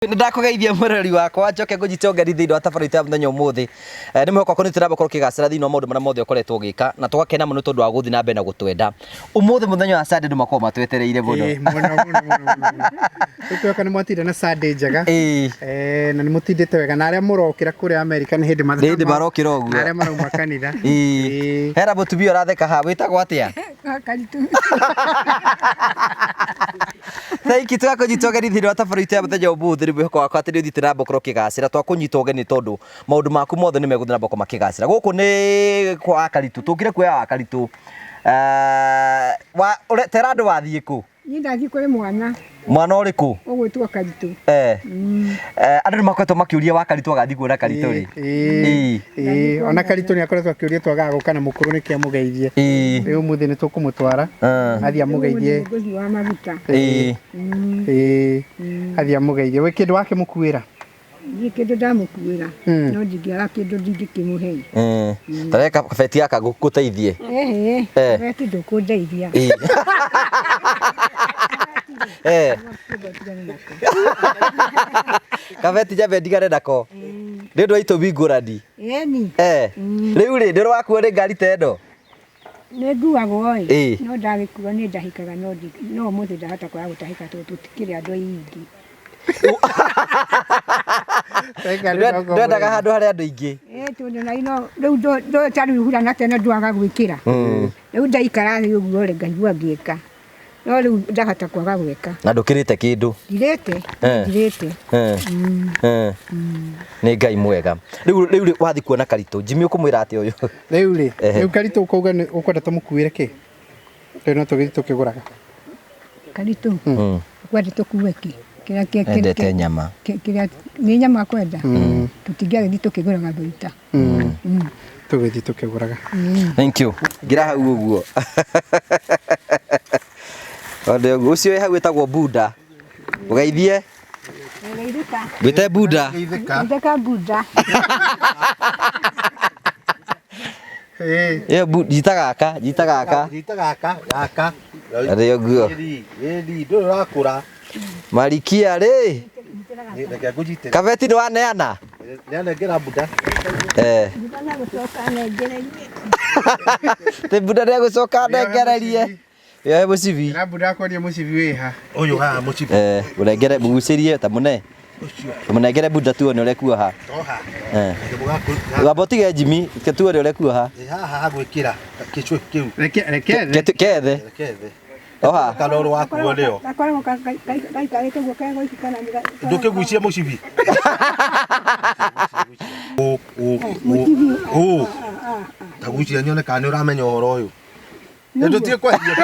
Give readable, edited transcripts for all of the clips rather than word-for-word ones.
Nĩ ndakũgeithia mwĩroreri wakwa, njoke ngũnyite ũgeni thĩinĩ wa tabarĩra itũ ya mũthenya ũmũthĩ. Nĩ mwĩhoko wakwa nĩ tũrakorwo ũkĩgacĩra thĩinĩ wa maũndũ marĩa mothe ũkoretwo ũgĩka, na tũgakena mũno tondũ wa gũthiĩ na mbere na gũtwenda. Ũmũthĩ mũthenya wa Sunday andũ makoragwo matwetereire mũno. Ĩĩ, mũno mũno mũno mũno. Tũkwĩhoka nĩ mwatinda na Sunday njega. Ĩĩ. Na nĩ mũtindĩte wega na arĩa mũrokĩra kũrĩa Amerika nĩ hĩndĩ Nĩ hĩndĩ marokĩra ũguo. Na arĩa marauma kanitha. Ĩĩ. Ĩĩ. Hena mũtumia ũratheka haha, wĩtagwo atĩa? Karitũ. Thank you twakũnyita ũgeni thĩinĩ wa tabarĩra itũ ya mũthenya ũmũthĩ. Nĩ mwĩhoko wakwa atĩ nĩ ũthiĩte na mbere gũkorwo ũkĩgacĩra. Twakũnyita ũgeni tondũ maũndũ maku mothe nĩ megũthiĩ na mbere gũkorwo makĩgacĩra. Gũkũ nĩ kwa Wakaritũ, tũkire kuoya Wakaritũ. Tera andũ wathiĩ kũ? Niĩ ndathiĩ kũrĩ mwana. Mwana ũrĩkũ? Ũgwĩtwo Karitũ. Andũ nĩ makoretwo makĩũria Wakaritũ agathiĩ kuona Karitũ rĩ. Ĩĩ, ĩĩ, ona Karitũ nĩ akoretwo akĩũria twagaga gũka na mũkũrũ nĩkĩ amũgeithie. Rĩu ũmũthĩ nĩ tũkũmũtwara athiĩ amũgeithie. Mũgũthi wa maguta. Ĩĩ, athiĩ amũgeithie. Wĩ kĩndũ wakĩmũkuĩra? Niĩ kĩndũ ndamũkuĩra, no ndingĩaga kĩndũ ndingĩkĩmũhe. Ta reke kabeti gaka gũteithie. Ĩhĩ, kabeti ndũkũndeithia. Kabeti nyambe ndigane nako. Nĩ ũndũ wa itũmi ngũrani. Ĩni. Rĩu rĩ, nĩ ũrĩ wakuo nĩ ngari ta ĩno? Nĩ nguagwo ĩ, no ndagĩkua nĩ ndahĩkaga no ũmũthĩ ndahota kwaga gũtahĩka tondũ tũtikĩrĩ andũ aingĩ. Ndwendaga handũ harĩa andũ aingĩ. Ĩ tondũ na ino rĩu ndũĩ ta rĩu hura na tene ndwaga gwĩkĩra. Rĩu ndaikara thĩ ũguo rĩ ngaigua ngĩka. No rĩu ndahota kwaga gwĩka. Na ndũkĩrĩte kĩndũ? Ndirĩte, ndirĩte. Nĩ Ngai mwega. Rĩu rĩu wathiĩ kuona Karitũ, Jimmy ũkũmwĩra atĩa ũyũ? Rĩu rĩ, rĩu Karitũ ũkauga nĩ ũkwenda tũmũkuĩre kĩ? Rĩu no tũgĩthiĩ tũkĩgũraga. Karitũ? Ũkwenda tũkue kĩ? Kĩrĩa kĩ Endete nyama. Kĩrĩa nĩ nyama akwenda? Tũtingĩagĩthiĩ tũkĩgũraga thũita. Tũgĩthiĩ tũkĩgũraga. Thank you. Ngira hau ũguo. Onde ũguo ũcio wĩ hau wĩtagwo Buda. Ũgeithie. Geithĩka. Wĩte Buda. Geithĩka Buda. Ĩyo njita gaka, njita gaka. Njita gaka, gaka. Arĩ ũguo. Ĩni, ĩni, ndũrĩ ũrakũra. Marikia rĩ. Reke ngũnyitĩre. Kabeti nĩ waneana? Nĩanengera Buda. Buda nĩegũcoka anengererie. Tĩ Buda nĩegũcoka anengererie. Yoe mũcibi. Na Buda akwonia mũcibi wĩ ha. Ũyũ haha mũcibi. Mũnengere, mũgucĩrie ta mũne. Mũnengere Buda tuone ũrĩa kuoha. Toha. Wamba ũtige Jimmy, reke tuone ũrĩa kuoha. Haha ha gwĩkĩra kĩcũhĩ kĩu. Reke reke thĩ. Kethe. Reke thĩ. Oha. Kana ũrĩ wakuo nĩyo. Gakoragwo gaikarĩte ũguo kegoiki kana nĩ Ndũkĩgucie mũcibi. Mũcibi. Ta gucia nyone kana nĩ ũramenya ũhoro ũyũ. Nĩtũtige kweheria.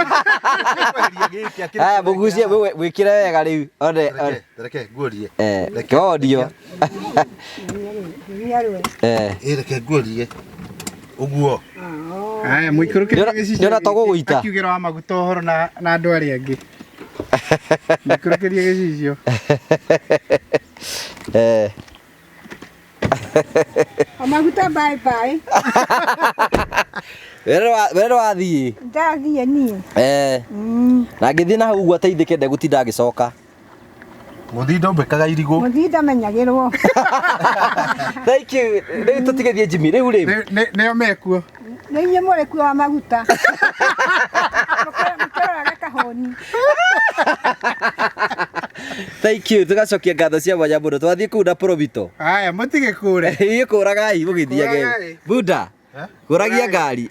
Kweheria gĩkĩ akĩrĩ. Aya mũgucie wĩkĩre wega rĩu. One. Reke, reke nguorie. Reke onio. Ĩ reke nguorie. Ũguo. Aya mũikũrũkĩrie gĩcicio. Nĩona to gũgũita. Akiugĩra wa maguta ũhoro na andũ arĩa angĩ. Mũikũrũkĩrie gĩcicio. Maguta bye bye. Wee nĩ wathiĩ? Ndathiĩ niĩ. Na ngĩthiĩ na hau ũguo ateithĩke ndegũtinda agĩcoka. Mũthii ndaumbĩkaga irigũ. Mũthii ndamenyagĩrwo. Thank you. Rĩu tũtigĩthiĩ Jimmy, rĩu rĩ. Nĩo mekuo. Nĩ inyuĩ mũrĩ kuo wa maguta. Mũkĩrorage kahũni. Thank you. Tũgacokia ngatho cia mwanya mũno. Twathiĩ kũu na Provido. Haya, mũtigĩkũre. Inyuĩ kũragai mũgĩthiage. Kũragai. Buda. Kũragia ngari.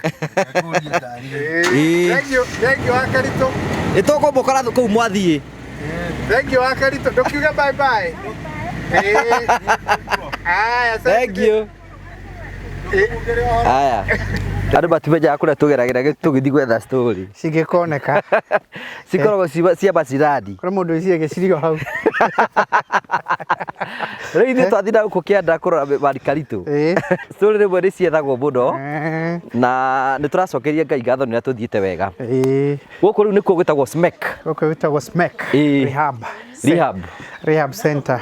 Ĩĩ. Thank you, thank you wa Karitũ. Nĩtũkũmũkora kũu mwathiĩ. Thank you wa Karitũ. Ndũkiuge bye bye. Ĩĩ. Haya, Thank you. Haya. Andũ matimenyaga kũrĩa tũgeragĩra tũgĩthiĩ gwetha story. Cingĩkoneka. Cikoragwo cia maciradi. Kũrĩ mũndũ wĩcirie gĩcirio hau. Rĩu ithuĩ twathiĩ na gũkũ kĩanda kũrora Marikaritũ. Story rĩmwe nĩ ciethagwo mũno. Na nĩ tũracokeria Ngai ngatho nĩ ũrĩa tũthiĩte wega. Gũkũ rĩu nĩkuo gwĩtagwo SMEC. Gũkũ gwĩtagwo SMEC. Rehab. Rehab. Rehab Center.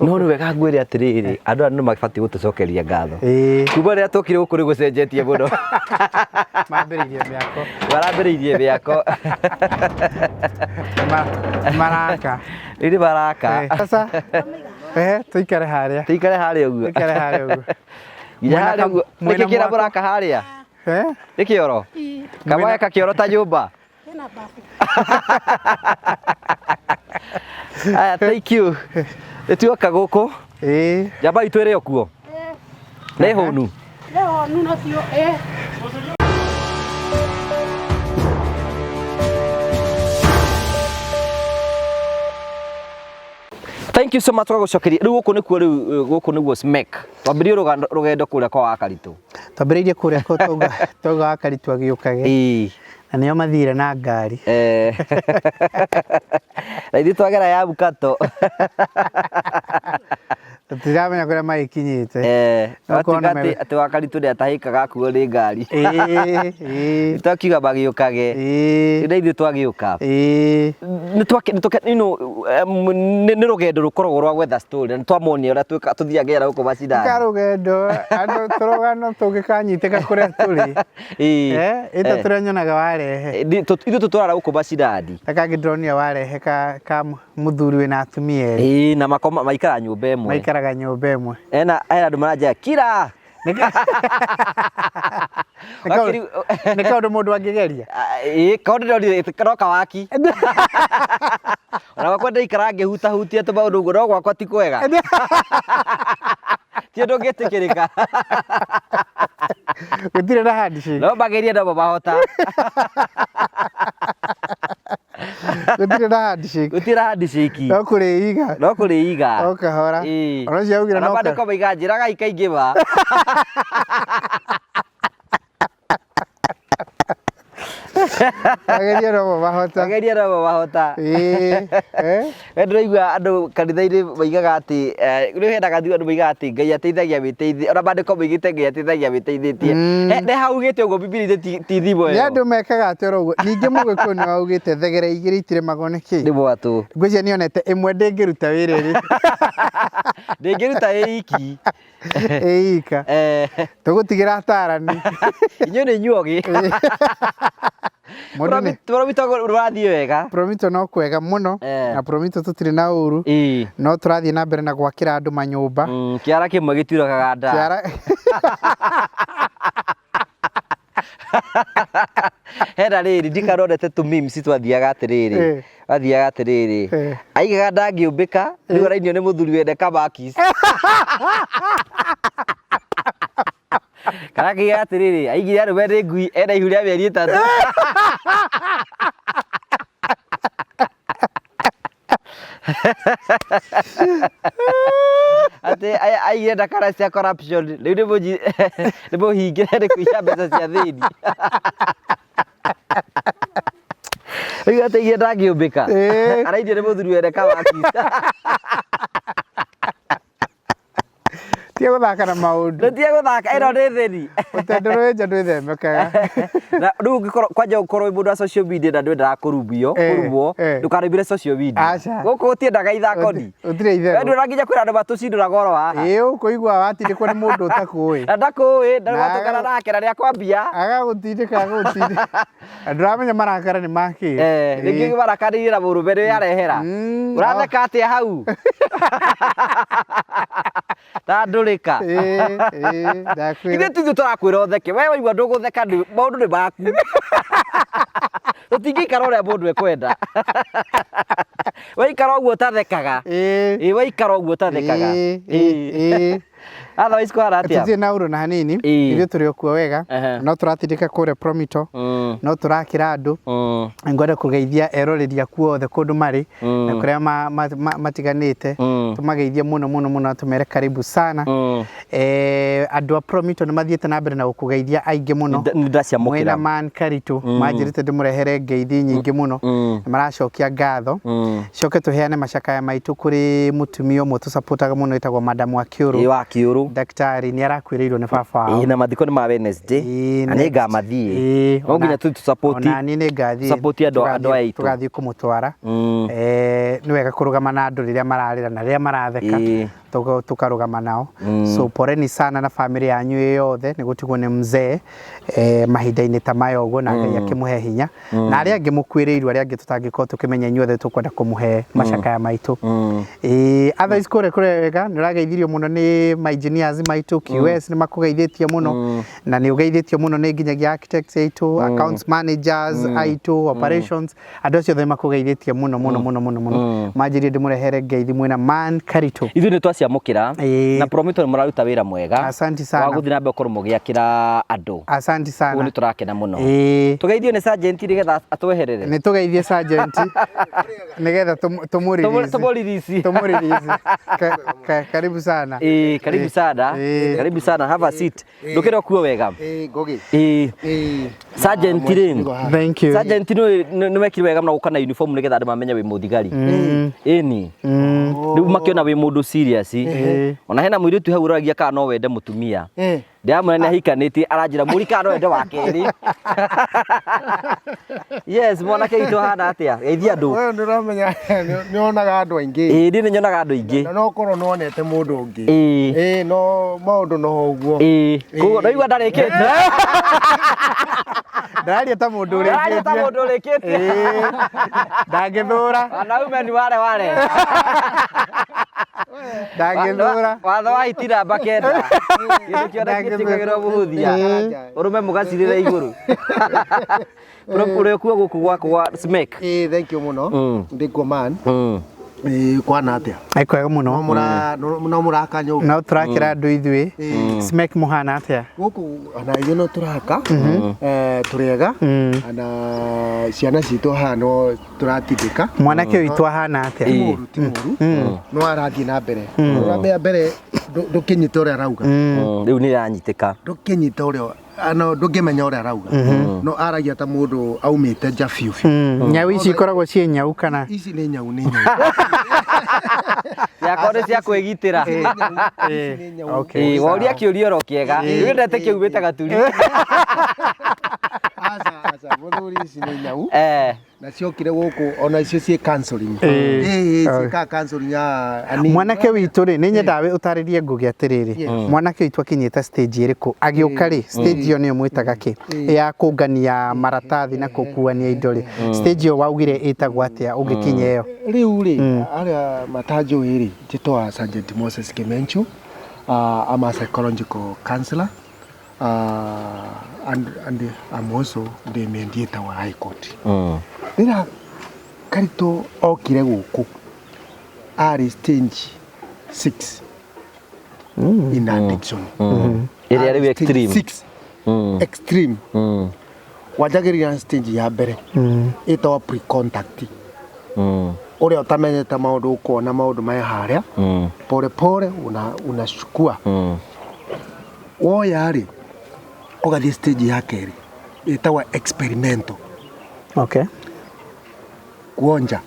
No nĩ wega ngwĩre atĩrĩrĩ, andũ aya nĩ mabatiĩ gũtũcokeria ngatho. Ĩĩ. Kuma rĩrĩa twokire gũkũ nĩ gũcenjetie mũno. Mambĩrĩirie mĩako. Marambĩrĩirie mĩako. Maraka. Rĩu nĩ maraka. Sasa eh tuikare harĩa. Tuikare harĩa ũguo. Tuikare harĩa ũguo. Nginya harĩa ũguo. Mwĩna Nĩkĩ kĩrĩa mwako. mũraka harĩa? Eh? Nĩ kĩoro? Kamwaya kakĩoro ta nyũmba? Hena bafu. Aya, thank you. Nĩ tuoka gũkũ. Ĩĩ. Njamba itũ ĩrĩ o kuo. Nĩ hũnu. Leo nuno sio eh. Thank you so much tũgagũcokeria. Rĩu gũkũ nĩkuo rĩu gũkũ nĩguo Smek. Twambĩrĩrie rũgano rũgendo kũrĩa kwa Wakaritũ. Twambĩrĩirie kũrĩa kwa Tonga Tonga wa Karitũ agĩũkage. Ĩĩ. Na nĩo mathire na ngari. Eh. Na ithuĩ twagera ya Mukato. Tũtiramenya kũrĩa magĩkinyĩte. Eh, No watuĩka kuona atĩ atĩ Wakaritũ nĩatahĩkaga akuo nĩ ngari. Ĩĩ, ĩĩ. Twakiuga magĩũkage. Ĩĩ. Na ithuĩ twagĩũka. Ĩĩ. Nĩ twake nĩ twake you know, nĩ nĩ rũgendo rũkoragwo rwa gwetha story na nĩ twamonia ũrĩa twĩka tũthiaga gũkũ macindano. Karũgendo andũ tũrũgano tũngĩkanyitĩka kũrĩa tũrĩ. Ĩĩ. Eh, ĩta tũrĩa nyonaga warehe. Ithuĩ tũtwaraga gũkũ macindani. Ta kangĩ ndĩronire warehe ka ka mũthuri wĩna atumia erĩ. Ĩĩ na makoma maikara nyũmba ĩmwe. Maikaraga nyũmba ĩmwe. Ena hena andũ maranjĩra kira. Nĩ kaũndũ nĩ kaũndũ mũndũ angĩgeria. Ĩĩ kaũndũ ndonire no kawaki. Ona gwakwa ndaikara ngĩhutahutia tũmaũndũ ũguo no gwakwa ti kwega. Ti ũndũ ũngĩtĩkĩrĩka. Gũtirĩ na handshake. No magerie no mahota. Gũtirĩ na handshake. Gũtirĩ na handshake. No kũrĩiga. No kũrĩiga. O kahora. Ĩĩ. Ona ũcio augire Ona no maandĩko maiga njĩraga ikaingĩba. Magerie no mahota. Magerie no mahota. Ĩĩ. Eh? We ndĩraigua andũ kanitha-inĩ maigaga atĩ rĩu hena gathiũ andũ maigaga atĩ Ngai ateithagia wĩteithie ona maandĩko maigĩte Ngai ateithagia wĩteithĩtie. Nĩ haugĩte ũguo Bibilia-inĩ ti thimo Nĩ ĩyo. andũ mekaga atĩ oro ũguo. Ningĩ mũgĩkũyũ nĩ waugĩte thegere igĩrĩ itirĩmagwo nĩ kĩ? Nĩ mwatũ. Ngwĩciria nĩonete ĩmwe ndĩngĩruta wĩra ĩrĩ. Ndĩngĩruta ĩ iki. Ĩ ika. Tũgũtigĩra atarani. Inyuĩ nĩ inyuogĩ. Mũndũ nĩ Promito rũrathiĩ wega. Promito no kwega mũno na Promito tũtirĩ na ũru no tũrathiĩ na mbere na gwakĩra andũ manyũmba. Kĩara kĩmwe gĩtiũragaga nda. Kĩara Hena rĩrĩ ndikaronete tũ memes twathiaga atĩrĩrĩ wathiaga atĩrĩrĩ aigaga ndangĩũmbĩka rĩu arainio nĩ mũthuri wene kamakis kana akiuga atĩrĩrĩ aigire arũme nĩ ngui ena ihu rĩa mĩeri 3. Atĩ aigire ndakara cia corruption rĩu nĩ mũhingĩre nĩ kũiya mbeca cia thĩni. Rĩu atĩ aigire ndangĩũmbĩka arainio nĩ mũthuri wene kamakis. Tiga gũthaka na maũndũ. Tiga gũthaka ĩno nĩ thĩni. Ũtendero wĩ nja ndwĩthemekaga. Na rĩu ũngĩkorwo kwanja ũkorwo wĩ mũndũ wa social media na ndwendaga kũrumio kũrumwo ndũkarũmĩre social media. Aca. Gũkũ gũtiendaga ithako ni. Gũtirĩ itherũ. We ndwĩra nginya kwĩra andũ matũcindũraga oro haha. Ĩĩ ũkũigua watindĩkwo nĩ mũndũ ũtakũĩ. Na ndakũĩ na watũngana nake na nĩakwambia. Agagũtindĩka agagũtindĩka. Na ndũramenya marakara nĩ makĩ. Rĩngĩ marakanĩire na mũrũme nĩ arehera. Ũratheka atĩa hau? Ta ndũrĩka. Ndakwĩra. Ithuĩ tithuĩ tũrakwĩra ũtheke. We waigua ndũgũtheka maũndũ nĩ maku. Tũtingĩikara ũrĩa mũndũ ekwenda. Waikara ũguo ũtathekaga. Ĩĩ waikara ũguo ũtathekaga. Otherwise kũhana atĩa? Tũtirĩ na ũru na hanini. Ithuĩ tũrĩ o kuo wega. No tũratindĩka kũrĩa Promito. No tũrakĩra andũ. Ngwenda kũgeithia eroreri aku othe kũndũ marĩ na kũrĩa matiganĩte. Tũmageithie mũno mũno mũno na tũmere karibu sana. Andũ a Promito nĩ mathiĩte na mbere na gũkũgeithia aingĩ mũno. Nĩ ndaciamũkĩra. Mwĩna man Karitũ manjĩrĩte ndĩmũrehere ngeithi nyingĩ mũno. Nĩ maracokia ngatho. Coke tũheane macakaya maitũ kũrĩ mũtumia ũmwe tũcapotaga mũno wĩtagwo Madam Wakiũrũ. Ĩĩ Wakiũrũ. Daktari nĩ arakuĩrĩirwo nĩ baba wao. Ĩĩ, na mathiko nĩ ma Wednesday. Ĩĩ, Na nĩ ngamathiĩ. Ĩĩ, No nginya tũthiĩ tũ-support. Ona niĩ nĩ ngathiĩ. Support andũ aya aitũ. Tũgathiĩ kũmũtwara. Nĩ wega kũrũgama na andũ rĩrĩa mararĩra na rĩrĩa maratheka. Ĩĩ. Tukarũgama nao. So poleni sana na family yanyu ĩ yothe nĩ gũtigwo nĩ mzee mahinda-inĩ ta maya ũguo, na Ngai akĩmũhe hinya. Na arĩa angĩ mũkuĩrĩirwo, arĩa angĩ tũtangĩkorwo tũkĩmenya inyuothe, tũkwenda kũmũhe macakaya maitũ. Ĩĩ, otherwise kũrĩa kũrĩa wega, nĩ ũrageithirio mũno nĩ ma engineers maitũ, QS nĩ makũgeithĩtie mũno, na nĩ ũgeithĩtio mũno nĩ nginyagia architects aitũ, accounts managers aitũ, operations, andũ acio othe makũgeithĩtie mũno mũno mũno mũno mũno. Manjĩrie ndĩmũrehere ngeithi mwĩna man Karito. Ithuĩ nĩ twaciamũkĩra. Ĩĩ. Na Promito nĩ mũraruta wĩra mwega. Asante sana. Wa gũthiĩ na mbere gũkorwo mũgĩakĩra andũ. Asante Koguo sana. nĩ tũrakena mũno. Ĩĩ. Tũgeithio nĩ sergeant nĩgetha atweherere. Nĩ tũgeithie sergeant nĩgetha tũmũ-release. Tũmũ-release. Tũmũ-release. Karibu sana. Ĩĩ, karibu sana. Ĩĩ. Karibu sana. Have a seat. Ndũkĩre ũkuo wega. Ĩĩ, Ngũgĩ. Ĩĩ. Ĩĩ. Sergeant rĩ. Thank you. Sergeant nĩ wekire wega mũno gũka na uniform nĩgetha andũ mamenye wĩ mũthigari. Ĩni. Rĩu makĩona wĩ mũndũ serious. Ona hena mũirĩtu hau ũroragia kana no wende mũtumia. Ndĩramwĩra nĩ ahikanĩtie, aranjĩra mũri kana no wende wa kerĩ. Yes, mwanake witũ ahana atĩa? Geithia andũ. We nĩ ũramenya nĩ wonaga andũ aingĩ. Ĩĩ, niĩ nĩ nyonaga andũ aingĩ. Na no ũkorwo nĩ wonete mũndũ ũngĩ. Ĩĩ. Ĩĩ, no maũndũ no ũguo. Ĩĩ. Koguo ndaigua ndarĩkĩtie. Ndararia ta mũndũ Ndararia ta ũrĩkĩtie. mũndũ ũrĩkĩtie. Ĩĩ. Ndangĩthũra. Wanaume ni wale wale. Ndangĩthũra. Watho wa hiti namba 9. Kĩndũ kĩothe gĩtikagĩrwo mũhũthia. Ũrũme mũgacirĩre igũrũ. Ũrĩ kuo gũkũ gwaku gwa Smek. Ĩĩ, thank you mũno. Ndĩ man. Ĩĩ, kwana atĩa? Nĩ kwega No mũno. mũra no mũraka nyũmba. No tũrakĩra andũ ithuĩ. Smek mũhana atĩa? Gũkũ ona ithuĩ no tũraka. Tũrĩ ega. Ona ciana citũ haha no tũratindĩka. Mwanake ũyũ witũ ahana atĩa? Ti mũru, ti mũru. No arathiĩ na mbere. Ũramenya mbere ndũkĩnyita ũrĩa arauga. Rĩu nĩ ĩranyitĩka. Ndũkĩnyita ũrĩa ano ndũngĩmenya ũrĩa arauga. No aragia ta mũndũ aumĩte nja biũ biũ. Nyau ici ikoragwo ciĩ nyau kana? Ici nĩ nyau, nĩ nyau. Ciakorwo nĩ cia kwĩgitĩra. Ici nĩ nyau. Okay. Ĩĩ, woria kĩũria oro kĩega. Rĩu ndete kĩu wĩtaga gaturi. Aca, aca, mũthuri, ici nĩ nyau. Eh. Na ciokire gũkũ ona icio ciĩ counseling. Ĩĩ. Ĩĩ, ciĩkaga counseling ya anini. Mwanake witũ rĩ, nĩ nyendaga ũtarĩrie Ngũgĩ atĩrĩrĩ, mwanake witũ akinyĩte stage ĩrĩkũ agĩũka rĩ, stage ĩyo nĩyo mwĩtaga kĩ ya kũngania maratathi na gũkuania indo rĩ, stage ĩyo waugire ĩtagwo atĩa ũngĩkinya ĩyo? Rĩu rĩ, arĩa matanjũĩ rĩ, njĩtwa Sergeant Moses Kimenchu. I'm a psychological counselor and I'm also the mediator wa High Court. Rĩrĩa Karito okire gũkũ arĩ stage 6 in addiction. Ĩrĩa rĩu Arĩ stage extreme. 6 extreme. Wanjagĩrĩria stage ya mbere ĩtagwo pre-contact, ũrĩa ũtamenyete maũndũ, ũkona maũndũ maya harĩa pole pole unachukua woya rĩ, ũgathiĩ stage ya kerĩ ĩtagwo experimental. Kuonja,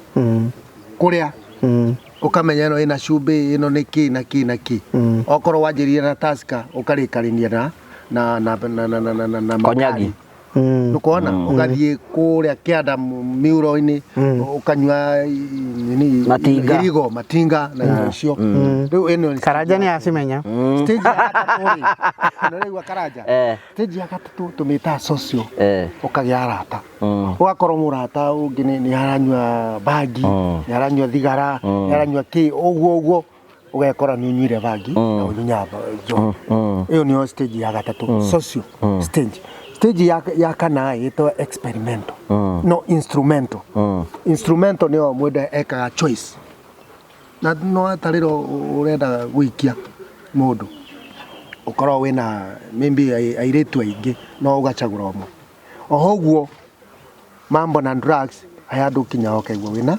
kũrĩa ũkamenya ĩno ĩna cumbĩ, ĩno nĩ kĩ na kĩ na kĩ. Okorwo wanjĩrĩria na Tusker, ũkarĩkarĩnia na na na na na na na na Konyagi. makari. Nĩkuona ũgathiĩ kũrĩa kĩanda miuro-inĩ, ũkanyua nini. Matinga. Irigo, matinga na indo icio. Rĩu ĩno nĩ Karanja nĩ acimenya. stage ya gatatũ rĩ, nĩ ũraigua Karanja? Eh. Stage ya gatatũ tũmĩtaga social. Eh. Ũkagĩa arata, ũgakorwo mũrata ũngĩ nĩ aranyua bangi, nĩ aranyua thigara, nĩ aranyua kĩ, ũguo ũguo ũgekora nĩ ũnyuire bangi na ũnyunya njohi. Ĩyo nĩyo stage ya gatatũ, social stage. Stage ya kana ĩtagwo experimental, no instrumental. Instrumental nĩyo mũndũ ekaga choice, na no atarĩro ũrenda gũikia mũndũ, ũkorwo wĩna maybe airĩtu aingĩ, no ũgacagũra ũmwe. Oho ũguo mambo na drugs aya, andũ kinya ũkaigua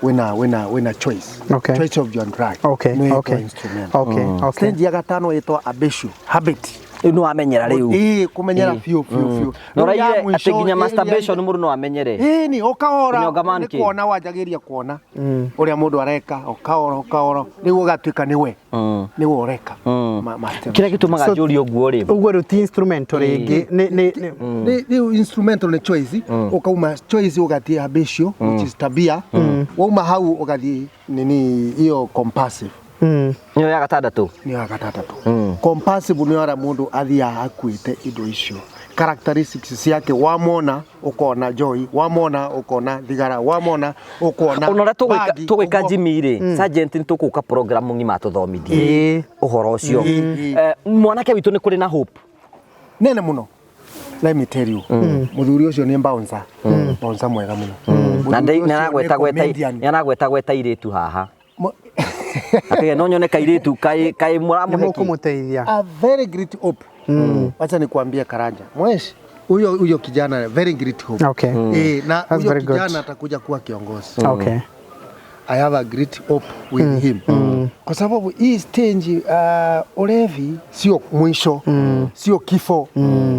wĩna choice. Choice of your drug. Nĩyo ĩtagwo instrumental. Stage ya gatano ĩtagwo habitual habit. Rĩu nĩ wamenyera rĩu. Ĩĩ, kũmenyera biũ biũ biũ. Na Rĩu ya ũraigire atĩ mũico, nginya ĩrĩa- masturbation mũndũ no amenyere. Ĩĩ ni ũkahora Kũnyonga man nĩ kĩ? kuona wanjagĩria kuona ũrĩa mũndũ areka ũkahora ũkahora rĩu ũgatuĩka nĩwe nĩwe ũreka masturbation. Kĩrĩa gĩtũmaga So- njũrie ũguo rĩ. Ũguo rĩu ti instrumental rĩngĩ nĩ nĩ nĩ Rĩu instrumental nĩ choice ũkauma choice ũgathiĩ habitual which is tabia wauma hau ũgathiĩ nini hiyo compulsive Nĩyo ya gatandatũ. nĩyo ya gatandatũ compulsive nĩ arĩa mũndũ athiaga akuĩte indo icio characteristics ciake wamona ũkona joy wamona ũkona thigara wamona ũkona Ona ũrĩa bangi, tũgwĩka ũguo. Jimmy rĩ, sergeant nĩ tũgũka program ng'ima atũthomithie Ĩĩ. ũhoro ũcio. Ĩĩ. Mwanake witũ nĩ kũrĩ na hope. Nene muno, let me tell you, muthuri ucio ni bouncer, bouncer mwega muno. Na Mũthuri ũcio nĩ aragweta nĩ gweta comedian. nĩ aragweta gweta irĩtu haha. Akauga no nyone kairĩtu kaĩ nĩ mũramũhe kĩ? mũkũmũteithia. A very great hope. Wacha nikuambie Karanja mweshi huyo huyo kijana very great hope. Okay. Na That's huyo very good. kijana atakuja kuwa kiongozi. Okay. I have a great hope with him kwa sababu hii stage ulevi sio mwisho, sio kifo,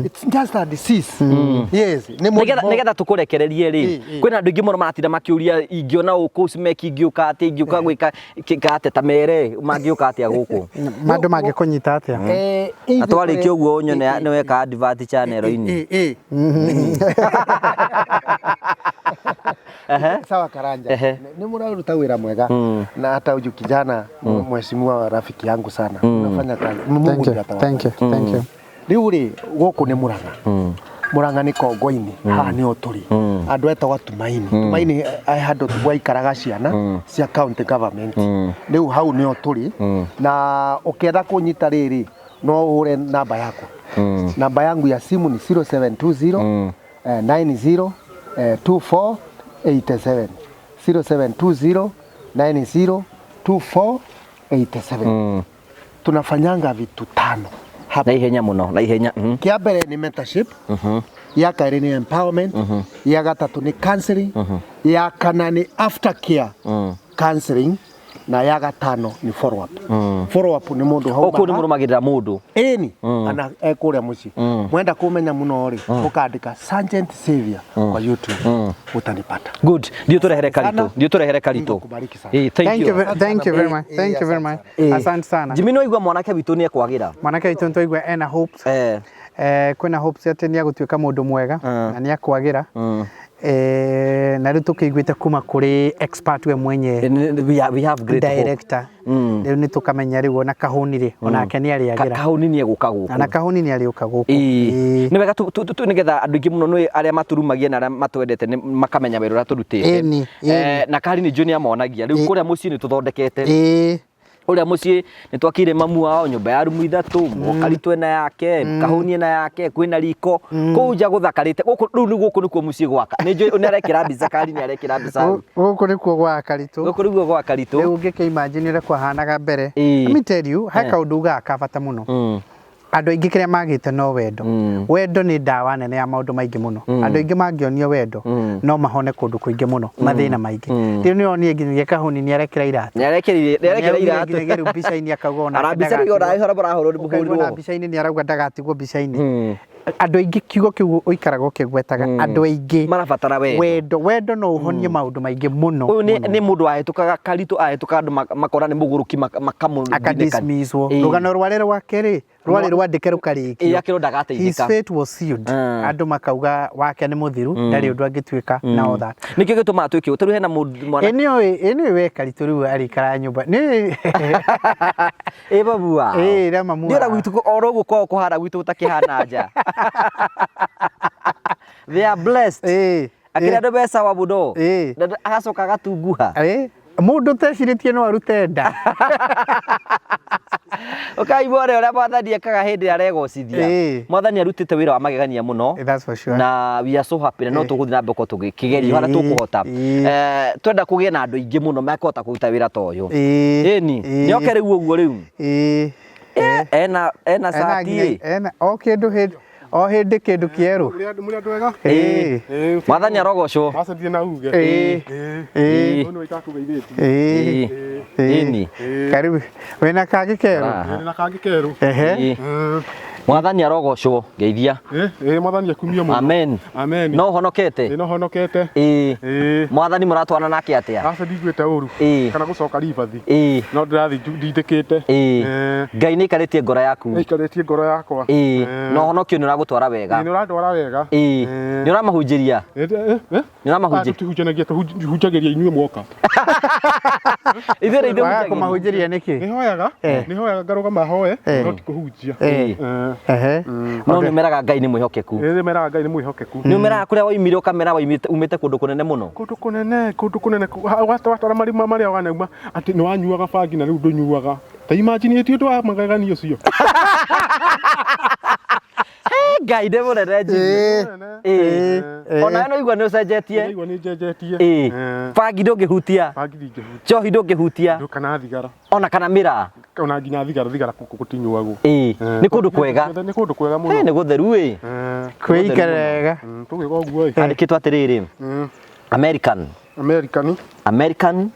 it's just a disease. Yes, ni Nĩgetha mũrimũ. nĩgetha tũkũrekererie rĩ, kwĩna andũ aingĩ mũno maratinda makĩũria ingĩona ũkũ Smek ingĩũka atĩa, ingĩũka gwĩka kĩka atĩa, ta mere mangĩũka atĩa gũkũ. Andũ mangĩkũnyita atĩa? Na twarĩkia ũguo ũnyone nĩ weka advert channel-inĩ. Sawa Karanja, Ehe. Ni muraruta wira mwega na hata huyu kijana mheshimiwa rafiki yangu sana, unafanya kazi Mungu Thank you. ndiye atawabariki. Thank you. Thank you. Rĩu rĩ gũkũ nĩ Mũrang'a, Mũrang'a nĩ Kongo-inĩ, haha nĩho tũrĩ andũ etagwo Tumaini. Tumaini handũ gwaikaraga ciana cia county government, rĩu hau nĩho tũrĩ. Na ũkĩenda kũnyita rĩrĩ no ũhũre namba yakwa, namba yangu ya simu ni 0720 90 24 87, 0720 90 24 87. Tunafanyanga vitu tano hapa. Na ihenya mũno, na ihenya. Kia mbere ni mentorship, ya kerĩ nĩ empowerment, ya gatatũ nĩ counseling, ya kana nĩ aftercare counseling, na ya gatano nĩ follow up. Follow up nĩ mũndũ O kũu nĩ hauma mũrũmagĩrĩra mũndũ. ĩni ana ekũrĩa mũciĩ. Mwenda kũmenya mũno rĩ, ũkandĩka Sergeant Xavier kwa YouTube utanipata. Good. Ndio tũrehere karitũ. Sana. Ndio tũrehere karitũ. Mungu akubariki sana. Thank Thank you. you. Thank you very much. Thank you very much. Asante sana. Jimmy no igua mwanake witũ nĩ ekwagĩra. Mwanake witũ nĩtwaigua ena hopes. Kwĩna hopes atĩ nĩ agũtuĩka mũndũ mwega na nĩ akwagĩra. Na rĩu tũkĩiguĩte kuma kũrĩ expert we mwenye We have great hope. director. Rĩu nĩ tũkamenya rĩu ona kahũni rĩ onake nĩ arĩagĩra. Kahũni nĩ egũka gũkũ. Ona kahũni nĩ arĩũka gũkũ. Ĩĩ. Ĩĩ. Nĩ wega nĩgetha andũ aingĩ mũno nĩ arĩa maturumagia na arĩa matwendete nĩ makamenya wĩra ũrĩa tũrutĩte. Ĩni, ĩni. Na kari nĩ njũĩ nĩ amonagia rĩu kũrĩa mũciĩ nĩ tũthondekete. Ĩĩ. Ũrĩa mũciĩ nĩ twakĩire mamu wao nyũmba ya rumu ithatũ, mũkaritũ ena yake, kahũni ena yake, kwĩna riko kũu nja gũthakarĩte gũkũ. Rĩu nĩ gũkũ nĩkuo mũciĩ gwaka. Nĩ njũĩ nĩ arekĩra mbica, kari nĩ arekĩra mbica hau. Gũkũ nĩkuo gwa Karitũ. Gũkũ nĩkuo gwa Karitũ. Rĩu ũngĩkĩ imagine ũrĩa kwahanaga mbere. Ĩĩ. Let me tell you, he kaũndũ ugaga ka bata mũno. Andũ aingĩ kĩrĩa magĩte no wendo. Wendo nĩ ndawa nene ya maũndũ maingĩ mũno. Andũ aingĩ mangĩonio wendo no mahone kũndũ kũingĩ mũno, mathĩna maingĩ. Rĩu nĩ onire nginyagia kahũni nĩ arekĩra iratũ. Nĩ arekĩrire, nĩ arekĩra Nĩaugire iratũ. nginyagia rĩu mbica-inĩ akauga onake Arambica rĩu ona ndagatigwo. hora marahũrwo nĩ Ũkaigua na mũhũrirwo. mbica-inĩ nĩ arauga ndagatigwo mbica-inĩ. Andũ aingĩ kiugo kĩu ũikaraga ũkĩgwetaga, andũ aingĩ Marabatara wendo. Wendo, wendo no ũhonie maũndũ maingĩ mũno. Ũyũ mũno. nĩ mũndũ wahĩtũkaga Karitũ, ahĩtũkaga andũ makona nĩ mũgũrũki makamũ Akadismisswo. Rũgano rwarĩ rwake rĩ rwarĩ rwandĩke rũkarĩkio. Ĩĩ, akĩrwo ndagateithĩka. His fate was sealed. Andũ makauga wake nĩ mũthiru, ndarĩ ũndũ angĩtuĩka na all that. Nĩkĩo gĩtũmaga twĩke ũũ. Tarĩu hena mũndũ mwana Ĩ nĩũĩ we Karitũ rĩu arĩikaraga nyũmba nĩ Ĩ mamu wao. Ĩ, ĩra mamu Nĩ ũrĩa wao. gwitũ oro ũguo kwao kũhana gwitũ gũtakĩhana nja. They are blessed. Ĩ, Akĩrĩa ĩ. andũ mbeca wa mũno. Ĩ. Na agacoka agatunguha. Ĩ, mũndũ ũtecirĩtie no arute nda. Ũkaigua ũrĩa mwathani ekaga hĩndĩ ĩrĩa aregocithia. Ĩ. Mwathani arutĩte wĩra wa magegania mũno. That's for sure. Na we are so happy na no tũgũthiĩ na mbere gũkorwo tũgĩkĩgeria harĩa tũkũhota. Ĩ. Twenda kũgĩe na andũ aingĩ mũno mekũhota kũruta wĩra ta ũyũ. Ĩ. Ĩni, Ĩ. nĩoke rĩu ũguo rĩu. Ĩ. Ena Ena cati nginya- ĩ. ena o kĩndũ hĩndĩ o hĩndĩ kĩndũ kĩerũ. Mũrĩ andũ ega? Ĩ. Mwathani arogocwo. Macendire na uge. Ĩ. Ĩ. Ũyũ nĩwe itakũgeithĩtie. Ĩ. Ĩ. Ĩni. Karibu. Wĩna kangĩ kerũ? Aha. Ndĩ na kangĩ kerũ. Ehe. Ĩ. Mwathani arogocwo ngeithia. Eh, eh, mwathani akumio mũno. Amen. Amen. No honokete. Ĩ, no honokete. Ĩĩ. Ĩĩ. Mwathani mũratwana nake atĩa? Aca ndiguĩte ũru. Ĩĩ. Kana gũcoka ribathi. Ĩĩ. No ndĩrathiĩ ndindĩkĩte. Ĩĩ. Eh, Ngai nĩ aikarĩtie ngoro yaku. nĩaikarĩtie ngoro yakwa. Ĩĩ. Eh. Na ũhonokio nĩ ũragũtwara wega. Ĩĩ, nĩ ũrandwara wega. Ĩĩ. Eh. Nĩ ũramahunjĩria. Eh, eh, eh. Nĩ ũramahunjĩria. Tũhunjanagia tũhunjagĩria inyuĩ mwoka. Ithuĩ rĩ ithuĩ Waga hunjagĩria. kũmahunjĩria nĩkĩ? Nĩhoyaga, Eh. nĩhoyaga ngarũgama hoe, Eh. no ti kũhunjia. Eh. Eh. Ehe. No nĩ ũmeraga Ngai nĩ mwĩhokeku. Ĩ, nĩmeraga Ngai nĩ mwĩhokeku. Nĩ ũmeraga kũrĩa waimire ũkamera waimĩte umĩte kũndũ kũnene mũno. Kũndũ kũnene, kũndũ kũnene, watwara marima marĩa wanauma atĩ nĩ wanyuaga bangi na rĩu ndũnyuaga. Ta imagine ĩ ti ũndũ wa magegania ũcio. Eh, Ngai nĩ mũnene Jimmy. Ĩĩ. Ĩĩ. Ĩĩ. Ona we no igua nĩ ũcenjetie. Ndĩraigua nĩ njenjetie. Ĩĩ. Eh. Bangi ndũngĩhutia. Bangi ndingĩhutia. Njohi ndũngĩhutia. Ndũ kana thigara. Ona kana mĩraa. Ona nginya thigara, thigara gũkũ gũtinyuagwo. Ĩĩ. Eh, Nĩ kũndũ kwega. Nĩ kũndũ kwega mũno. Ĩĩ, nĩ gũtheru ĩ. Eh, Kwĩikara wega. tũgĩka ũguo ĩ. Andĩkĩtwo atĩrĩrĩ. American. American. American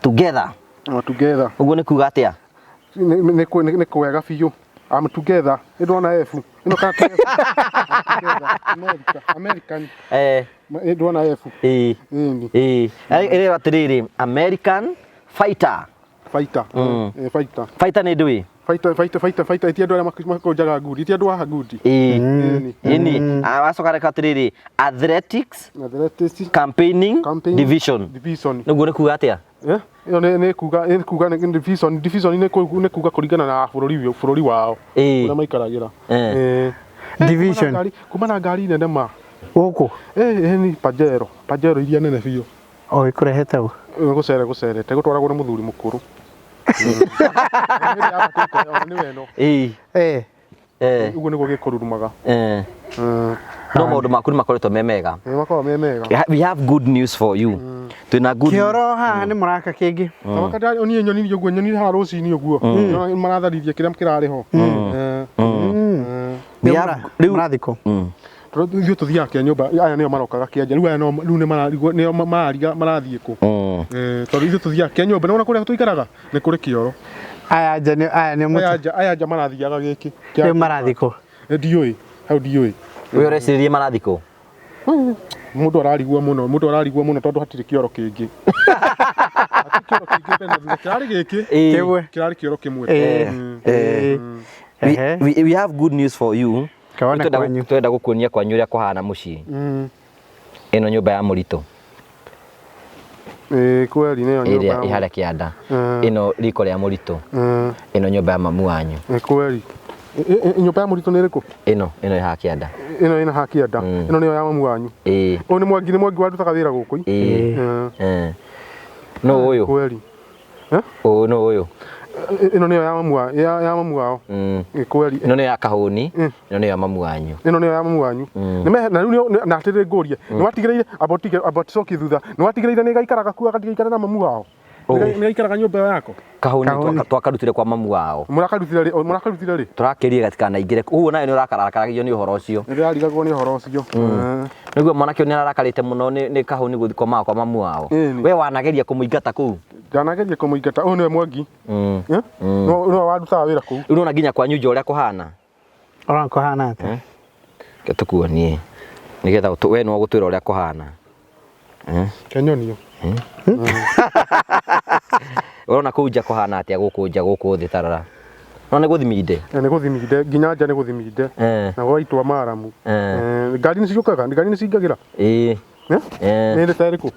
together. Oh, together. Ũguo nĩ kuga atĩa? Nĩ kwega biũ. I'm together. Nĩ ndona F. Ĩno kana ti F. I'm together. America. American. Eh. Nĩ ndona F. Ĩĩ. Ĩni. Ĩĩ. Ĩrĩrwo atĩrĩrĩ, American fighter. Fighter. Eh, fighter. Fighter nĩ ndũĩ? Fighter, fighter, fighter, fighter. Ti andũ arĩa makũnjaga ngundi. Ti andũ a ngundi. Ĩĩ. Ĩni. Ĩni. Wacoka reka atĩrĩrĩ, athletics Athletics campaigning, Campaigning division. Division. Nĩguo nĩ kuga atĩa? Eh, ĩyo nĩ kuga nĩ kuga nĩ division, division nĩ kuga kũringana na bũrũri bũrũri wao. Ĩĩ. Ũrĩa maikaragĩra. Eh. Eh. Division. Kuma na ngari nene ma. Gũkũ. Eh, ni Pajero, Pajero iria nene biũ. O ĩkũrehete ũ? Gũcere gũcerete gũtwaragwo nĩ mũthuri mũkũrũ. Nĩ weno. Ĩĩ. Eh. Eh. Ũguo nĩguo gĩkũrurumaga. Eh. No maũndũ maku nĩ makoretwo me mega. Nĩ makoragwo me mega. We have good news for you. Twĩna good Kĩoro haha nĩ mũraka kĩngĩ. Tabaka niĩ nyonire ũguo nyonire haha rũcinĩ ũguo. Maratharithia kĩrĩa kĩrarĩ ho. We have rĩu Mũrathikũ. Ithuĩ tũthiaga kĩa nyũmba aya nĩo marokaga kĩanja rĩu aya rĩu nĩ mararigwo nĩo marariga marathiĩ kũ. Tondũ ithuĩ tũthiaga kĩa nyũmba nĩwona kũrĩa tũikaraga nĩ kũrĩ kĩoro. Aya nja nĩ aya nĩ mũtu. Aya nja marathiaga gĩkĩ. Rĩu marathikũ. Ndiũĩ hau ndiũĩ. We ũreciririe marathikũ? Mũndũ ararigwo mũno, mũndũ ararigwo mũno tondũ hatirĩ kĩoro kĩngĩ. Hatirĩ kĩoro kĩngĩ mbere na thutha. Kĩrarĩ gĩkĩ. Kĩmwe. Kĩrarĩ kĩoro kĩmwe. We have good news for you. Kaona kwanyu. Twenda gũkuonia kwanyu ũrĩa kũhana mũciĩ. Ĩno nyũmba ya mũritũ. Ĩĩ kweli nĩyo nyũmba. Ĩrĩa ĩ harĩa kĩanda. Ĩno riko rĩa mũritũ. Ĩno nyũmba ya mamu wanyu. Ĩĩ kweli. Nyũmba ya mũritũ nĩ ĩrĩkũ? Ĩno ĩno ĩ haha kĩanda. Ĩno ĩna haha kĩanda. Ĩno nĩyo ya mamu wanyu. Ĩĩ. Ũyũ nĩ Mwangi, nĩ Mwangi warutaga wĩra gũkũ. Ĩĩ. Nũ ũyũ? Kweli. Ũyũ nũ ũyũ? Ĩno nĩyo ya mamu wa ya mamu wao. Ĩĩ kweli. Ĩno nĩyo ya Kahũni, ĩno nĩyo ya mamu wanyu. Ĩno nĩyo ya mamu wanyu. Nĩ na rĩu na atĩrĩ ngũrie, nĩ watigĩrĩire amba ũtige amba tũcokie thutha. Nĩ watigĩrĩire nĩ gaikaraga kuo gatigaikare na mamu wao. Nĩ gaikaraga nyũmba ĩyo yako? Kahũni twakarutire kwa mamu wao. Mũrakarutire rĩ? Mũrakarutire rĩ? Tũrakĩrire gatikanaingĩre. Ũguo nawe nĩ ũrakararagio nĩ ũhoro ũcio. Nĩ ndĩrarigagwo nĩ ũhoro ũcio. Nĩguo mwanake ũyũ nĩ ararakarĩte mũno nĩ Kahũni gũthiĩ komaga kwa mamu wao. We wanageria kũmũingata kũu? Ndanageria kũmũingata. Ũyũ nĩwe Mwangi. Nĩwe warutaga wĩra kũu. Rĩu nĩwona nginya kwanyu nja ũrĩa kũhana? Ũrona kũhana atĩa? Reke tũkuonie nĩgetha we nĩwe ũgũtwĩra ũrĩa kũhana. Kenyonio. Ũrona kũu nja kũhana atĩa gũkũ nja gũkũ thĩ tarara. No nĩ gũthiminde? Nĩ gũthiminde nginya nja nĩ gũthiminde. Na gũgaitwo maramu. Ngari nĩ ciũkaga? Ngari nĩ cingagĩra? Ĩĩ. Nĩ ĩrĩ ta ĩrĩkũ?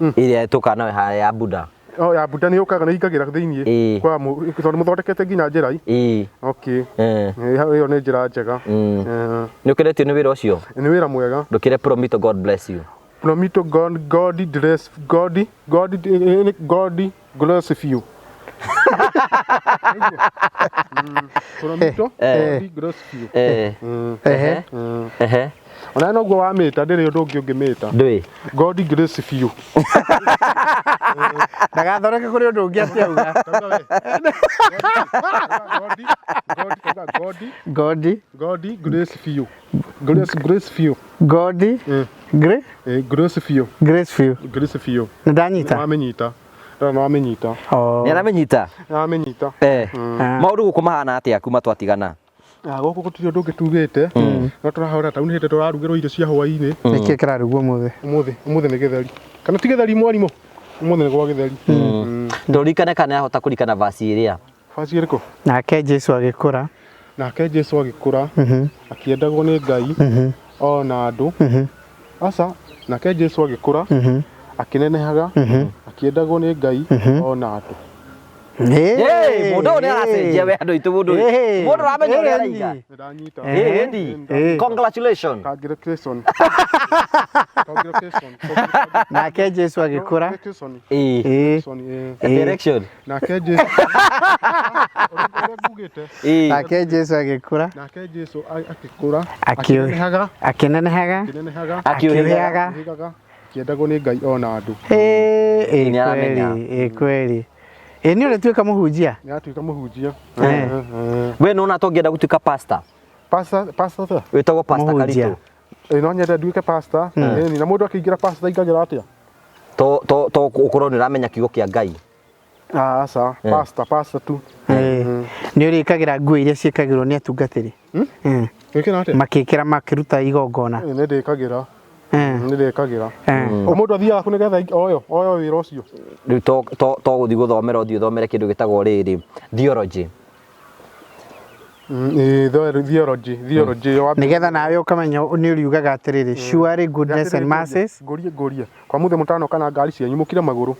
Ĩrĩa tũkaga nayo harĩa ya Buda. Oh, ya Buda nĩ yũkaga nĩ ingagĩra thĩiniĩ. Kwa tondũ mũthondekete nginya njĩra. Ĩĩ. Okay. Ĩyo nĩ njĩra njega. Nĩ ũkenetio nĩ wĩra ũcio? Nĩ wĩra mwega. Ndũkĩre Promito God bless you. Promito God God bless God God God bless you. Promito God bless you. Ehe. Ona noguo wamĩta ndĩrĩ ũndũ ũngĩ ũngĩmĩta. Ndũĩ. God grace you. Ndagathondeke kũrĩ ũndũ ũngĩ atĩ auga. God God grace you. Grace grace you. God Grace Grace you. Grace you. Grace you. Nĩ ndanyita. Wamenyita. Nĩ wamenyita. Nĩ aramenyita? Nĩ aramenyita. Maũndũ gũkũ mahana atĩa kuma twatigana? Ah, gũkũ gũtirĩ ũndũ ũngĩ tugĩte no tũrahora tauni hĩndĩ tũrarugĩrwo irio cia hwaĩ-inĩ. Nĩkĩ kĩrarugwo ũmũthĩ? Ũmũthĩ, ũmũthĩ nĩ gĩtheri kana ti gĩtheri mwarimũ? Ũmũthĩ nĩ gwa gĩtheri. Ndũririkane kana ahota kũririkana vasi ĩrĩa. Baci ĩrĩkũ? Nake Jesu agĩkũra. Nake Jesu agĩkũra akĩendagwo nĩ Ngai ona andũ. Aca, nake Jesu agĩkũra akĩnenehaga akĩendagwo nĩ Ngai ona andũ. Ĩĩ, mũndũ ũyũ nĩ aracenjia we andũ aitũ mũndũ ũyũ. Mũndũ ũramenya ũrĩa araiga. Nĩndanyita. Ĩĩ, ĩni. Congratulations. Congratulations. Congratulations. Nake Jesu agĩkũra. Congratulations. Ĩĩ. Ĩĩ. Ĩĩ. Direction. Nake Jesu ũrĩa ngugĩte. Ĩĩ. Nake Jesu agĩkũra. Nake Jesu agĩkũra Akĩnenehaga. akĩnenehaga Akĩnenehaga. Akĩũhĩgaga. Akĩũhĩgaga. akĩũhĩgaga akĩendagwo nĩ Ngai ona andũ. Ĩĩ, ĩĩ Nĩ aramenya. kweli, ĩĩ kweli. Ĩĩ nĩ ũrĩtuĩka mũhunjia? Nĩ atuĩka mũhunjia. Eh. We nona tũngĩenda gũtuĩka pastor. Pastor, pastor atĩa? Wĩtagwo pastor Mũhunjia. Karitũ. Ĩĩ no nyende nduĩke pastor. Ĩni, na mũndũ akĩingĩra pastor aingagĩra atĩa? To to to ũkorwo nĩ ũramenya kiugo kĩa Ngai. Ah, aca, pastor, pastor tu. Ĩĩ. Nĩ ũrĩkagĩra nguo iria ciĩkagĩrwo nĩ atungatĩri? Mm. Wĩkĩra atĩa? Makĩkĩra makĩruta igongona. Ĩĩ, nĩ ndĩkagĩra. Eh. Nĩ ndĩkagĩra. Eh. O mũndũ athiaga kũ nĩgetha oyo oyo wĩra ũcio? Rĩu to to to gũthiĩ gũthomera ũthiĩ ũthomere kĩndũ gĩtagwo rĩrĩ theology. Ĩĩ, theology, theology ĩyo wa Nĩgetha nawe ũkamenya nĩ ũriugaga atĩrĩrĩ, surely goodness and mercies. Ngũrie ngũrie. Kwa mũthĩ mũtanoka na ngari cianyu mũkire magũrũ.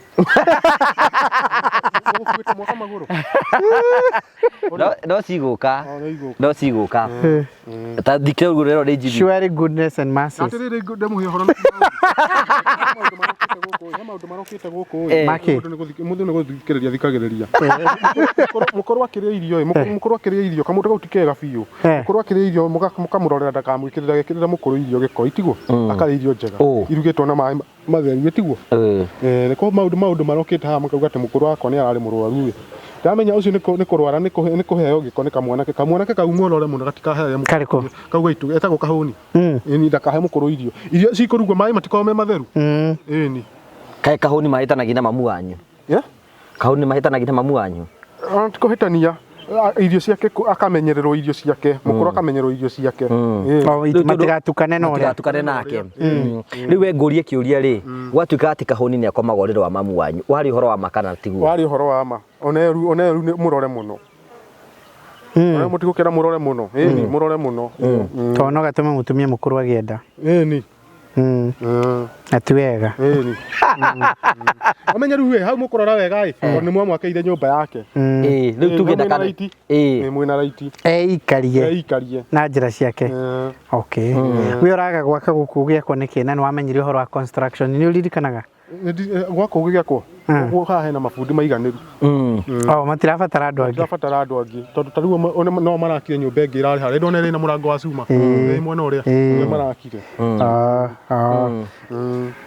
Mũgũkuĩte mwaka magũrũ. No no cigũka. O, no igũka. No cigũka. Ta thikĩrĩria ũguo rĩro nĩ njigi. Surely goodness and Na mercies. atĩrĩrĩ ndĩmũhe ũhoro na maũndũ marokĩte gũkũ ĩ, he maũndũ marokĩte gũkũ ĩ. Eh. Makĩ? Mũndũ nĩ mũndũ nĩ gũthikĩrĩria thikagĩrĩria. Mũkorwo akĩrĩa irio ĩ, mũkorwo akĩrĩa irio kamũndũ kau ti kega biũ. Eh. Mũkorwo akĩrĩa irio mũkamũrorera ndakamwĩkĩrĩre agĩkĩrĩra mũkũrũ irio gĩko itiguo. Akarĩa irio njega. Ũ. Irugĩtwo na maĩ matheru ĩtiguo. Eh. Eh, nĩ kwa maũndũ maũndũ marokĩte haha makauga atĩ mũkũrũ wakwa nĩ ararĩ mũrwaru ĩ. Ndamenya ũcio nĩ kũrwara nĩ kũheo gĩko nĩ kamwanake kamwanake kau mũrore mũno gatikaheo mũkũrũ Karĩkũ? kau gaitũ etagwo kahũni. Mm. Ĩni ndakahe mũkũrũ irio irio cikũrugwo maĩ matikoragwo me matheru. Mm. Ĩni. Kaĩ kahũni mahĩtanagia na mamu wanyu. Yeah? Kahũni mahĩtanagia na mamu wanyu. Ona ti kũhĩtania irio ciake akamenyererwo irio ciake mũkũrũ akamenyererwo irio ciake. Ĩĩ. O, matigatukane na ũrĩa. Matigatukane nake. Rĩu we ngũrie kĩũria rĩ, gwatuĩka atĩ kahũni nĩ akomaga ũrĩrĩ wa mamu wanyu. Warĩ ũhoro wa ma kana tiguo? Warĩ ũhoro wa ma oneru oneru nĩ mũrore mũno. Ona mũtigũkĩra mũrore mũno. Ĩni mũrore mũno. Tondũ no gatũme mũtumia mũkũrũ agĩe Ĩni. Mm. Na ti wega. Ĩni. Ũmenye rĩu ĩ hau mũkũrora wega ĩ tondũ nĩ mwamwakĩire nyũmba yake. Ĩĩ, rĩu Ĩĩ, tuge no mwĩna ndakane. raiti. Ĩĩ. Ĩ mwĩna raiti. Eikarie Eikarie. na njĩra ciake. Okay. We ũraga gwaka gũkũ gĩakwo nĩkĩ na nĩ wamenyire ũhoro wa construction nĩ ũririkanaga? Gwakwo gĩakwo. Ũguo haha hena mabundi maiganĩru. O matirabatara andũ angĩ. Tirabatara andũ angĩ tondũ ta rĩu no marakire nyũmba ĩngĩ ĩrarĩ harĩa ndona ĩrĩ na mũrango wa cuma. Ĩ mwena ũrĩa ũrĩa marakire. Ah, ah.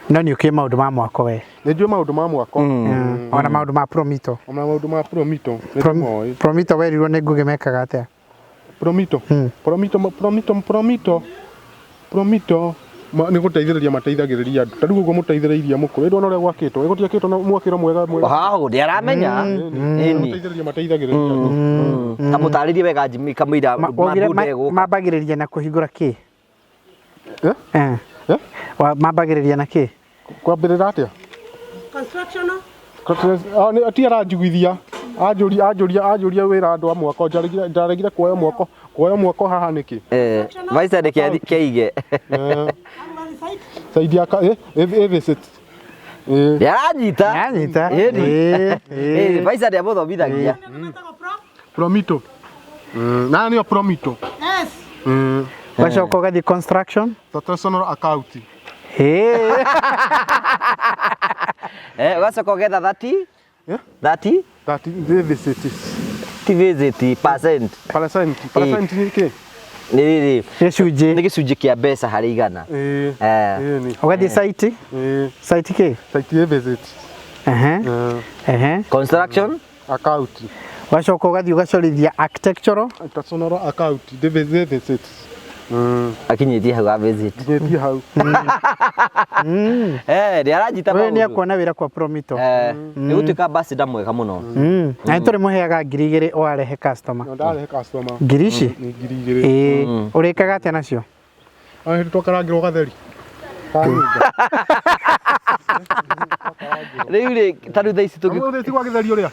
No nĩ ũkĩũĩ maũndũ ma mwako we. Nĩ njũĩ maũndũ ma mwako. Ona maũndũ ma promito. Ona maũndũ ma promito nĩ ndĩmoĩ. Promito werirwo nĩ Ngũgĩ mekaga atĩa? Promito. Promito promito promito promito nĩ gũteithĩrĩria mateithagĩrĩria andũ ta rĩu ũguo mũteithĩrĩirie mũkũrũ ĩndĩ ona ũrĩa gwakĩtwo ĩ gũtiakĩtwo na mwakĩro mwega mwega. Hau nĩ aramenya. Ĩni. Gũteithĩrĩria mateithagĩrĩria andũ. Ta mũtarĩrie wega Jimmy kamũira Waugire mabunda ĩgũka. mambagĩrĩria na kũhingũra kĩ? Eh? Eh. Eh? Mambagĩrĩria na kĩ? Kwambĩrĩra atĩa? Constructional. Ah, ti aranjiguithia anjũria anjũria anjũria wĩra andũ a mwako njaregire ndaregire kuoya mwako kuoya mwako haha nĩkĩ? Eh, Vice nĩ kĩaige. Eh, Saidi ya ka eh eh visit. Eh. Nĩ aranyita. Nĩanyita. Ĩni. Ĩĩ, Ĩĩ, ĩĩ. Vice nĩ amũthomithagia. Promito. Na nĩyo Promito. Yes. Ũgacoka ũgathiĩ construction. Professional account. Ĩĩ. Eh, ũgacoka ũgetha 30 Yeah? 30 That visit. ti visit percent. Percent. Percent nĩ kĩ? Nĩ rĩrĩ Gĩcunjĩ. nĩ gĩcunjĩ kĩa mbeca harĩ igana. Eh. Eh. Eh ni. Ũgathiĩ site. Eh. Site kĩ? Site visit. Ehe. Ehe. Construction Account. Ũgacoka ũgathiĩ ũgacorithia architectural. Personal account. The visit. Akinyĩtie hau ga visit. Nginyĩtie hau. Eh, nĩ aranyita Wewe nĩ maũndũ. akuona wĩra kwa Promito. Eh, nĩ gũtuĩka ambassador mwega mũno. Na nĩ tũrĩmũheaga 2000 o arehe customer. Na ndarehe customer. Ngiri ici? Nĩ 2000. Ĩĩ. Ũrĩkaga atĩa nacio? Ah, hĩndĩ twakarangĩrwo gatheri. Kanyumba. Rĩu rĩ, ta rĩu thaa ici tũngĩ Ũmũthĩ ti gwa gĩtheri ũrĩa?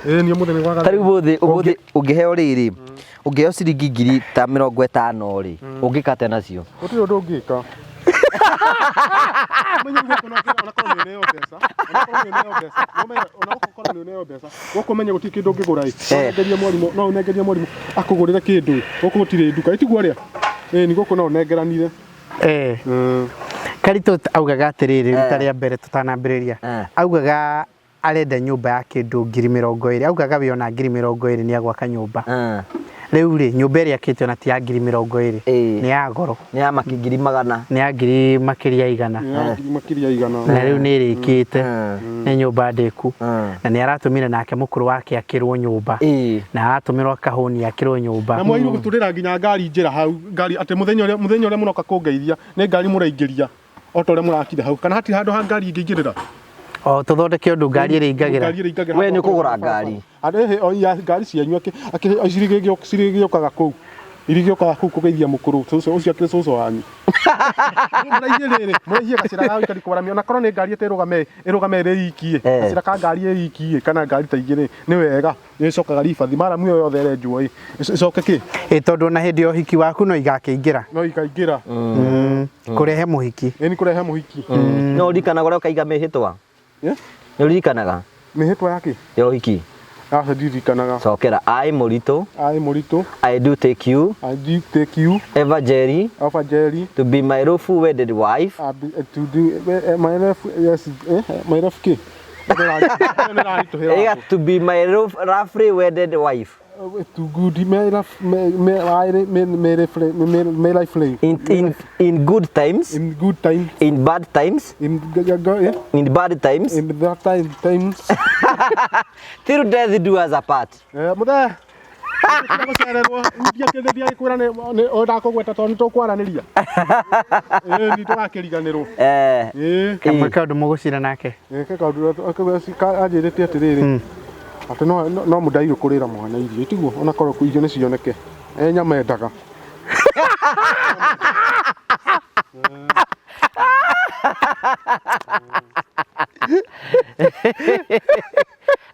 Ĩĩ ni ũmũthĩ nĩ gwa ta gatheri. rĩu ũmũthĩ ũmũthĩ ũngĩheo rĩrĩ, ũngĩheo ciringi 50,000 rĩ, ũngĩka atĩa nacio? Gũtirĩ ũndũ ũngĩka. Ũmenye gũkũ no onakorwo nĩ ũneo mbeca, onakorwo nĩ ũneo mbeca, ũmenye onakorwo nĩ ũneo mbeca, gũkũ ũmenye gũtirĩ kĩndũ ũngĩgũra ĩ. No ũnengerie mwarimũ, no ũnengerie mwarimũ akũgũrĩre kĩndũ ĩ. Gũkũ gũtirĩ nduka, ĩtiguo ũrĩa? Ĩĩ ni gũkũ no ũnengeranire. Eh. Karitũ augaga atĩrĩrĩ rita rĩa mbere tũtanambĩrĩria. Augaga arenda nyũmba ya kĩndũ 20,000. Augaga we ona 20,000 nĩ agwaka nyũmba. Rĩu rĩ, nyũmba ĩrĩa akĩte ona ti ya 20,000. Nĩ ya goro. Nĩ ya makingiri magana. Nĩ ya ngiri makĩria igana. Nĩ ya ngiri makĩria igana. Na rĩu nĩ ĩrĩkĩte. Nĩ nyũmba ndĩku. Na nĩ aratũmire nake mũkũrũ wake akĩrwo nyũmba. Na aratũmĩrwo kahũni akĩrwo nyũmba. Na mwairwo gũtũrĩra nginya ngari njĩra hau, ngari atĩ mũthenya ũrĩa mũthenya ũrĩa mũroka kũngeithia nĩ ngari mũraingĩria o ta ũrĩa mũrakire hau, kana hatirĩ handũ ha ngari ĩngĩingĩrĩra. O tũthondeke ũndũ ngari ĩrĩingagĩra. Ngari ĩrĩingagĩra. We nĩ ũkũgũra ngari. Andũ ĩhĩ o ya ngari cianyu akĩ cirĩgĩũkaga kũu. Irigĩũkaga kũu kũgeithia mũkũrũ cũcũ ũcio akĩrĩ cũcũ wanyu. Mũraihie rĩrĩ, mũraihie gacĩra ga gũikari kwaramia ona korwo nĩ ngari ĩte ĩrũgame ĩrũgame ĩrĩ iki ĩ, gacĩra ka ngari ĩ iki ĩ, kana ngari ta igĩrĩ nĩ wega nĩ ĩcokaga ribathi maramu ĩyo yothe ĩrenjwo ĩ, ĩcoke kĩ? Ĩ tondũ ona hĩndĩ ya ũhiki waku no igakĩingĩra. No ikaingĩra. Kũrehe mũhiki. Ĩ nĩ kũrehe mũhiki. No ũririkanaga ũrĩa ũkaiga mĩhĩtwa? Nĩ ũririkanaga? Mĩhĩtwa ya kĩ? Ya ũhiki. Aca ndirikanaga. Cokera I Mũritũ. I Mũritũ. I do take you. I do take you. Eva Jerry. Eva Jerry. To be my lawful wedded wife. To do my love, yes, my love kĩ? Ĩga to be my roughly wedded wife. To good my life my my my my life in in good times. In good times. In bad times. In in bad times. In bad times. Till death do us apart. Muthe. Gũcererwo ndiakĩkwĩra nĩ ndakũgweta tondũ nĩ tũkwaranĩria. Ĩĩ nĩ tũgakĩriganĩrwo. Ĩĩ. Kamwe kaũndũ mũgũcira nake. Ĩĩ kaũndũ anjĩrĩte atĩrĩrĩ atĩ no mũndairũ kũrĩra mwana irio tiguo ona korwo irio nĩ cioneke. E nyama endaga.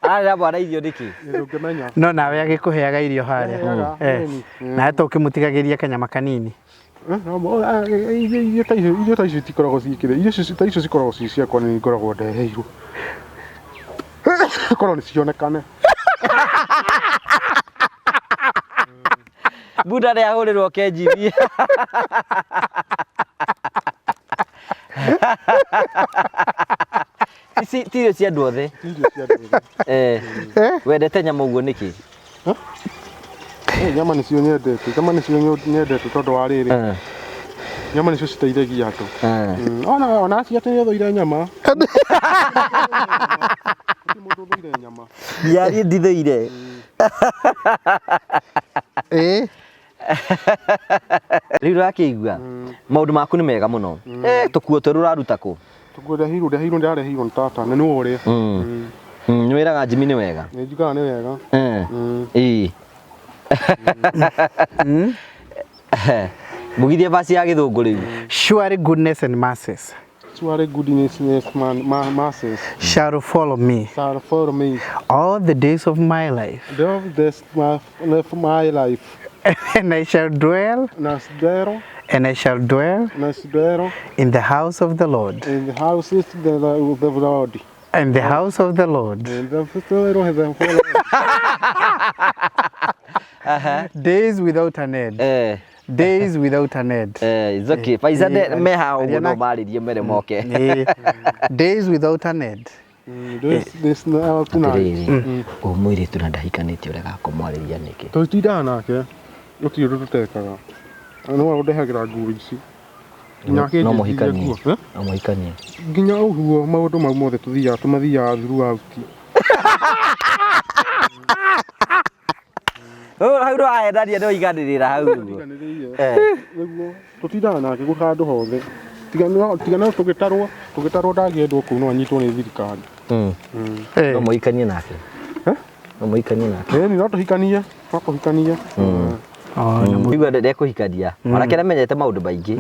Ararera mwana irio nĩkĩ? Ndũngĩmenya. No nawe agĩkũheaga irio harĩa. Aheaga, Nawe to ũkĩmũtigagĩria kanyama kanini. Irio ta icio irio ta icio itikoragwo ciĩkĩre irio icio ta icio cikoragwo ci ciakwa nĩ ngoragwo ndeheirwo. Korwo nĩ cionekane. Buda nĩ ahũrĩrwo KGB. Ici ti irio cia andũ othe. Ti irio cia andũ othe. Eh. Wendete nyama ũguo nĩkĩ? Nyama nĩcio nyendete, nyama nĩcio nyendete tondũ wa rĩrĩ. Nyama nĩcio citeithagia andũ. Ona ona acio atĩ nĩ ũthũire nyama. Gũtirĩ mũndũ ũthũire nyama. Ndiarie ndithũire. Ĩĩ. Rĩu ũrakĩigua maũndũ maku nĩ mega mũno. Tũkuo twerũ ũraruta kũ? Tũkuo ndeheirwo ndeheirwo ndĩrareheirwo nĩ tata na nĩwe ũrĩa. Nĩ wĩraga Jimmy nĩ wega? Nĩ njugaga nĩ wega. Ĩĩ. Mũgithie vaci ya gĩthũngũ rĩu. Surely goodness and mercies. Surely goodness and mercies shall follow me. Shall follow me all the days of my life. The days of my life. And I shall dwell. And I shall dwell. In the house of the Lord. In the house of the Lord. In the house of the Lord. In the house of the Lord. Days without an end. Days without an end. It's okay. Faiza me ha ũguo no marĩrie mere moke. Days without an end. Atĩrĩrĩ, ũyũ mũirĩtu na ndahikanĩtie ũrega kũmwarĩria nĩkĩ? Tũtindaga nake, gũtirĩ ũndũ tũtekaga. No ũndehagĩra nguo ici. No mũhikanie. No mũhikanie. Nginya ũguo maũndũ mau mothe tũthiaga tũmathiaga throughout. Hau ndũrahenania nĩwaiganĩrĩra hau ũguo. Ndiganĩrĩire. Eh. Nĩguo tũtindaga nake handũ hothe. Tiga no tiga no tũgĩtarwo tũgĩtarwo ndangĩendwo kũu no anyitwo nĩ thirikari. Eh. No mũhikanie nake. Eh? No mũhikanie nake. Ĩni no tũhikanie, no tũhikanie. Oh, na mũ- Igua ndekũhikania. Mwanake nĩamenyete maũndũ maingĩ.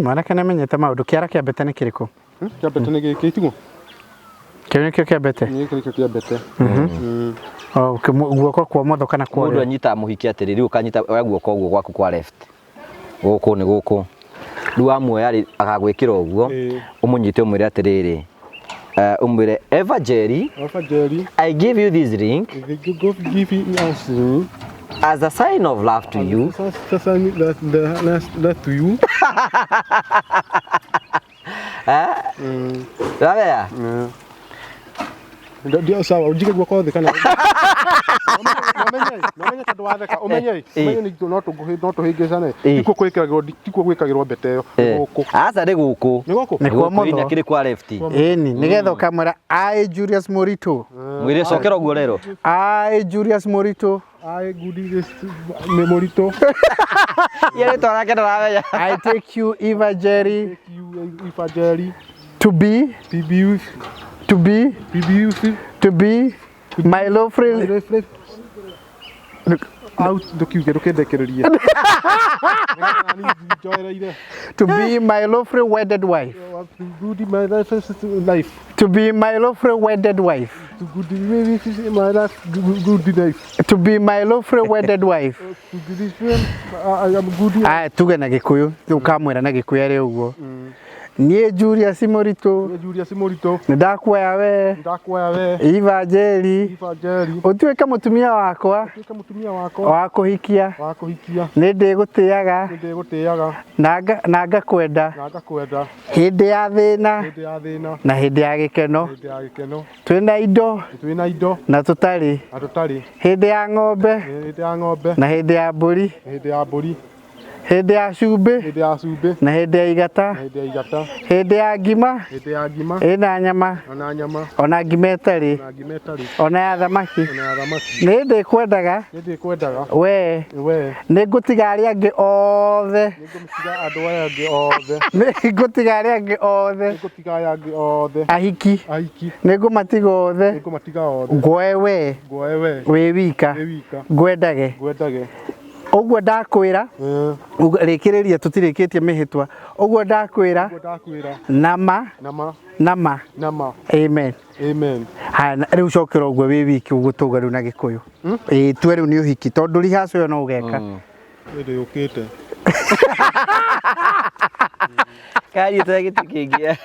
Mwanake nĩamenyete maũndũ. Kĩara kĩa mbete nĩ kĩrĩkũ? Kĩa mbete nĩ gĩkĩ itiguo? Kĩu nĩkĩo kĩa mbete? Gĩkĩ nĩkĩo kĩa mbete. Oh, guoko kwa ũmotho kana kwa Mũndũ ũrĩo? anyitaga mũhiki atĩrĩ, rĩu ũkanyita oya guoko ũguo gwaku kwa left. Gũkũ nĩ gũkũ. Rĩu wamuoya rĩ, agagwĩkĩra ũguo, Ĩĩ. ũmũnyite ũmwĩre atĩrĩrĩ, ũmwĩre Eva Jerry, Eva Jerry, I give you this ring if you go give it us as a sign of love to you. Sasa that that that to you. Eh? Wamenya? Ndio sawa, ujike guoko thĩ kana nomenye tondũ watheka ũmenye ũmenye nĩ no tũngũ no tũhĩngĩcane tikuo gwĩkĩragĩrwo tikuo gwĩkagĩrwo mbete ĩyo nĩ gũkũ Aca nĩ gũkũ. nĩ gũkũ Nĩ kwa ũmotho. Kĩrĩ kwa left. Ĩni, nĩgetha ũkamwĩra I Julius Mũritũ. Mwĩre cokera ũguo rero. I Julius Mũritũ. I good this nĩ mũritũ Ye rĩtwa rake ndaramenya. I take you Eva Jerry you Eva Jerry to be PBU to be PBU to be my lawful out ndũkiuge ndũkĩndekererie njoereire to be my lawfully wedded wife. To good my life life To be my lawfully wedded wife. To good my life good life To be my lawfully wedded wife. To good I am good. Aya tuge na Gĩkũyũ, ũkamwĩra na Gĩkũyũ arĩ ũguo. Niĩ Julius Mũritũ Niĩ Julius Mũritũ nĩ ndakuoya we ndakuoya we Eva Njeri Eva Njeri ũtuĩke mũtumia wakwa ũtuĩke mũtumia wakwa wa kũhikia. Wa kũhikia. Nĩ ndĩgũtĩaga nĩ ndĩgũtĩaga na ngakwenda na ngakwenda hĩndĩ ya thĩna hĩndĩ ya thĩna na hĩndĩ ya gĩkeno. Hĩndĩ ya gĩkeno. Twĩna indo twĩna indo na tũtarĩ na tũtarĩ hĩndĩ ya ng'ombe hĩndĩ ya ng'ombe na hĩndĩ ya mbũri hĩndĩ ya mbũri hĩndĩ ya cumbĩ hĩndĩ ya cumbĩ na hĩndĩ ya igata na hĩndĩ ya igata hĩndĩ ya ngima hĩndĩ ya ngima ĩna nyama ona nyama ona ngima ĩtarĩ ona ngima ĩtarĩ ona ya thamaki ona ya thamaki nĩ ndĩkwendaga nĩ ndĩkwendaga we we nĩ ngũtiga arĩa angĩ othe nĩngũtiga andũ aya angĩ othe nĩ ngũtiga arĩa angĩ othe nĩngũtiga aya angĩ othe ahiki ahiki nĩ ngũmatiga othe nĩngũmatiga othe ngwoe we ngwoe we wĩ wika wĩ wika ngwendage ngwendage ũguo ndakwĩra rĩkĩrĩria tũtirĩkĩtie mĩhĩtwa ũguo ndakwĩra ũguo ndakwĩra nama nama nama nama amen amen. Haya rĩu cokera ũguo wĩ wiki ũguo tauga rĩu na Gĩkũyũ ĩĩ tue rĩu nĩ ũhiki tondũ rehearsal ĩyo no ũgeka Hĩndĩ yũkĩte Karia tũe gĩtĩ kĩngĩ.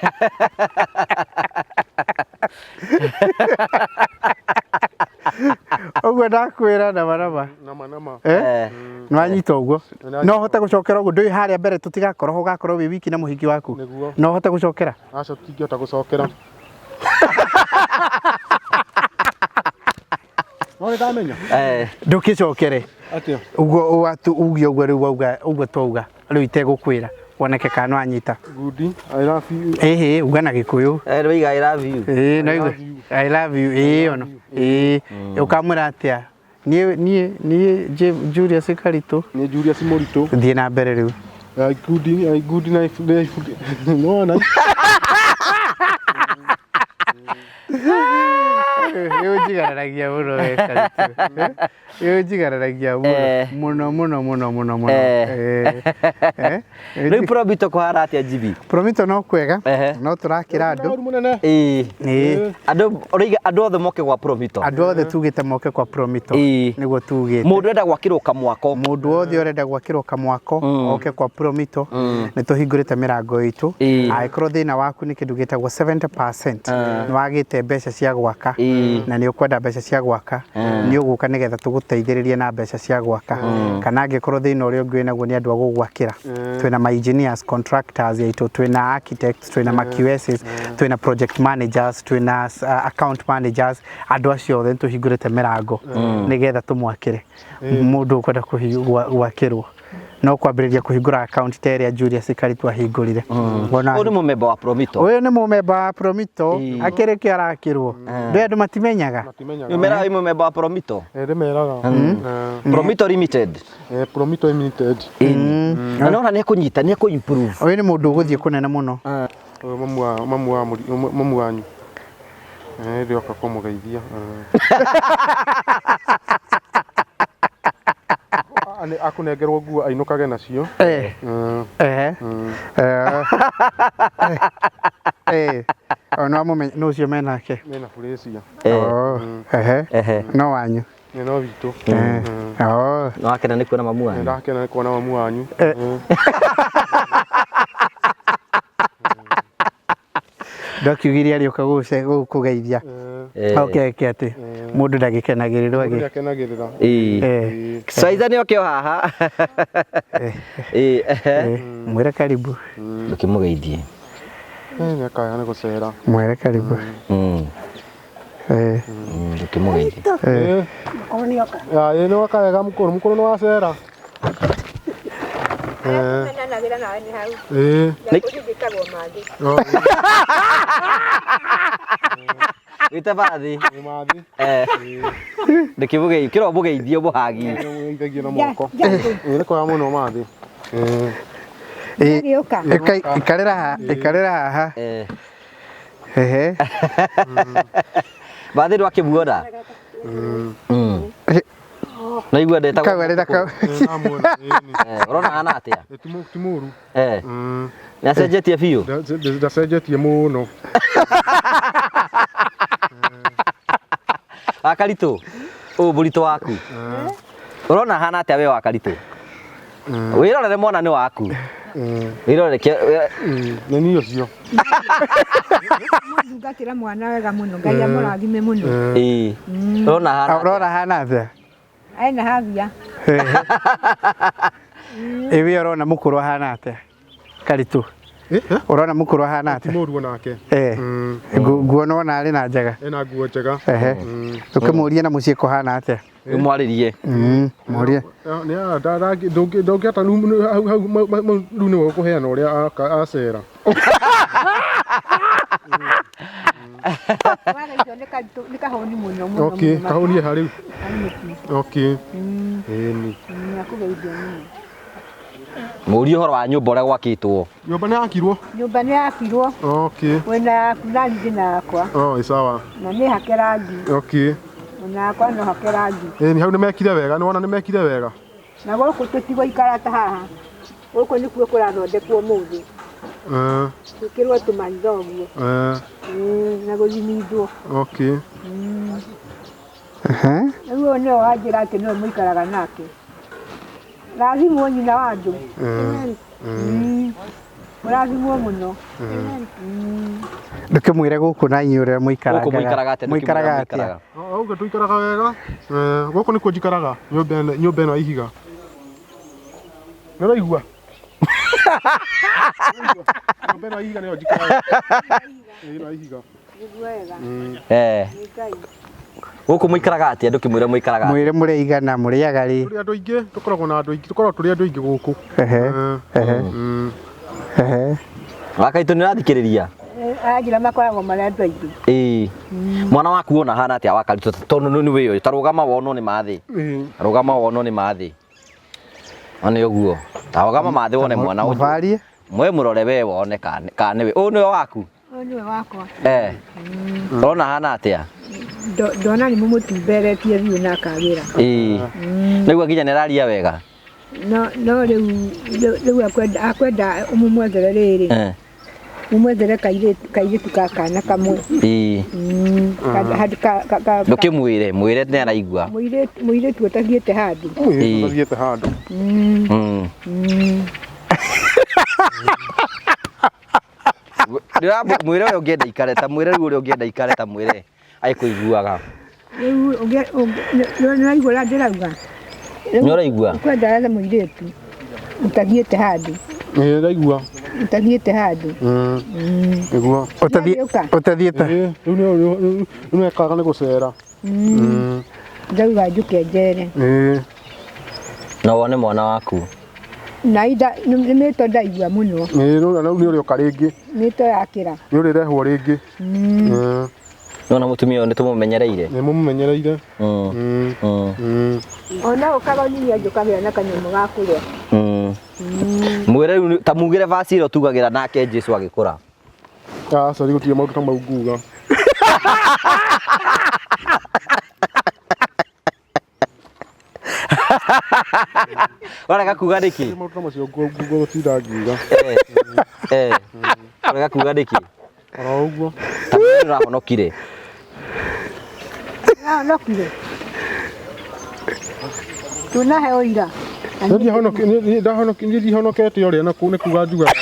Ũguo ndakwĩra nama nama nama nama Eh? Nĩwanyita ũguo no ũhote gũcokera ũguo ndũĩ harĩa mbere tũtigakorwo ho ũgakorwo wĩ wiki na mũhiki waku Nĩguo. no ũhote gũcokera aca tũtingĩhota gũcokera no nĩ ndamenya Eh. ndũkĩcokere atĩa ũguo watu uge ũguo rĩu wauga ũguo twauga rĩu itegũkwĩra woneke kana nĩwanyita good I love you ĩhĩ uga na Gĩkũyũ Eh, nĩwaiga I love you. ĩĩ no igue I love you ĩĩ ono ĩĩ ũkamwĩra atĩa niĩ niĩ niĩ Julius Karitũ nĩ Julius Mũritũ thiĩ na mbere rĩu I good I good life life no na Nĩ ũnjigararagia mũno we Karitũ nĩ ũnjigararagia mũno mũno mũno mũno mũno mũno Rĩu Promito kũhana atĩa Jimmy? Promito no kwega no tũrakĩra andũ mũnene Ĩĩ. Ĩĩ. Andũ ũraiga andũ othe moke gwa Promito. Andũ othe tugĩte moke kwa Promito nĩguo tugĩte Mũndũ enda gwakĩrwo kamwako mũndũ wothe ũrenda gwakĩrwo kamwako oke kwa Promito nĩ tũhingũrĩte mĩrango itũ angĩkorwo thĩna waku nĩ kĩndũ gĩtagwo 70% nĩ wagĩte mbeca cia gwaka na nĩ ũkwenda mbeca cia gwaka nĩ ũgũka nĩgetha tũgũteithĩrĩrie na mbeca cia gwaka kana angĩkorwo thĩna ũrĩa ũngĩ wĩnaguo nĩ andũ a gũgwakĩra twĩna ma engineers contractors aitũ twĩna architects twĩna ma QSs twĩna project managers twĩna account managers andũ acio othe nĩ tũhingũrĩte mĩrango nĩgetha tũmwakĩre mũndũ ũkwenda gwakĩrwo No kwambĩrĩria kũhingũra account ta ĩrĩa Julius Karĩtũ ahingũrire. Ona Ũyũ nĩ mũmemba wa Promito. Ũyũ nĩ mũmemba wa Promito, akĩrĩ kĩ arakĩrwo. Ndũĩ andũ matimenyaga. Matimenyaga. Nĩmeraga wĩ mũmemba wa Promito. Ndĩmeraga. Promito Limited. Promito Limited. Na nĩwona nĩ ekũnyita, nĩ ekũ improve. Ũyũ nĩ mũndũ ũgũthiĩ kũnene mũno. Ũyũ mamu wa mamu wa mamu wanyu. Ndĩroka kũmũgeithia. Akũnengerwo nguo ainũkage nacio. No amũmenye, nũ ũcio menake? Mena Furĩcia. No wanyu. No witũ. Nĩwakena nĩ kuona mamu wanyu? Nĩndakena nĩ kuona mamu wanyu. Ndokiugire arĩũka gũkũgeithia. Oke eke atĩ mũndũ ndagĩkenagĩrĩrwo agĩ. Nĩakenagĩrĩra. Saiza nĩ oke o haha. Mwĩre karibu. Ndũkĩmũgeithie. Nĩakaya nĩ gũcera. Mwĩre karibu. Ndũkĩmũgeithie. Ĩĩ nĩwoka wega mũkũrũ, mũkũrũ nĩwacera. Wĩte bathi. Ndĩkĩmũgeithie, kĩro mũgeithie mũhagi. Mũgeithagie na moko. Nĩ kwega mũno mathi. Ikarĩra haha. Bathi ndwakĩmuona? Naigua ndetagwo. Ũrona hana atĩa? Ti mũru. Nĩ acenjetie biũ? Ndacenjetie mũno. Wakaritũ, ũyũ mũritũ waku. Ũrona hana atĩa we Wakaritũ? Wĩrorere mwana nĩ waku. Wĩrorere nĩ niĩ ũcio. Mũtungatĩra mwana wega mũno, Ngai amũrathime mũno. Ũrona hana atĩa? Ũrona hana atĩa? Ena habia. Ĩwe ũrona mũkũrũ ahana atĩa? Karitũ. Ũrona mũkũrũ ahana atĩa? Ti mũru onake. Nguo nĩwona arĩ na njega? Ena nguo njega. Ũkĩmũrie na mũciĩ kũhana atĩa? Ũmwarĩrie. Mũrie. Ndũngĩhota rĩu nĩwe ũkũheana ũrĩa acera. Nĩ kahũni mũno mũno. Okay, kahũni ha rĩu. Okay. Ĩni. Nĩakũgeithia mũno. Mũrie ũhoro wa nyũmba ũrĩa gwakĩtwo. Nyũmba nĩ yakirwo? Nyũmba nĩ yakirwo. Okay. Wĩna yaku na niĩ ndĩna yakwa. Oh, sawa. Na nĩ hake rangi. Okay. Ona yakwa no hake rangi. Ĩni hau nĩ mekire wega, nĩwona nĩ mekire wega. Na gũkũ tũtigũikara ta haha. Gũkũ nĩkuo kũrathondekwo ũmũthĩ. Gwĩkĩrwo tũmaritha ũguo. Na gũthimindwo. Okay. Rĩu ũyũ nĩwe wanjĩra atĩ nĩwe mũikaraga nake. Rathimwo nyina wa andũ. Ũrathimwo mũno. Ndũkĩmwĩre gũkũ na inyuĩ ũrĩa mũikaraga. Gũkũ mũikaraga atĩa? Mũikaraga atĩa? Ũguo tũikaraga wega. Gũkũ nĩkuo njikaraga, nyũmba ĩno ya ihiga. Nĩũraigua? Nyũmba ĩno ya ihiga nĩyo njikaraga. Ĩno ya ihiga. Gũkũ mũikaraga atĩa? Ndũkĩmwĩre mũikaraga atĩa? Mwĩre mũrĩ aigana, mũrĩaga rĩ? Tũrĩ andũ aingĩ, tũkoragwo na andũ aingĩ, tũkoragwo tũrĩ andũ aingĩ gũkũ. Wakaitũ nĩ ũrathikĩrĩria? Anjĩra makoragwo marĩ andũ aingĩ. Ĩĩ. Mwana waku wona hana atĩa Wakaritũ? Tondũ nĩ wĩyũĩ, ta rũgama wonwo nĩ mathĩ. Rũgama wonwo nĩ mathĩ. One ũguo. Ta rũgama mathĩ wone mwana ũyũ. Mũbarie? Mwe mũrore we wone kana nĩwe. Ũyũ nĩwe waku? Ũyũ nĩwe wakwa. Ũrona hana atĩa? Ndona nĩ mũmũtumberetie biũ na akagĩra. Ĩĩ. Nĩguo nginya nĩ araria wega. No rĩu akwenda ũmũmwethere rĩrĩ. Mũmwethere kairĩtu ka kana kamwe. Ĩĩ. Ndũkĩmwĩre, mwĩre nĩ araigua. Mũirĩtu ũtathiĩte handũ. Mũirĩtu ũtathiĩte handũ. Mwĩre ũrĩa ũngĩenda ikare, ta mwĩre rĩu ũrĩa ũngĩenda ikare, ta mwĩre agĩkũiguaga. Rĩu nĩũraigua ũrĩa ndĩrauga? Nĩ ũraigua? Ũkwenda ethe mũirĩtu ũtathiĩte handũ. Ĩĩ ndaigua. Ũtathiĩte handũ. Nĩguo. Ũtathiĩte. Rĩu nĩ ekaga nĩ gũcera. Ndauga njũke njere. Ĩĩ. Na wone mwana waku. Na ida nĩ mĩto ndaigua mũno. Ĩĩ rĩu nĩ ũrĩũka rĩngĩ. Mĩto yakĩra. Nĩ ũrĩrehwo rĩngĩ. Nona mũtumia ũyũ nĩ tũmũmenyereire. Nĩ mũmũmenyereire. Ona ũkaga niĩ njũkagĩra na kanyamũ ga kũrĩa. Mwĩre rĩu ta mugĩre vaci ĩrĩa tugagĩra nake Jesu agĩkũra. Aca gũtirĩ maũndũ ta mau nguga. Ũrarega kuga nĩkĩ? Maũndũ ta macio nguga gũtinda ngiuga. Ũrarega kuga nĩkĩ? Oro ũguo. Ta mwĩre ũrahonokire. Ũrahonokire. Tunaheo ira. Niĩ ndihonokete ũrĩa na nĩ kuga njugaga.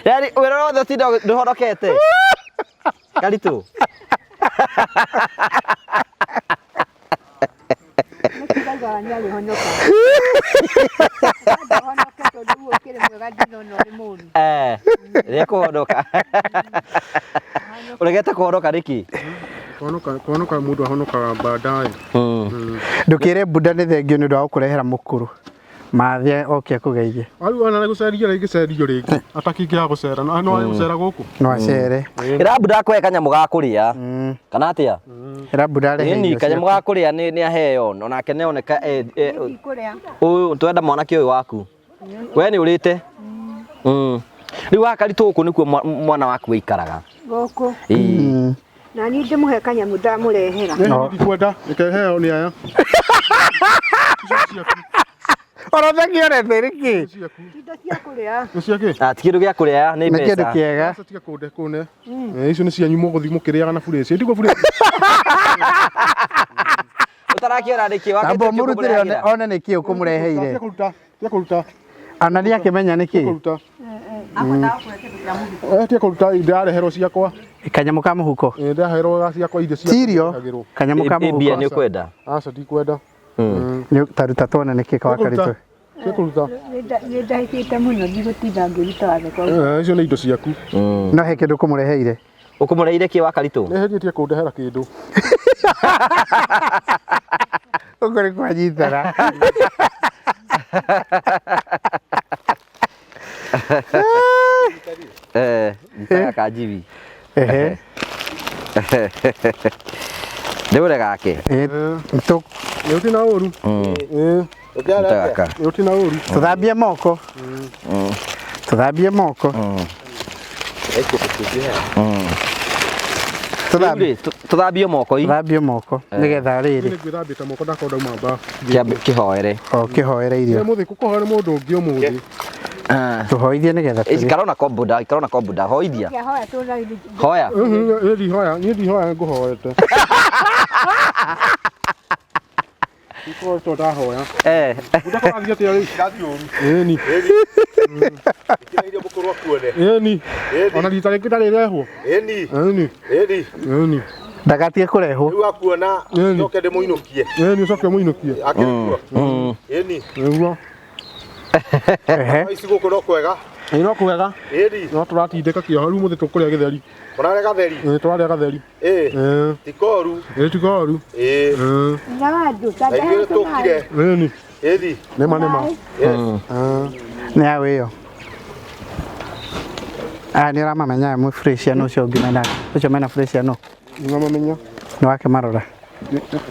Yaani wĩra wothe ũtinda ndũhonokete. Karitũ. Nĩkĩndaugaga nĩarĩhonoka. Ndahonoke tondũ rĩu ũkĩrĩ mwega ndinona ũrĩ mũru. Nĩekũhonoka. Ũregete kũhonoka nĩkĩ? Kũhonoka mũndũ ahonokaga baadaye. Ndũkĩre Buda nĩ thengio nĩ ũndũ wa gũkũrehera mũkũrũ. Mathia oke akũgeithie. Rĩu ona nĩ gũceria rĩngĩ cerio rĩngĩ. Atakĩingĩra gũcera. No arĩ gũcera gũkũ. No acere. Ĩra Buda akũhe kanyamũ ga kũrĩa. Kana atĩa? Ĩra Buda arehe Ĩni irio kanyamũ ciaku. ga kũrĩa nĩ aheo onake nĩ oneka Ndikũrĩa. ũyũ twenda mwanake ũyũ waku. We nĩ ũrĩte? Rĩu wa Karitũ gũkũ nĩkuo mwana waku aikaraga. Gũkũ. Ĩĩ. Na niĩ ndĩmũhe kanyamũ ndamũrehera. Nĩ ndikwenda reke heo nĩ aya. Oro thengio rete nĩkĩ? Indo cia kũrĩa. Nĩ cia kĩ? Ah, ti kĩndũ gĩa kũrĩa nĩ Nĩ kĩndũ mbeca. kĩega. Aca tiga kũnde kũne. Icio nĩ cianyu mũgũthiĩ mũkĩrĩaga na burĩci. Ndiguo burĩci. Ũtarakĩona nĩkĩ? Wakĩte Amba nĩkĩ ũmũrutĩre ũkũmũrehagĩra? one nĩkĩ ũkũmũreheire. Tiga kũruta. Tiga kũruta. Ona nĩ akĩmenya nĩkĩ. Kũruta. Tiga kũruta ndĩrareherwo ciakwa. Kanyamũ ka mũhuko. Ndĩraherwo ciakwa irio Ti irio. Kanyamũ ka Ĩ mbia mũhuko. nĩ ũkwenda? Aca ndikwenda. Nĩ taruta tuone nĩkĩ kwa Karitũ. Tiga kũruta. Nĩ ndahĩtĩte mũno ndigũtinda ngĩruta watho kwa Icio nĩ indo ciaku. No he kĩndũ ũkũmũreheire. Ũkũmũreheire kĩ wa Karitũ? Nĩ tie kũndehera kĩndũ. Ũguo nĩ kwanyitana. Nyitaga kanjibi. Ehe. Ndĩũre gake. Nĩ ũtĩ na ũru. Nyita gaka. Nĩ ũtĩ na ũru. Tũthambie moko. Tũthambie moko. Rĩu rĩ, tũthambie moko i. Tũthambie moko nĩgetha rĩrĩ. Nĩ ngwĩthambĩte moko ndakorwo ndauma bafu. Kĩhoere. O kĩhoere irio. Nĩ mũthĩ kũhoere mũndũ ũngĩ ũmũthĩ. Tũhoithie nĩgetha tũrĩe. Ikara na kombuda, ikara na kombuda, hoithia. Hoya tũna Hoya. Niĩ ndihoya, niĩ ndihoya ngũhoete. Ndikoretwo ndahoya. Buda kũrathiĩ atĩa rĩu? Ndathiĩ ũru. Ĩni. Ĩkĩra irio mũkũrũ akuone. Ĩni. Ona rita rĩngĩ ndarĩrehwo. Ĩni. Ĩni. Ĩni. Ĩni. Ndagatige kũrehwo. Rĩu akuona ũcoke ndĩmũinũkie. Ĩni ũcoke ũmũinũkie. Akĩrĩkuo. Ĩni. Nĩguo. Ici gũkũ no kwega. Ĩĩ no kwega. Ĩni. No tũratindĩka kĩoho rĩu mũthĩ tũkũrĩa gĩtheri. Mũrarĩa gatheri? Ĩĩ tũrarĩa gatheri. Ĩĩ. Ti koru. Ĩĩ ti koru. Ĩĩ. Na andũ ta Na ithuĩ tũkire. Ĩni. Ĩni. Nĩma nĩma. Nĩ yaũ ĩyo? Aya nĩ ũramamenya aya mwĩ Fresian ũcio ũngĩ mena ũcio mena Fresian no? Nĩmamamenya. Nĩ wake marora.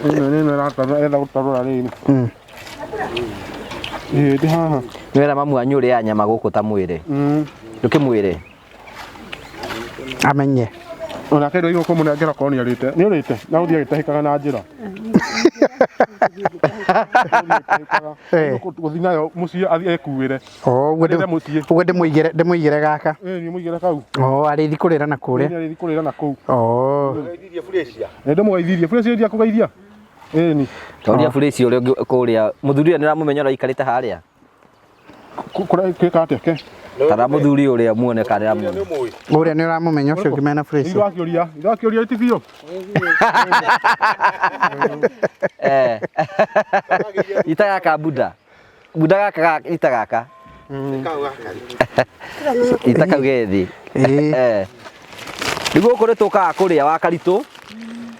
Ĩno nĩ ĩratara gũtarũra rĩrĩ. Ĩĩ ndĩ haha. Nĩwera mamu wanyu ũrĩaga nyama gũkũ ta mwĩrĩ. Ndũkĩmwĩre. Amenye. Onake ndũigua kũmũnengera korwo nĩ arĩte. Nĩ ũrĩte? Na ũthiĩ agĩtahĩkaga na njĩra. Gũthiĩ nayo mũciĩ athiĩ ekuĩre. Ũguo ũguo ndĩmũigĩre ndĩmũigĩre gaka. Ĩĩ nĩ mũigĩre kau. Oh, arĩthi kũrĩra na kũrĩa. Nĩ arĩthi kũrĩra na kũu. Oh. Mũgeithirie Furacia. Nĩ ndĩmũgeithirie. Furacia ndiakũgeithia. Ĩni. Tauria Furacia ũrĩa ũngĩ kũrĩa mũthuri ũrĩa nĩũramũmenya ũrĩa aikarĩte harĩa. Kũreka atĩa ke? Kana mũthuri ũrĩa muone kana nĩũramũmenya. Ũrĩa nĩ ũramũmenya ũcio ũngĩ mena Furacia. Irakĩũria, irakĩũria ti biũ. Ita gaka Buda. Buda gaka ita gaka. Ita kau ge thĩ. Ĩĩ. Rĩu gũkũ nĩ tũkaga kũrĩa wa Karitũ.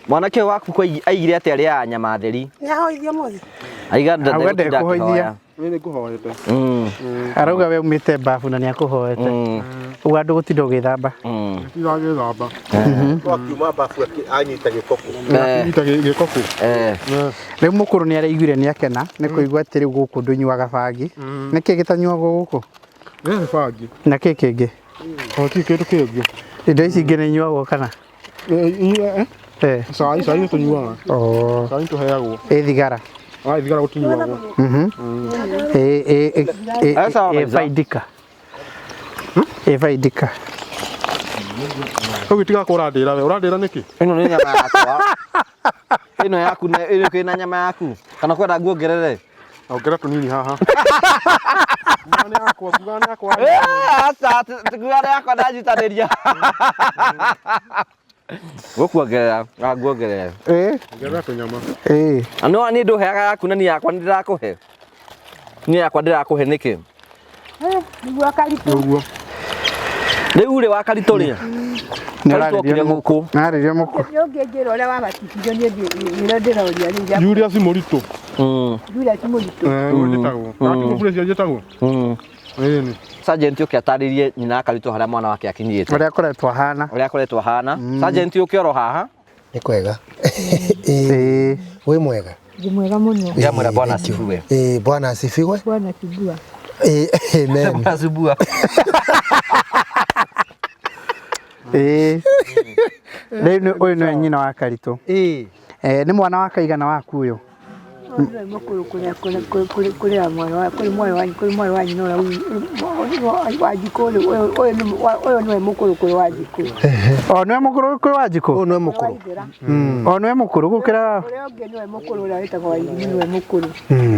Mwanake ũyũ waku ko aigire atĩ arĩaga nyama theri. Nĩahoithio mũthĩ. Aiga Auga ndegũtinda ndekũhoithia. akĩhoya. Niĩ nĩ ngũhoete. Arauga we umĩte bafu na nĩakũhoete. Ũguo andũ gũtinda ũgĩthamba. Ndiragĩthamba. Akiuma bafu anyita gĩkoko. Nyita gĩkoko. Rĩu mũkũrũ nĩ araiguire nĩ akena nĩ kũigua atĩ rĩu gũkũ ndũnyuaga bangi. Nĩkĩ gĩtanyuagwo gũkũ? Nĩ bangi. Na kĩ kĩngĩ? O ti kĩndũ kĩngĩ. Indo ici ingĩ nĩ inyuagwo kana? Eh. Cai, cai nĩ tũnyuaga. Oh. Cai tũheagwo. Ĩ thigara. Ah, thigara gũtinyuagwo. Ĩ ĩ ĩ Eh, sawa ĩ kabisa. faidika. Ĩ faidika. Rĩu tiga kũrandĩra we, ũrandĩra nĩkĩ? Ĩno nĩ nyama yakwa. Ĩno yaku na ĩno kwĩna nyama yaku. Kana kwenda nguongerere? Ongerera tũnini haha. Nguga nĩ yakwa, nguga nĩ yakwa. Aca, nguga nĩ yakwa ndanyitanĩria. Gũkuongerera, ah, nguongerere. Ĩ Ongerera tũnyama. ĩ. No niĩ ndũheaga yaku na niĩ yakwa nĩ ndĩrakũhe. Niĩ yakwa ndĩrakũhe nĩkĩ? Nĩguo Karitũ. Ũguo. Rĩu rĩ wa Karitũ rĩ. Nĩ Karitũ okire ũrarĩrio gũkũ. Nĩarĩrio mũkũ. Nĩ ũngĩnjĩra ũrĩa wabatithirio niĩ nĩrĩo ndĩroria rĩu rĩa Julius Mũritũ. Julius Mũritũ. Eh, ũguo njĩtagwo. Kana ti Julius njĩtagwo? Ĩni. Sergeant ũke atarĩrie nyina wa Karitũ harĩa mwana wake akinyĩte. Ũrĩa akoretwo ahana. Ũrĩa akoretwo ahana. Sergeant ũke oro haha. Nĩ kwega. Ĩĩ. Wĩ mwega. Ndĩ mwega mũno. Ndĩramwĩra Bwana asifiwe. Ĩĩ, Bwana asifiwe. Bwana kibua. Ĩĩ, amen. Bwana asifiwe. Ĩĩ. Rĩu ũyũ nĩwe nyina wa Karitũ. Ĩĩ. Nĩ mwana wa kaigana waku ũyũ? Ũyũ nĩwe mũkũrũ kũrĩ mwarĩ wa kũrĩ mwarĩ wa kũrĩ mwarĩ wa nyina ũrĩa wa Njikũ ũyũ nĩwe mũkũrũ kũrĩ wa Njikũ. O nĩwe mũkũrũ kũrĩ wa Njikũ? Ũyũ nĩwe mũkũrũ. O nĩwe mũkũrũ gũkĩra Ũrĩa ũngĩ nĩwe mũkũrũ ũrĩa wĩtagwo Wairimũ nĩwe mũkũrũ.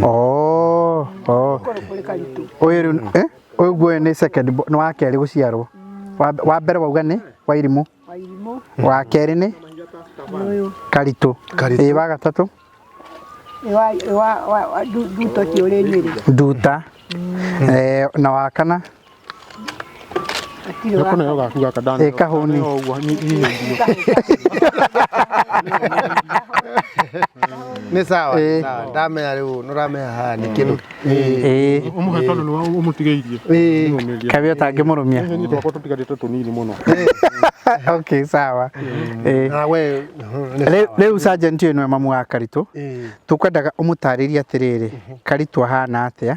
Oh, oh. Mũkũrũ kũrĩ Karitũ. Ũyũ rĩu eh? Ũyũ guo nĩ second nĩ wa kerĩ gũciarwo. Wa mbere wauga nĩ Wairimũ. Wairimũ Wa kerĩ nĩ ũyũ Karitũ. Karitũ. Ĩĩ wa gatatũ nĩ wa Nduto ti ũrĩ Nyĩrĩ. Nduta. Na wa kana Hatirĩ wa Nĩkũneo gaku gaka Ĩ, kahũni. Ũguo hihinyĩirio. Nĩ sawa, Ĩĩ. nĩ sawa. Ndamenya rĩu nĩ ũramenya haha nĩ kĩndũ. Ĩĩ. Ũmũhe tondũ nĩwe ũmũtigĩirie. Ĩĩ. Ũmũmĩrie. Kaĩ ũtangĩmũrũmia. Niĩ twakwa tũtigarĩte tũnini mũno. Okay, sawa. Ĩĩ. Na we nĩ sawa. Rĩu sergeant ũyũ nĩwe mamu wa Karitũ. Ĩĩ. Tũkwendaga ũmũtarĩrie atĩrĩrĩ, Karitũ ahana atĩa,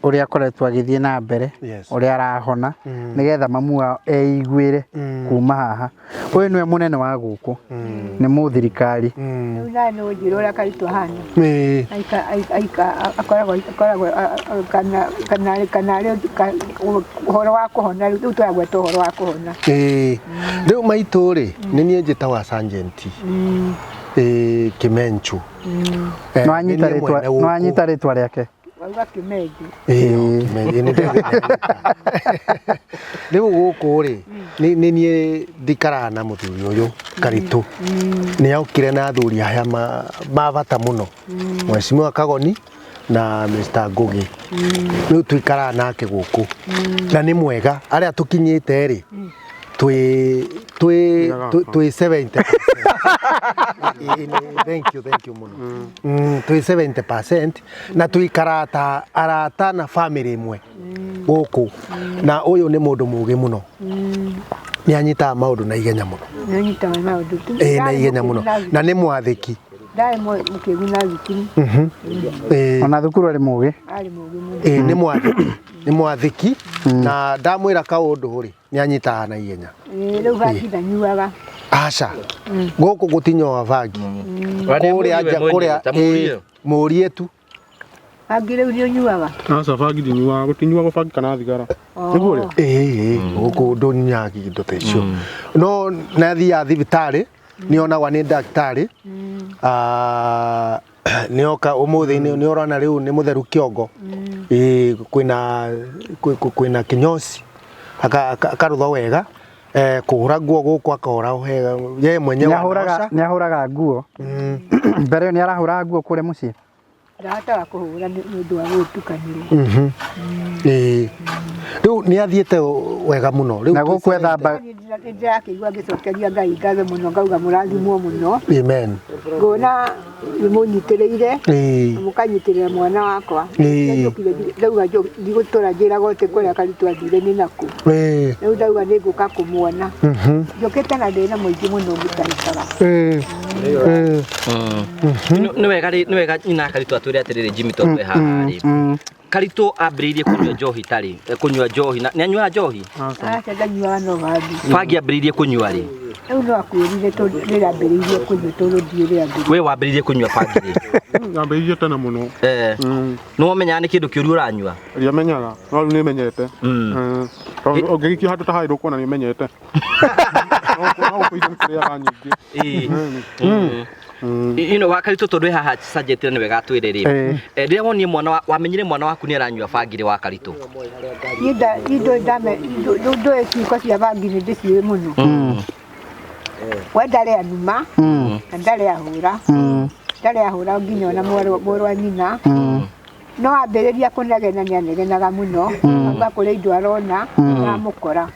ũrĩa akoretwo agĩthiĩ na mbere, Yes. ũrĩa arahona, nĩgetha mamu wao eiguĩre kuma haha. Ũyũ nĩwe mũnene wa gũkũ, nĩ mũthirikari. Rĩu nawe nĩ ũnjĩre ũrĩa Karitũ ahana. Ĩĩ. Akoragwo kana kana ũhoro wa kũhona rĩu tũragweta ũhoro wa kũhona. Ĩĩ. Rĩu maitũ rĩ, nĩ niĩ njĩtagwo Sergeant. Ĩĩ, Kĩmenchu. Nĩwanyita nĩ niĩ rĩtwa mwene gũkũ. nĩwanyita rĩtwa rĩake. Wauga Kĩmenju. Ĩĩ, Kĩmenju, nĩ ndĩramenya. Rĩu gũkũ rĩ, nĩ niĩ ndikaraga na mũthuri ũyũ Karitũ. Nĩ okire na athuri aya ma bata mũno. Mheshimiwa Kagoni na Mr. Ngugi. Rĩu tũikaraga nake gũkũ. Na nĩ mwega, arĩa tũkinyĩte rĩ, twĩ twĩ twĩ 70%. Ĩĩ, thank you, thank you mũno. Twĩ 70% na tũikaraga ta arata na family ĩmwe gũkũ. Na ũyũ nĩ mũndũ mũgĩ mũno. Nĩ anyitaga maũndũ na ihenya mũno. Nĩ anyitaga maũndũ. Ĩĩ, na ihenya mũno. Na nĩ mwathĩki. Ndarĩ mũkĩgu na thukuru. Ĩĩ. Ona thukuru arĩ mũgĩ. Arĩ mũgĩ mũno. Ĩĩ, nĩ mwathĩki. Nĩ mwathĩki. Na ndamwĩra kaũndũ rĩ, nĩ anyitaga na ihenya. Ĩĩ, rĩu bangi ndanyuaga. Aca. Gũkũ gũtinyuaga bangi. Kũrĩa nja, kũrĩa, ĩĩ, mũrie tu. Bangi rĩu nĩ ũnyuaga? Aca, bangi ndinyuaga, gũtinyuagwo bangi kana thigara. Nĩguo ũrĩa? Ĩĩ, gũkũ ndũnyuaga indo ta icio. No nĩ athiaga thibitarĩ, nĩ onagwa nĩ ndagĩtarĩ. Nĩ oka ũmũthĩ nĩ ũrona rĩu nĩ mũtheru kĩongo. Ĩĩ, kwĩna kĩnyoci. Akarutha wega. Kũhũra nguo gũkũ akahũra wega. Ye mwenyewe anaosha. Nĩ ahũraga nguo. Mbere ĩyo nĩ arahũraga nguo kũrĩa mũciĩ? Ndahotaga kũhũra nĩ ũndũ wa gũtukanĩrwo. Ĩĩ. Rĩu nĩ athiĩte wega mũno. Rĩu Na gũkũ ethamba Nĩ ndĩrakĩigua ngĩcokeria Ngai ngatho mũno, ngauga mũrathimwo mũno. Amen. Ngona nĩ mũnyitĩrĩire Ĩĩ. na mũkanyitĩrĩra mwana wakwa. Ĩĩ. Njũkire ndauga ndigũtũra njĩragwo atĩ kũrĩa Karitũ athire nĩ nakũ. Ĩĩ. Rĩu ndauga nĩ ngũka kũmuona. Njũkĩte na thĩna mũingĩ mũno ngĩtarĩkaga. Ĩĩ. Ĩĩ. Nĩ wega rĩ, nĩ wega nyina Karitũ atwĩre atĩrĩrĩ Jimmy tondũ e haha rĩ. Karitũ ambĩrĩirie kũnyua njohi tarĩ, kũnyua njohi na nĩ anyuaga njohi? Aca ndanyuaga no bangi. Bangi ambĩrĩirie kũnyua rĩ? Rĩu no akwĩrire tondũ rĩrĩa ambĩrĩirie kũnyua tondũ ndiũĩ rĩrĩa ambĩrĩirie. We wambĩrĩirie kũnyua bangi rĩ? Nyambĩrĩirie tene mũno. Nĩ wamenyaga nĩ kĩndũ kĩũru ũranyua? Ndiamenyaga, no rĩu nĩmenyete. Tondũ ũngĩgĩikio handũ ta harĩa ndũkuona nĩmenyete. No gũkũiria nĩ kũrĩaga nyingĩ. You know, wa Karitũ tondũ e haha Sergeant nĩ wega atwĩre rĩ. Rĩrĩa wonire mwana wamenyire mwana waku nĩ aranyua bangi rĩ wa Karitũ? Niĩ ndũĩ ciĩko cia bangi nĩ ndĩciũĩ mũno. We ndarĩ anuma na ndarĩ ahũra. Ndarĩ ahũra nginya ona mũrũ wa nyina. No ambĩrĩria kũnegena nĩ anegenaga mũno. Auga kũrĩ indo arona aramũkora.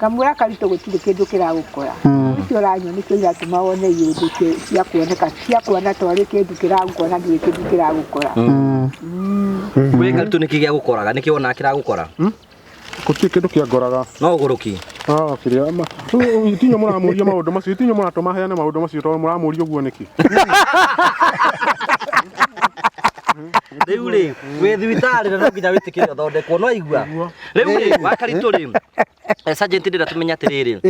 Kamwĩra Karitũ gũtirĩ kĩndũ kĩragũkora. Ũcio ũranyua nĩkĩo iratũma wone iũndũ cia kuoneka cia kuona tarĩ kĩndũ kĩragũkora ndũrĩ kĩndũ kĩragũkora. We Karitũ nĩkĩ gĩagũkoraga? Nĩkĩ wonaga kĩragũkora? Gũtirĩ kĩndũ kĩangoraga. No ũgũrũki? Kĩrĩa itinyo mũramũria maũndũ macio, itinyo mũratũma heane maũndũ macio tondũ mũramũria ũguo nĩkĩ? Rĩu rĩ, wĩ thibitarĩ na no nginya wĩtĩkĩre ũthondekwo, no aigua? Rĩu rĩ, wa Karitũ rĩ, Sergeant ndĩrenda tũmenye atĩrĩrĩ,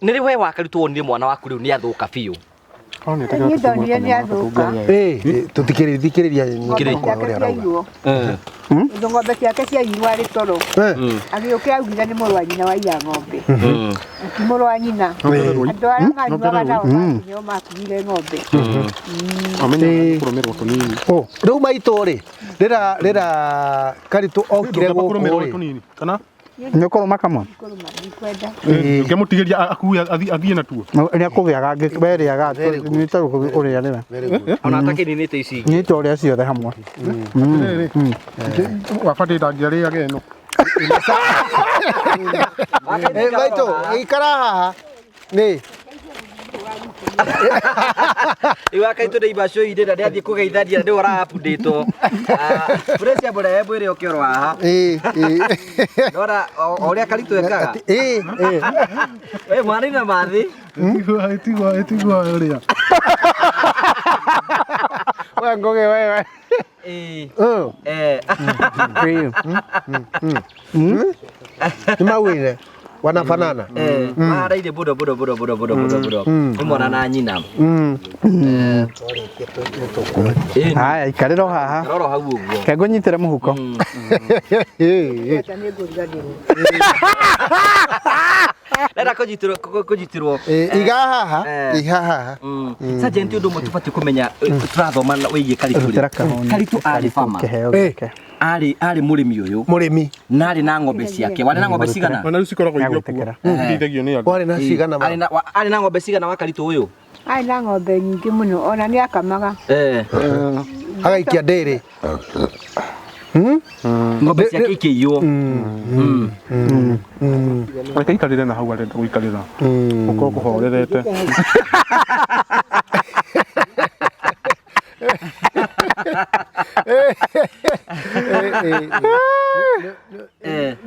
nĩ rĩ we wa Karitũ wonire mwana waku rĩu nĩ athũka biũ? Niĩ ndonire nĩ athũka. Tũtikĩrĩria Ng'ombe ciake ciaiywo. Tondũ ng'ombe ciake ciaiyirwo arĩ toro. Agĩũkĩra augire nĩ mũrũ wa nyina waiya ng'ombe. Ti mũrũ wa nyina. Andũ arĩa manyuaga nao nĩo makuire ng'ombe. Kũrũmĩrwo tũnini. Rĩu maitũ rĩ, rĩrĩa Karitũ okire gũkũ rĩ. Kana? Nĩ ũkũrũma kamwe? Ngĩmũtigĩria akue athiĩ natuo. Nĩ akũgĩaga werĩaga nĩ ta ũrĩarĩra. Ona atakĩninĩte ici ingĩ. Nĩ ta ũrĩa ciothe hamwe. Wabatiĩ ndangĩarĩaga ĩno. Maitũ, ikara haha. Nĩ. Rĩu Akaitũ nĩ ibaco irĩ na nĩathiĩ kũgeithania nĩ ũra update. Pressure mũrehe mwĩrĩ ũke oro haha. Ndona o ũrĩa Karitũ ekaga. We mwana ina mathi. Ĩtigwa ũrĩa. We Ngũgĩ wewe. Nĩ maugire wanafanana. Maharaire mũno mũno mũno mũno mũno mũno mũno. Nĩ mwana na nyina. Haya, ikarĩra o haha. Roro hau ũguo. Ke ngũnyitĩre mũhuko. Renda kũnyitĩrwo kũnyitĩrwo. Iga haha, iga haha. Sergeant ũndũ ũmwe tũbatiĩ kũmenya tũrathoma wĩgiĩ Karitũ rĩ. Karitũ arĩ farmer. Kĩheo gĩake. Arĩ mũrĩmi ũyũ. Mũrĩmi. Na arĩ na ng'ombe ciake. Warĩ na ng'ombe cigana? Ona rĩu cikoragwo irio kuo. Irĩithagio nĩ andũ. Warĩ na cigana ma? Arĩ na ng'ombe cigana wa Karitũ ũyũ? Arĩ na ng'ombe nyingĩ mũno ona nĩ akamaga. Agaikia ndĩrĩ. Ng'ombe ciake ikĩiywo. Reke ikarĩre na hau arenda gũikarĩra. Gũkorwo kũhorerete.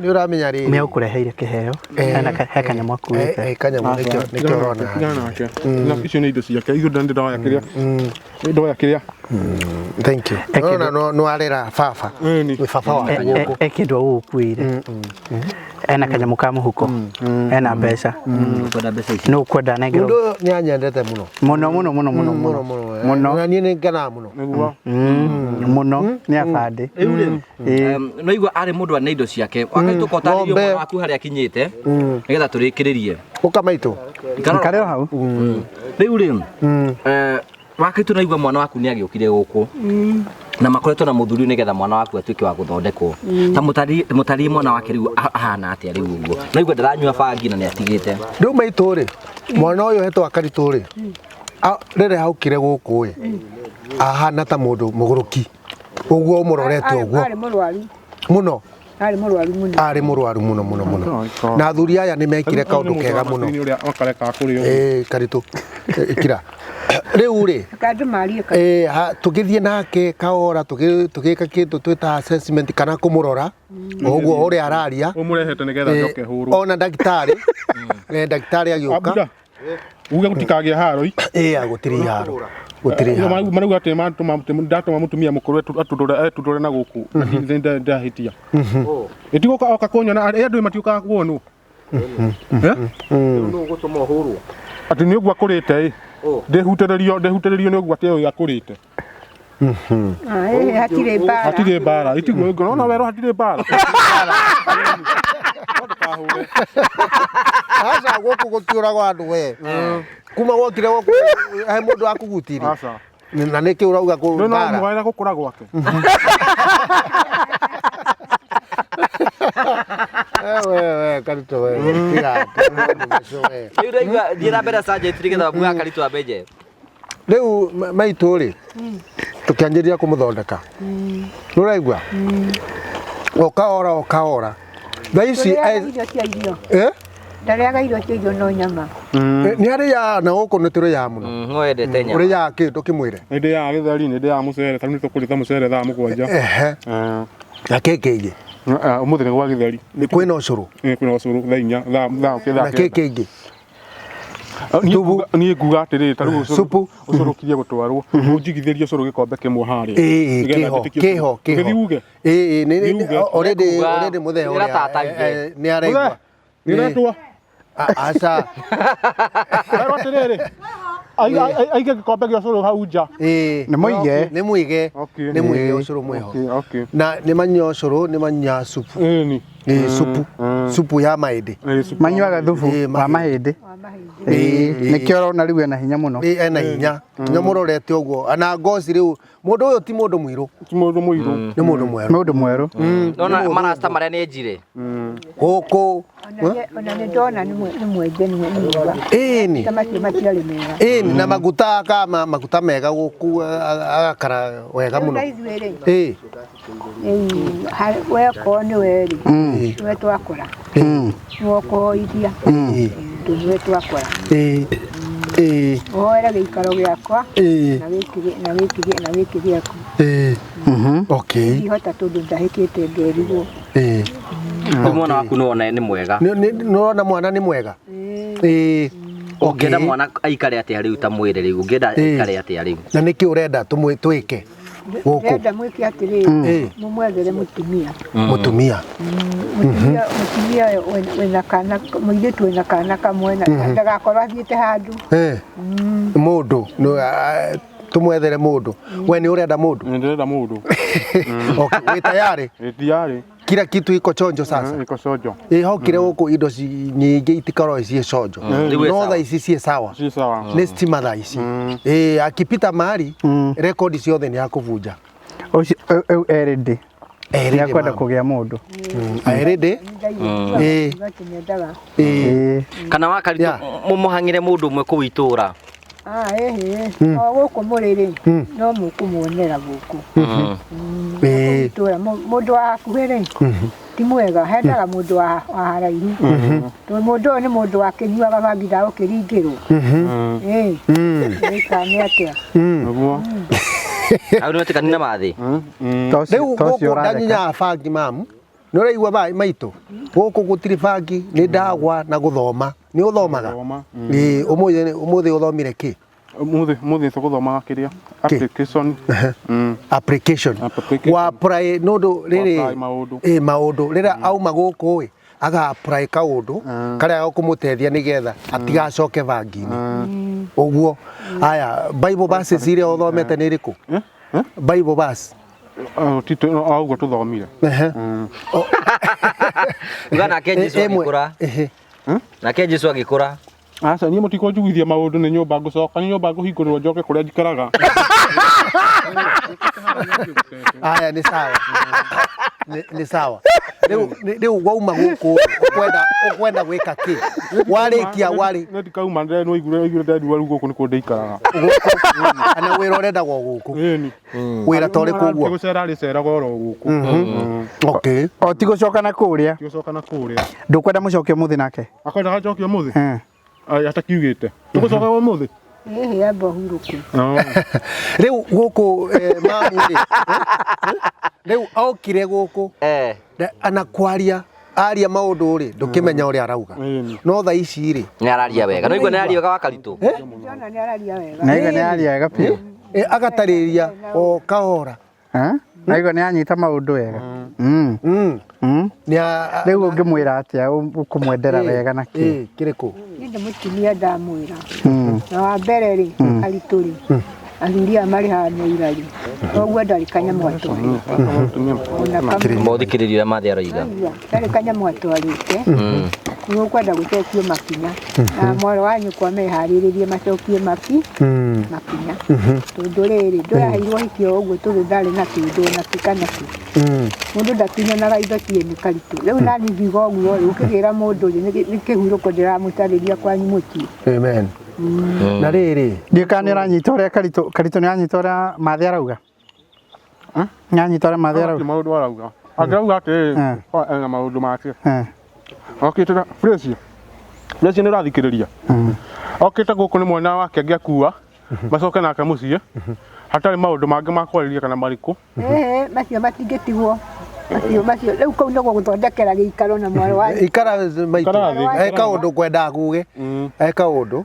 Nĩ ũramenya rĩrĩ. Nĩ ũkũreheire kĩheo. He kanyamũ akuĩte. Kanyamũ nĩkĩo ũrona. Tigana nake. Icio nĩ indo ciake. Ithuĩ ndĩ ndoya kĩrĩa. Ndoya kĩrĩa. Thank you. Ũrona nĩ warera baba. Nĩ baba waku gũkũ. E kĩndũ agũgũkuĩire. Ena kanyamũ ka mũhuko. Ena mbeca. Nĩ ũkwenda nengerwo. Mũndũ ũyũ nĩ anyendete mũno. Mũno mũno mũno mũno mũno mũno. Mũno. Na niĩ nĩ ngenaga mũno. Mũno nĩ abandĩ. Rĩu rĩ, no igua arĩ mũndũ arĩ na indo ciake. Wakaitũ ko tarĩrio mwana waku harĩa akinyĩte nĩgetha tũrĩkĩrĩrie. Ũka maitũ. Ikarĩra hau. Rĩu rĩ, Wakaitũ no igua mwana waku nĩ agĩũkire gũkũ. Na makoretwo na mũthuri nĩgetha mwana waku atuĩke wa gũthondekwo. Ta mũtarie mwana wake rĩu ahana atĩa rĩu ũguo. No igua ndaranyua bangi na nĩ atigĩte. Rĩu maitũ rĩ, mwana ũyũ hetwo Karitũ rĩ, rĩrĩa aukire gũkũ ĩ, Ahana ta mũndũ mũgũrũki ũguo ũmũrorete ũguo. Arĩ mũrwaru. Mũno. Arĩ mũrwaru mũno. Arĩ mũrwaru mũno mũno mũno. Na athuri aya nĩ mekire kaũndũ kega mũno. Ũrĩa makareka kũrĩ Ĩĩ Karitũ, kira. Rĩu rĩ, Reke andũ marie ka. Ĩĩ, tũgĩthiĩ nake kaora tũgĩka kĩndũ twĩta assessment kana kũmũrora ũguo ũrĩa araria. Ũmũrehete nĩgetha njoke hũrwo. Ona ndagĩtarĩ, ndagĩtarĩ agĩũka. Abuda, uge gũtikagĩe haro. Ĩĩ, gũtirĩ haro. Gũtirĩ haro. Marauga atĩ ndatũma mũtumia mũkũrũ etundũre na gũkũ ndahĩtia. Ĩtigũka oka kũnyona, andũ matiũkaga kuonwo. Rĩu nũ ũgũtũma ũhũrwo? Atĩ nĩ ũguo akũrĩte ĩ. Ndĩhutĩrĩrio nĩ ũguo atĩ ũyũ akũrĩte. Hatirĩ mbara. Hatirĩ mbara. Itiguo ngoro na werũ hatirĩ mbara. Aca gũkũ gũtiũragwo andũ we. Kuma wokire gũkũ he mũndũ akũgutirie. Aca. Na nĩkĩ ũrauga kũ No mbara? mũgaĩra gũkũra gwake. We Karitũ we. Tiga. Rĩu ndaigua thiĩ na mbere Sergeant nĩgetha muga Karitũ amenye. Rĩu maitũ rĩ, tũkĩanjĩrĩria kũmũthondeka. Nĩũraigua? O kahora o kahora. Thaa ici Ndũrĩaga irio cia irio. Eh? Ndarĩaga irio cia irio no nyama. Nĩ arĩaga na gũkũ nĩ tũrĩaga mũno. No endete nyama. Ũrĩaga kĩ ndũkĩmwĩre? Nĩ ndĩaga gĩtheri, nĩ ndĩaga mũcere, tarĩu nĩ tũkũrĩte mũcere thaa 7. Ehe. Na kĩ kĩngĩ? Ũmũthĩ nĩ gwa gĩtheri. Kwĩna ũcũrũ? Kwĩna ũcũrũ thaa 4, thaa Na kĩ kĩngĩ? Niĩ nguga atĩrĩrĩ, ta rĩu ũcũrũ ũkirie gũtwarwo, ũnjigithĩrie ũcũrũ gĩkombe kĩmwe harĩa. Ĩĩ, kĩho, kĩho, kĩho. Gĩthiĩ uge. Ĩĩ, nĩ already already mũthee ũrĩa nĩ araigua. Nĩ ũretwo? Aca. Werwo atĩrĩrĩ, aige gĩkombe gĩa ũcũrũ hau nja. Ĩĩ. Nĩ mũige. Nĩ mũige. Nĩ mũige ũcũrũ mwĩho. Na nĩ manyua ũcũrũ, nĩ manyua supu. Ĩni. Ĩĩ, supu. Supu ya mahĩndĩ. Manyuaga thubu wa mahĩndĩ. Nĩkĩo ũrona rĩu ena hinya mũno. Ĩĩ, ena hinya. Nginya mũrorete ũguo. Ana ngoci rĩu, mũndũ ũyũ ti mũndũ mũirũ. Ti mũndũ mũirũ. Nĩ mũndũ mwerũ. Mũndũ mwerũ. Nona marasta marĩa nĩ njire. Gũkũ. Ona nĩ ndona nĩ mwenje nĩ mwega. Ĩni. Ta macio matiarĩ mega. Ĩni, na maguta akama maguta mega gũkũ agakara wega mũno. Rĩu na ithuĩ rĩ. Ĩĩ. Rĩu we okorwo nĩ we rĩ, nĩwe twakora. Nĩwe ũkũhoithia. Tondũ nĩwe twakora. Ĩĩ. Ĩĩ. Ũhoere gĩikaro gĩakwa Ĩĩ. na gĩkĩ na gĩkĩ gĩaku. Ĩĩ. Okay. Ndihota tondũ ndahĩkĩte ngerigwo. Ĩĩ. Rĩu mwana waku nĩwona nĩ mwega. Nĩ ũrona mwana nĩ mwega? Ĩĩ. Ũngĩenda mwana aikare atĩa rĩu ta mwĩre rĩu, ũngĩenda aikare atĩa rĩu? Na nĩkĩ ũrenda twĩke gũkũ? Ndĩrenda mwĩke atĩrĩrĩ, mũmwethere mũtumia. Mũtumia. Mũtumia wĩna kana, mũirĩtu wĩna kana kamwe na ndagakorwo athiĩte handũ. Mũndũ, tũmwethere mũndũ. We nĩ ũrenda mũndũ? Nĩ ndĩrenda mũndũ. Okay, wĩ tayari? Wĩ tayari. Kila kitu iko chonjo sasa. Iko chonjo. Ĩhokire gũkũ indo nyingĩ itikoragwo ciĩ chonjo. No thaa ici ciĩ sawa. Ciĩ sawa. Nĩ stima thaa ici. Ĩĩ, akipita mahali rekodi ciothe nĩ akũbunja. Ũcio rĩu erĩndĩ. Erĩndĩ. Nĩ akwenda kũgĩa mũndũ. Erĩndĩ. Ĩĩ. Ĩĩ. Kana wa Karitũ mũmũhang'ĩre mũndũ ũmwe kũu itũra. Ĩhĩ. O gũkũ mũrĩ rĩ, no mũkũmuonera gũkũ. Itũra mũndũ wa hakuhĩ rĩ, ti mwega, hendaga mũndũ wa haraihu. Tondũ mũndũ ũyũ nĩ mũndũ wakĩnyuaga bangi ndagũkĩringĩrwo. Ĩĩ. Ĩka nĩ atĩa? Nĩguo. Hau nĩ wetĩkania na mathĩ? Rĩu gũkũ ndanyinyaga bangi mamu. Nĩ ũraigua maitũ? Gũkũ gũtirĩ bangi, nĩ ndagwa na gũthoma. Nĩ ũthomaga? Ĩĩ, ũmũthĩ ũthomire kĩ? Ũmũthĩ tũgũthomaga kĩrĩa? Application. Application. Wa apply nĩ ũndũ rĩrĩ ĩĩ maũndũ rĩrĩa auma gũkũ ĩ aga apply kaũndũ karĩa gakũmũteithia nĩgetha atigacoke bangi-inĩ. Ũguo. Aya, Bible verses iria ũthomete nĩ ĩrĩkũ? Bible verse. Ũguo tũthomire. Uga nake Jesũ agĩkũra. Nake Jesũ agĩkũra. Aca niĩ mũtikũnjiguithia maũndũ nĩ nyũmba ngũcoka, nĩ nyũmba ngũhingũrĩrwo njoke kũrĩa njikaraga. Aya nĩ sawa. Nĩ sawa. Rĩu rĩu wauma gũkũ ũkwenda ũkwenda gwĩka kĩ? Warĩkia warĩ Nĩ ndikauma ndĩ no igure igure ndenua rĩu gũkũ nĩkuo ndĩikaraga. gũkũ ana wĩra ũrendagwo gũkũ. Ĩni. Wĩra ta ũrĩkũ ũguo? Gũcera rĩceraga oro gũkũ. Okay. O ti gũcoka na kũrĩa. Gũcoka na kũrĩa. Ndũkwenda mũcoke ũmũthĩ nake? Akwenda njoke ũmũthĩ? Eh. Ai atakiugĩte. Tũgũcoka ũmũthĩ? Ĩhĩ amba ũhurũke. Rĩu gũkũ mamu rĩ. Rĩu okire gũkũ ana kwaria aria maũndũ rĩ ndũkĩmenya ũrĩa arauga. No thaa ici rĩ Nĩ araria wega. No igua nĩ araria wega wa Karitũ. Ndĩrona nĩ araria wega. Naigua nĩ aria wega biũ. Agatarĩria o kahora. Eh? Naigua nĩ anyita maũndũ wega. Mm. Mm. Rĩu ũngĩmwĩra atĩa ũkũmwendera wega na kĩ? Kĩrĩkũ? Niĩ ndĩ mũtumia ndamwĩra. Mm. Na wa mbere rĩ, Karitũ rĩ, athuri aya marĩ haha nĩ aira rĩ, koguo ndarĩ kanyamũ atwarĩte. Ona kamwe. Mothikĩrĩria ũrĩa Mathĩ aroiga. Aigua, ndarĩ kanyamũ atwarĩte. Nĩ ũkwenda gũcokio makinya. Na mwarĩ wa nyũkwa meharĩrĩrie macokie makinya. Tondũ rĩrĩ, ndũraheirwo hiki o ũguo tondũ ndarĩ na kĩndũ ona kĩ kana kĩ. Mũndũ ndatunyanaga indo ciene Karitũ. Rĩu nani ngiuga ũguo rĩ, ũkĩgĩra mũndũ rĩ, nĩ kĩhurũko ndĩramũtarĩria kwanyu mũciĩ. Amen. Na rĩrĩ Ndiũĩ kana nĩ ũranyita ũrĩa Karitũ Karitũ nĩ ũranyita ũrĩa Mathĩ arauga? Nĩ anyita ũrĩa Mathĩ arauga? Maũndũ arauga. Angĩrauga atĩrĩrĩ, ena maũndũ make. Okĩte na fresh. Fresh nĩ ũrathikĩrĩria. Okĩte gũkũ nĩ mwana wake angĩakua, macoke nake mũciĩ, hatarĩ maũndũ mangĩ ma kwarĩria kana marĩkũ. Ĩhĩ, macio matingĩtigwo. Macio macio rĩu kũu nĩguo gũthondekera gĩikaro na mwarĩ wa ikara maitũ e kaũndũ kwendaga kuge e kaũndũ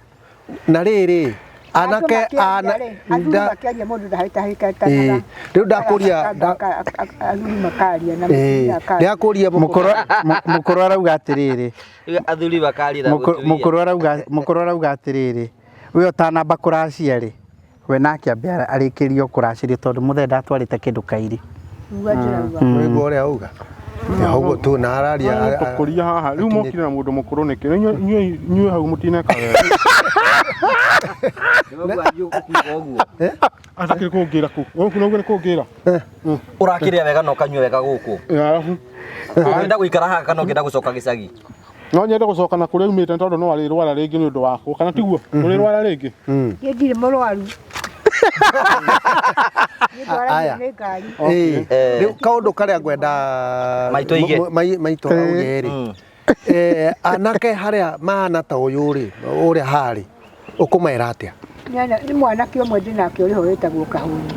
na rĩrĩ anake ana athuri makĩaria mũndũ ndahĩtahĩtanaga. Rĩu ndakũria athuri makaria na mũtumia akaria. ndakũria Mũkũrũ arauga atĩrĩrĩ Athuri makaria na mũtumia. Mũkũrũ arauga mũkũrũ arauga atĩrĩrĩ we ũtanamba kũracia rĩ we nake ambe arĩkĩrio kũracĩrio tondũ mũthee ndatwarĩte kĩndũ kairi. Uga ndĩrauga. Nĩguo ũrĩa auga ũguo tu na araria Tũkũria haha rĩu mokire na mũndũ mũkũrũ nĩkĩ? Inyuĩ inyuĩ hau mũtineka wega. Atakĩrĩ kũngĩra kũ? Gũkũ noguo nĩ kũngĩra. Ũrakĩrĩa wega na ũkanyua wega gũkũ. Arabu. Ũngĩenda gũikara haha kana ũngĩenda gũcoka gĩcagi? No nyende gũcoka na kũrĩa umĩte tondũ no arĩrwara rĩngĩ nĩ ũndũ wakwa kana tiguo? Ũrĩrwara rĩngĩ? Niĩ ndirĩ mũrwaru. Niĩ ndwaragio nĩ ngari. Rĩu kaũndũ karĩa ngwenda Maitũ aige. Maitũ auge rĩ anake harĩa mahana ta ũyũ rĩ ũrĩa harĩ ũkũmera atĩa? Nĩ mwanake ũmwe ndĩ nake ũrĩ ho wĩtagwo Kahũni.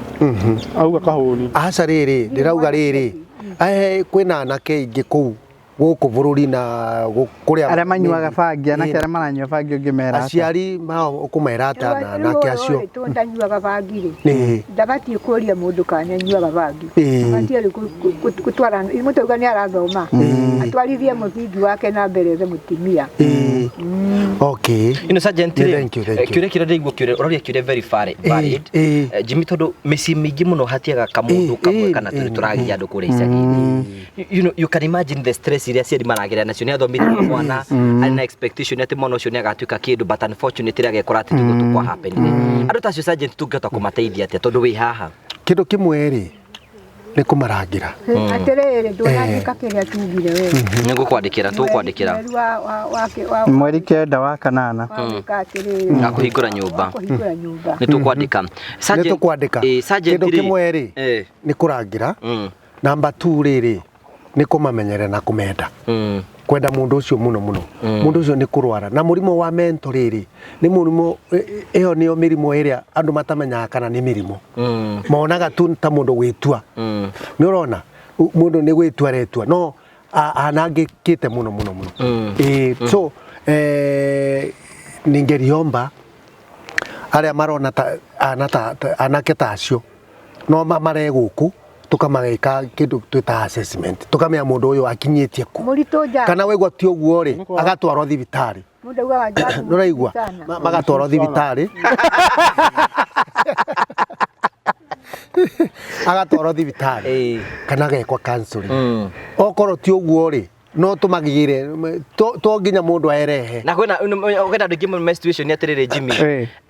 Auga Kahũni. Aca rĩrĩ ndĩrauga rĩrĩ kwĩna anake aingĩ kũu gũkũ bũrũri na kũrĩa Arĩa manyuaga bangi anake arĩa maranyua bangi ũngĩmera atĩa? Aciari mao ũkũmera atĩa na anake acio? Rĩu ndanyuaga bangi rĩ, ndabatiĩ kũria mũndũ kana nĩanyuaga bangi. Abatiĩ rĩu gũtwara, mũtauga nĩ arathoma, atwarithie mũthingi wake na mbere ethe mũtumia. Okay. Ino sergeant rĩ, Thank you, thank you. kĩũria kĩrĩa ndĩraigua kĩũria ũroria kĩũria very valid. Jimmy tondũ mĩciĩ mĩingĩ mũno hatiaga kamũndũ kamwe kana tũrĩ tũragia andũ kũrĩa icagi-inĩ. You know, you can imagine the stress iria aciari maragerera nacio nĩ athomithia mwana arĩ na expectation atĩ mwana ũcio nĩ agatuĩka kĩndũ but unfortunately agekora atĩ tiguo tu kwa happen. Andũ ta acio sergeant tũngĩhota kũmateithia atĩa tondũ wĩ haha? Kĩndũ kĩmwe rĩ nĩ kũmarangĩra. Atĩrĩrĩ, ndũnandĩka kĩrĩa tugire we. Nĩ ngũkwandĩkĩra, tũgũkwandĩkĩra. Mweri wa Mweri kenda wa kanana. gwĩka atĩrĩrĩ. Wa kũhingũra nyũmba. Wa kũhingũra nyũmba. Nĩ tũkwandĩka. Nĩ tũkwandĩka. Sergeant Kĩndũ rĩ, kĩmwe rĩ nĩ kũrangĩra. Namba 2 rĩrĩ nĩ kũmamenyerera na kũmenda. Kwenda mũndũ ũcio mũno mũno. Mũndũ ũcio nĩ kũrwara. Na mũrimũ wa mental rĩrĩ nĩ mũrimũ ĩyo nĩyo mĩrimũ ĩrĩa andũ matamenyaga kana nĩ mĩrimũ. Monaga tu ta mũndũ gwĩtua. Nĩ ũrona mũndũ nĩ gwĩtua aretua no anangĩkĩte mũno mũno mũno. So ningeriomba arĩa marona ta anake ta acio no mare gũkũ tukamageka kindu twita assessment tukamenya mundu uyu akinyĩtie ku Mũritũ nja. Kana waigua ti ũguo rĩ agatwarwo thibitarĩ. Mũndũ augaga nja. Nĩũraigua magatwarwo thibitarĩ agatwarwo thibitarĩ kana agekwo counseling. Okorwo ti ũguo rĩ no tũmagĩre to nginya mũndũ aerehe. Na kwĩna kwĩna andũ aingĩ mũno me situation atĩrĩrĩ Jimmy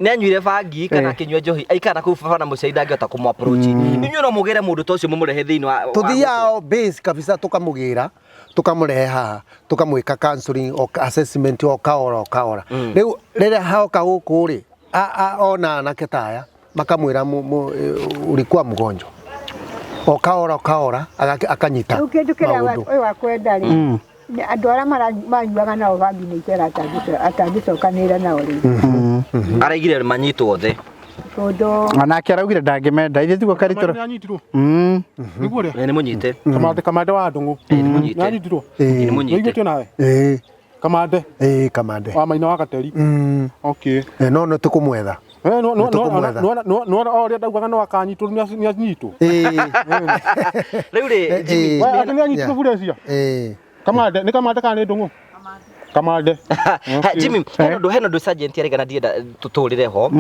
nĩ anyuire bangi kana akĩnyua njohi aikara kũu baba na mũciari ndangĩhota kũmũ approach. Inyuĩ no mũgĩre mũndũ ta ũcio mũmũrehe thĩinĩ wa Tũthiaga base kabisa tũkamũgĩra Tukamũrehe haha, tukamwĩka counseling o assessment o kahora o kahora. Rĩu rĩrĩa haoka gũkũ rĩ, ona anake ta aya makamwĩra, "Ulikuwa mgonjwa." O kahora o kahora akanyita Rĩu kĩndũ kĩrĩa maũndũ. Ũyũ akwenda rĩ, nĩ andũ arĩa manyuaga nao bangi nĩ itera atangĩcokanĩrĩra nao rĩu. Araigire manyitwo othe. Tondũ Onake araugire ndangĩmenda ithuĩ tiguo Karitũ. Nĩ anyitirwo. Nĩguo rĩa Nĩ mũnyite. Kamande, Kamande wa Ndũng'ũ. Nĩ mũnyite. Nĩ anyitirwo. Nĩ mũnyite. Nĩaiguĩtio nawe. Ĩĩ. Kamande. Ĩĩ, Kamande. Wa Maina wa Gateri. Okay. No nĩ tũkũmwetha. Nĩtũkũmwetha. Nĩwona o ũrĩa ndaugaga no akanyitwo, nĩ anyitwo. Rĩu rĩ, Jimmy, We, atĩ nĩ anyitirwo Burecia. Kamande, nĩ Kamande kana nĩ Ndũng'ũ? Kamande. Ha, Jimmy, hena ũndũ sergeant arĩga na ndienda tũtũrĩre ho.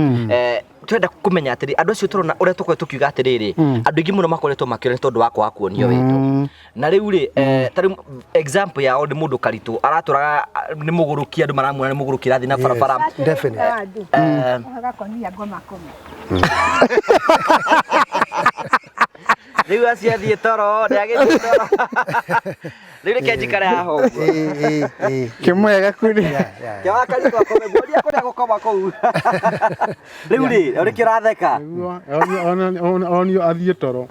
Twenda kũmenya atĩrĩ, andũ acio tũrona ũrĩa tũkoretwo tũkiuga atĩrĩrĩ, andũ aingĩ mũno makoretwo makĩũra nĩ tondũ wa kwaga kuonio wendo. Na rĩu rĩ, ta rĩu example yao nĩ mũndũ Karitũ aratũraga nĩ mũgũrũki, andũ maramuona nĩ mũgũrũki, arathiĩ na barabara. Definitely. Gakonia ngoma kome. Rĩu acio athiĩ toro, ndagĩthiĩ toro rĩu, reke njikare haha ũguo. Ĩĩ, ĩĩ. Kĩmwe gakuri. Kĩwa Karitũ akome, muonia kũrĩa gũkoma kũu. Rĩu rĩ, ũrĩkĩ ũratheka? Onio athiĩ toro.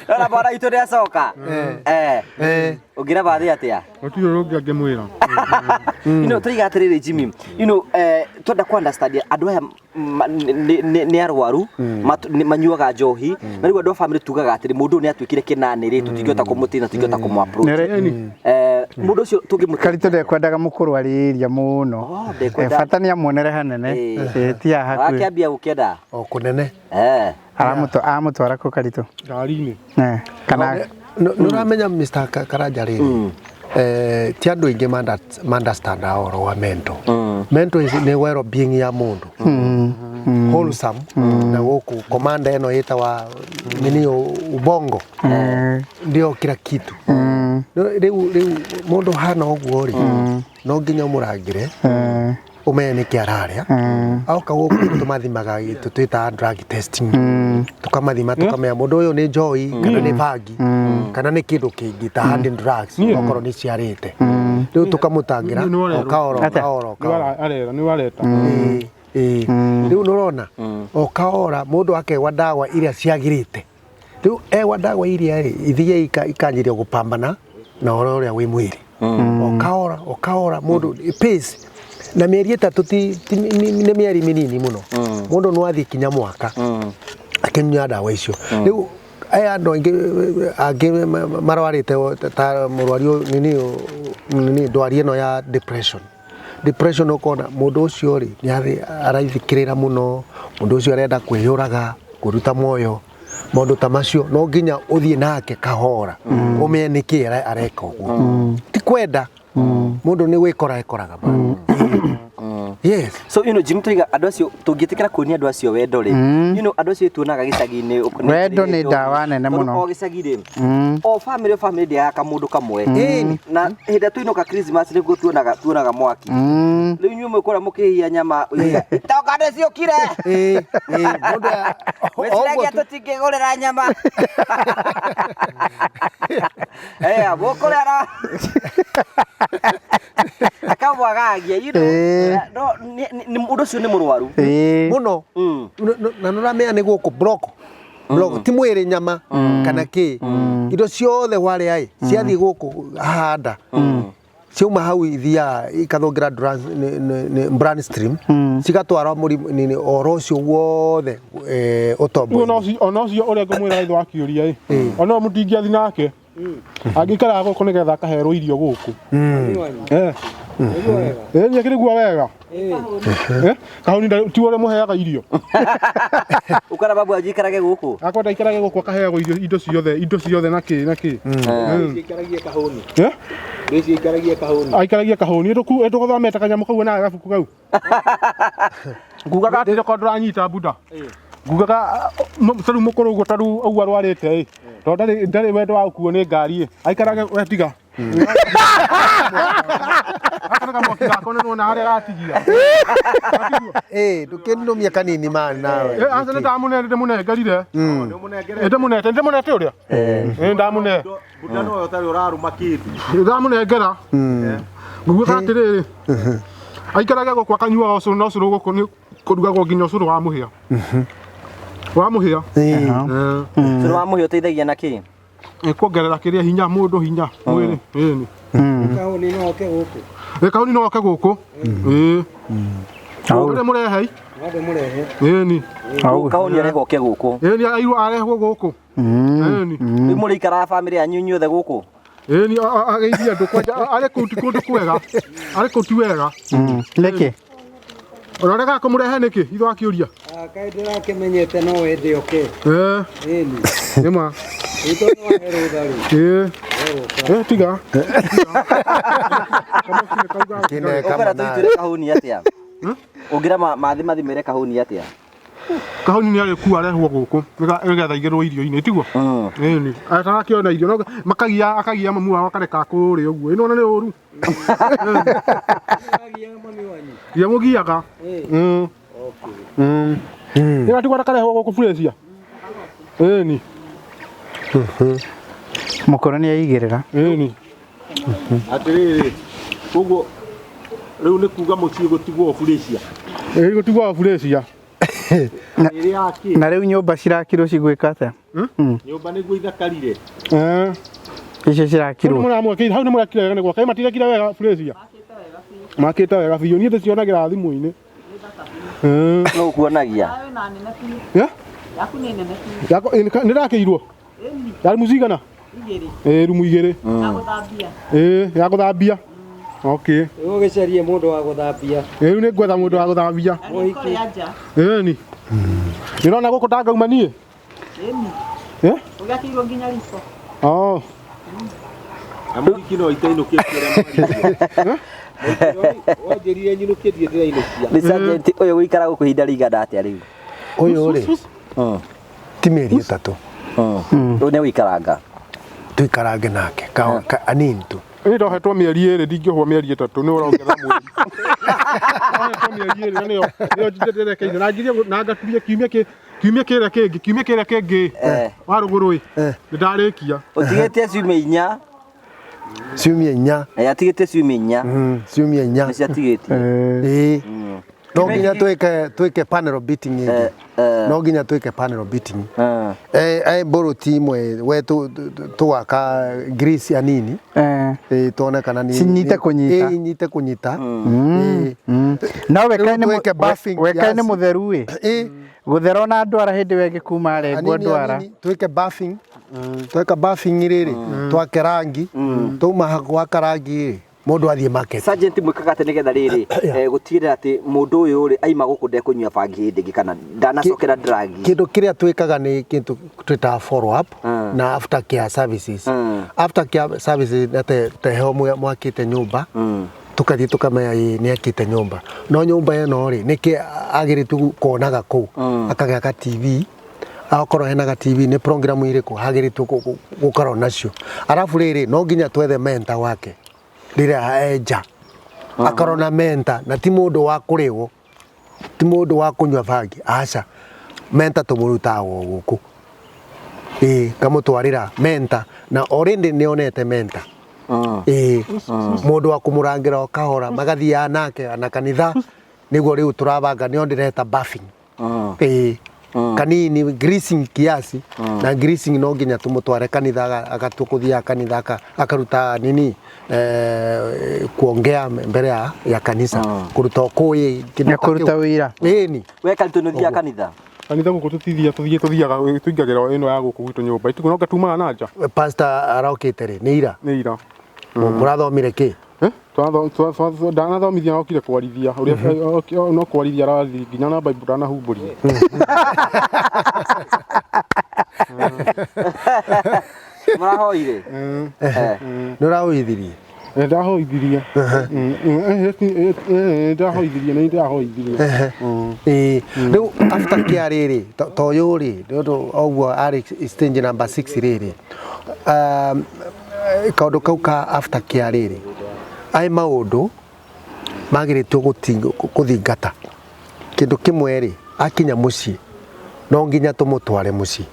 Ona bwana witũ nĩ acoka. Ũngĩra bathi atĩa? Gũtirĩ ũrĩa ũngĩ angĩmwĩra. Tũiga atĩrĩrĩ, Jimmy, twenda ku understand andũ aya nĩ arwaru, manyuaga njohi, na rĩu andũ a family tugaga atĩrĩ, mũndũ ũyũ nĩ atuĩkire kĩnanĩ rĩ, tũtingĩhota kũmũtina, tũtingĩhota kũmũ approach. Mũndũ ũcio tũngĩmũ Karitũ ndekwendaga mũkũrwarĩria mũno. Oh, ndekwenda. Bata nĩ amuonere hanene. Ti haha hakuhĩ. Akĩambia gũkĩenda. O kũnene. Aramũtwara kũ, Karitũ? Ngari-inĩ. Kana Nĩ ũramenya, Mr. Karanja, rĩrĩ, ti andũ aingĩ ma-understand ũhoro wa mental. Mental is nĩ well being ya mũndũ wholesome, na gũkũ komanda ĩno ĩtawa nini, ubongo ndio kila kitu. Rĩu mũndũ hana ũguo rĩ, no nginya ũmũrangĩre, ũmenye nĩkĩ ararĩa. Aoka gũkũ tũmathimaga, twĩtaga drug testing, tũkamathima, tũkamenya mũndũ ũyũ nĩ njohi kana nĩ bangi kana nĩ kĩndũ kĩngĩ ta hard drugs, okorwo nĩ ciarĩte. Rĩu tũkamũtangĩra o kahora o kahora o kahora. Arera nĩ wareta. Ĩĩ, rĩu nĩ ũrona o kahora mũndũ akegwa ndawa iria ciagĩrĩte. Rĩu egwa ndawa iria rĩ, ithiĩ ikanjĩria gũpambana na ũhoro ũrĩa wĩ mwĩrĩ o kahora o kahora. Mũndũ pace na mĩeri 3 ti nĩ mĩeri mĩnini mũno. Mũndũ no athiĩ kinya mwaka akĩnyua ndawa icio. Rĩu aya andũ aingĩ angĩ marwarĩte ta mũrwari ũyũ, nini ndwari ĩno ya depression, ũkona mũndũ ũcio rĩ, nĩ araithikĩrĩra mũno, mũndũ ũcio arenda kwĩyũraga, kwĩruta muoyo, maũndũ ta macio. No nginya ũthiĩ nake kahora, ũmenye nĩkĩ areka ũguo. Ti kwenda, mũndũ nĩ gwĩkora ekoraga. Yes. So Jimmy, tuiga andũ acio tũngĩtĩkĩra kuonia andũ acio wendo rĩ, andũ acio tuonaga gĩcagi-inĩ Wendo nĩ ndawa nene Tondũ mũno. o gĩcagi rĩ, o family ndĩaga kamũndũ kamwe, na hĩndĩ ĩrĩa tũinũka Christmas nĩguo tuonaga mwaki. Rĩu inyuĩ mwĩkũrĩa mũkĩhia nyama, ũiga, itonga nĩ ciũkire. Ĩĩ, ĩĩ, mũndũ Mwĩciragia tũtingĩgũrĩra nyama? Ĩa mũkũrĩa na akamwagagia, no mũndũ ũcio nĩ mũrwaru. Mũno. Na nĩ ũramenya nĩ gũkũ block block, ti mwĩrĩ nyama kana kĩ, indo ciothe warĩa ĩ ciathiĩ gũkũ handa, ciauma hau ithiaga ikathũngĩra brain stream, cigatwara mũrimũ nini ũhoro ũcio wothe Rĩu ona ũtombo-inĩ. Ona ũcio ũrĩa ngũmwĩra ithe wa kĩũria ĩ, ona ũyũ mũtingĩathi nake, angĩikaraga gũkũ nĩgetha akaherwo irio gũkũ. Ĩ nĩakĩrĩgua wega. Kahũni ti ũrĩa mũheaga irio. Ũkora babu anjikarage gũkũ. Akwenda aikarage gũkũ akaheagwo irio, indo ciothe na kĩ na kĩ. Aikaragie kahũni. Eh? Icio aikaragie kahũni. Aikaragie kahũni ĩtũgũthomete kanyamũ kau nawe gabuku kau ngugaga atĩrĩ, korwo ndũranyita buda, ngugaga ta rĩu mũkũrũ ũguo, ta rĩu ũguo arwarĩte ĩ, tondũ ndarĩ wendo wa gũkuo nĩ ngari ĩ, aikarage we tiga. Gaka nĩ kamwaki gakwa nĩ nĩwona harĩa gatigia. Ĩ ndũkĩnũmie kanini ma nawe. Eh, aca nĩ ndamũne ndĩmũnengerire. Nĩũmũnengerete. Ndĩmũnete ndĩmũnete ũrĩa? Ĩ ndamũne. Buda nowe ũtarĩ ũrarũma kĩndũ. Ndamũnengera. Ngugaga atĩrĩrĩ. Aikarage gũkũ akanyuaga ũcũrũ na ũcũrũ gũkũ nĩ kũrugagwo nginya ũcũrũ wa mũhĩa. Wa mũhĩa. Ĩ. Eh. Cũrũ wa mũhĩa ũteithagia na kĩ? Ĩ kuongerera kĩrĩa hinya mũndũ hinya mwĩrĩ. Ĩni. Kahũni no oke gũkũ. Ĩ kauni no oke gũkũ. Ĩ. Ũrĩa mũrehei. No ndĩmũrehe. Ĩni. Kahũni arehwo oke gũkũ. Ĩni airwo arehwo gũkũ. Ĩni. Rĩu mũrĩikaraga bamĩrĩ yanyu inyuothe gũkũ? Ĩni ageithie andũ kwanja arĩ kũu ti kũndũ kwega. Arĩ kũu ti wega. Nĩkĩ? Ũrarega kũmũrehe nĩkĩ? Ithe akĩũria. Kaĩ ndĩrakĩmenyete no wende oke. Eh, Ĩni. nĩ ma. Ĩto no ahe rũtha rĩ. Ĩ. Eh, tiga. Kĩne Ũkwenda kama nawe. tũitũre kahũni atĩa? Ũngĩra mathi mathimĩre kahũni atĩa? Kahũni nĩ arĩkua arehwo gũkũ nĩgetha aigĩrwo irio-inĩ tiguo? Ĩni. Atarakĩona irio no makagia akagia mamu wao akareka kũrĩa ũguo. Ĩno nĩ ũru. Agiaga mami wanyu. Ye mũgiaga. Nĩ gatigwo karehwo gũkũ Furĩcia. Ĩni. Mũkũrũ nĩ aigĩrĩra. Ĩni. Atĩrĩrĩ, koguo rĩu nĩ kuga mũciĩ gũtigwo Furĩcia. Ĩ gũtigwo Furĩcia. Ĩrĩ yakĩ? Na rĩu nyũmba cirakirwo cigwĩka atĩa? Nyũmba nĩguo ithakarire. Eh. Icio cirakirwo. Mũramwakĩire hau nĩ mũrakire wega nĩ gwaka. Ĩ matirekire wega Furĩcia. Makĩte wega biũ. Niĩ ndĩcionagĩra thimũ-inĩ. No ũkuonagia. Eh? Yakwa nĩ ndakĩirwo. Ya rumu cigana? Ĩ rumu igĩrĩ. Ĩ ya gũthambia. Okay. Rĩu ũgĩcarie mũndũ wa gũthambia. Ĩ rĩu nĩ ngwetha mũndũ wa gũthambia. Ĩni. Nĩũrona gũkũ ndangauma niĩ? Ĩ? Ũgakĩirwo nginya riko. Oh. Na mũhiki no itainũkĩtie ũrĩa mwaririe. Wanjĩrire nyinũkie ndirĩ ndĩrainũkia. Nĩ sergeant ũyũ gũikara gũkũ ihinda rĩigana atĩa rĩu? Ũyũ rĩ ti mĩeri ĩtatũ Rĩu nĩ gũikaranga. tuikarange nake anini tu. Ĩ ndohetwo mĩeri ĩrĩ ndingĩohwo mĩeri ĩtatũ nĩ ũrongerera mweri. Ndohetwo mĩeri ĩrĩ na nĩyo nĩyo ndĩrekeire na ngirie na ngaturie kiumia kĩ kiumia kĩrĩa kĩngĩ kiumia kĩrĩa kĩngĩ wa rũgũrũ ĩ nĩ ndarĩkia. Ũtigĩtie ciumia inya. Ciumia inya. Eh, atigĩtie ciumia inya. Ciumia inya. Nĩcio atigĩtie. Ĩ. No nginya twĩke twĩke panel beating ĩngĩ. No nginya twĩke panel beating. Eh mbũrũti imwe we tũgaka grease anini. Ĩ tuone kana ni Cinyite kũnyita. Ĩ inyite kũnyita. Ĩ. No Rĩu wekae nĩ twĩke buffing wekae nĩ kiasi. mũtheru ĩ. Ĩ. Gũthera ona ndwara hĩndĩ ĩyo ĩngĩ kuma arengwo Anini, ndwara. anini, twĩke buffing. Tweka buffing rĩrĩ twake rangi twauma gwaka rangi rĩ mũndũ athiĩ market. Sergeant mwĩkaga atĩ nĩgetha rĩrĩ gũtigĩrĩra atĩ mũndũ ũyũ rĩ aima gũkũ ndekũnyua bangi hĩndĩ ĩngĩ kana ndanacokera drug. Kĩndũ kĩrĩa twĩkaga nĩ kĩndũ twĩtaga follow up na after care services. After care services nĩ teho mwakĩte nyũmba tukathiĩ tukamenya ĩ nĩ akĩte nyũmba no nyũmba ĩno rĩ nĩkĩ agĩrĩtwo kuonaga kũu akagĩa ka TV akorwo hena ga TV nĩ program irĩkũ hagĩrĩtwo gũkorwo nacio arabu rĩrĩ no nginya twethe mentor wake rĩrĩa enja akorwo na mentor na ti mũndũ wa kũrĩwo ti mũndũ wa kũnyua bangi aca mentor tũmũrutaga o gũkũ ĩĩ ngamũtwarĩra mentor na already nĩ onete mentor ĩĩ mũndũ wa kũmũrangĩra o kahora magathiaga nake na kanitha nĩguo rĩu tũrabanga nĩo ndĩreta buffing ĩĩ kanini greasing kiasi na greasing no nginya tumutware kanitha agatua kuthiaga kanitha akaruta nini kuongea mbere ya kanisa kuruta ũkũĩ Na kũruta wĩira. Ĩni. We Karitũ nĩ ũthiaga kanitha? Kanitha gũkũ tũtithiaga tũthiĩ tũthiaga tũingagĩra ĩno ya gũkũ gwitũ nyũmba itugo no ngatumaga na nja. Pastor arokĩte rĩ nĩ ira? Nĩ ira. Mũrathomire kĩ? Ndanathomithia okire kwarithia ũrĩa no kwarithia arathiĩ nginya na Bible ndanahumbũria. Mũrahoire? Nĩ ũrahoithirie? Ndahoithirie. Ndahoithirie nĩ ndahoithirie. Ĩĩ rĩu after care rĩrĩ ta ũyũ rĩ nĩ ũndũ ũguo arĩ stage number 6 rĩrĩ Kaũndũ kau ka after care rĩrĩ, ai maũndũ magĩrĩtwo gũthingata kĩndũ kĩmwe rĩ, akinya mũciĩ no nginya tũmũtware mũciĩ,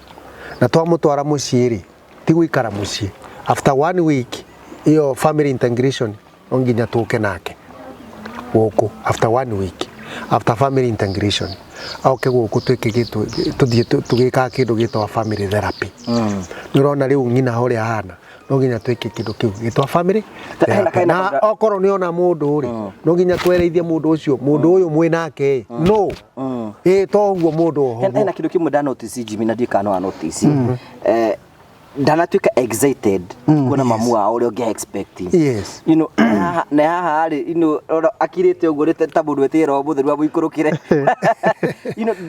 na twamũtwara mũciĩ rĩ, ti gũikara mũciĩ after one week ĩyo family integration, no nginya tũke nake gũkũ after one week, after family integration oke gũkũ twĩke tũthiĩ tũgĩkaga kĩndũ gĩtagwo family therapy. Nĩ ũrona rĩu ng'ina ũrĩa ahana, no nginya twĩke kĩndũ kĩu gĩtwa family therapy. Na okorwo nĩ ona mũndũ rĩ, no nginya twereithie mũndũ ũcio, mũndũ ũyũ mwĩ nake ĩ no ĩ to ũguo mũndũ oho. Hena kĩndũ kĩmwe ndanotice, Jimmy, na ndiũĩ kana no anotice, ndanatuĩka excited kuona mamu wao ũrĩa ũngĩ expect. Na haha rĩ, rora akirĩte ũguo rĩ, ta mũndũ wetĩire roho mũtheru amũikũrũkĩre.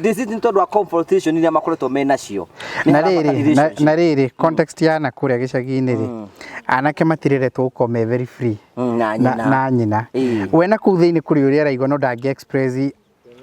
This is nĩ tondũ wa confrontation iria makoretwo menacio. Nĩ Na harabata rĩrĩ relationship. Na rĩrĩ, context ya na kũrĩa gĩcagi-inĩ rĩ, anake matireretwo gũkorwo me very free na nyina. Na nyina. We na kũu thĩinĩ kũrĩ ũrĩa araigua, no ndangĩ express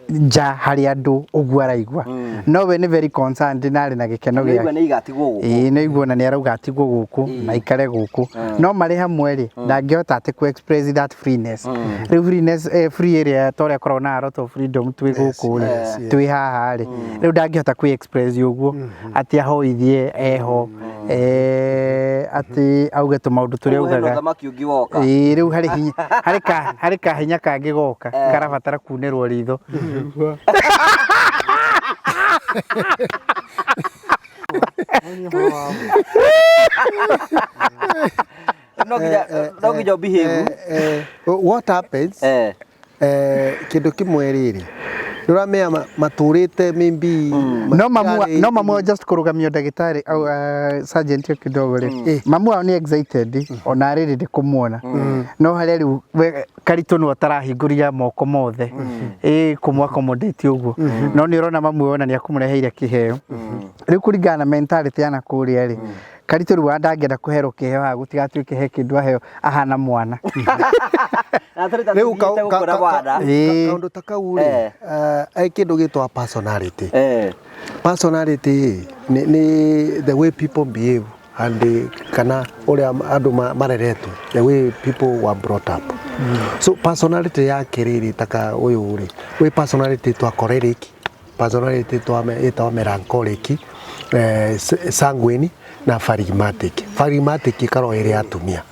nja harĩ andũ ũguo araigua, no we nĩ very concerned na arĩ na gĩkeno Nĩaigua gĩake. nĩ igatigwo gũkũ. Ĩĩ, nĩ aigua na nĩ arauga atigwo gũkũ na aikare gũkũ, no marĩ hamwe rĩ, ndangĩhota atĩ ku express that freeness. Rĩu freeness, free ĩrĩa ta ũrĩa akoragwo na a lot of freedom twĩ gũkũ rĩ, twĩ haha rĩ, rĩu ndangĩhota kwĩ express ũguo atĩ ahoithie eho, atĩ auge tũmaũndũ tũrĩa Ũguo hena augaga. ũthamaki ũngĩ woka. Ĩĩ, rĩu harĩ hinya, harĩ kahinya kangĩ goka karabatara kunĩrwo ritho. No nginya ũbehave. What happens, kĩndũ kĩmwe rĩrĩ, nĩ ũramenya matũrĩte maybe No mamu matiarĩ- no mamu, just kũrũgamio ndagĩtarĩ au sergeant ũyũ kidogo rĩ, mamu wao nĩ excited ona rĩrĩ ndĩ kũmuona, no harĩa rĩu we Karitũ nĩwe ũtarahingũria moko mothe ĩ kũmũ accommodate ũguo, no nĩ ũrona mamu ona nĩ akũmũreheire kĩheo. Rĩu kũringana na mentality ya na kũrĩa rĩ, Karitũ rĩu ndangĩenda kũherwo kĩheo haha gũtigatuĩke he kĩndũ aheo ahana mwana. Na tũrĩ ta Rĩu tũthiĩte gũkũra mwana. Kaũndũ ta kau rĩ, ai kĩndũ gĩtwa personality. Personality nĩ the way people behave and kana ũrĩa andũ mareretwo, the way people were brought up. So personality yake rĩrĩ, taka ũyũ rĩ, wĩ personality twa choleric, personality twa ĩtagwo melancholic, sanguine na phlegmatic. Phlegmatic ĩkoragwo ĩrĩ atumia.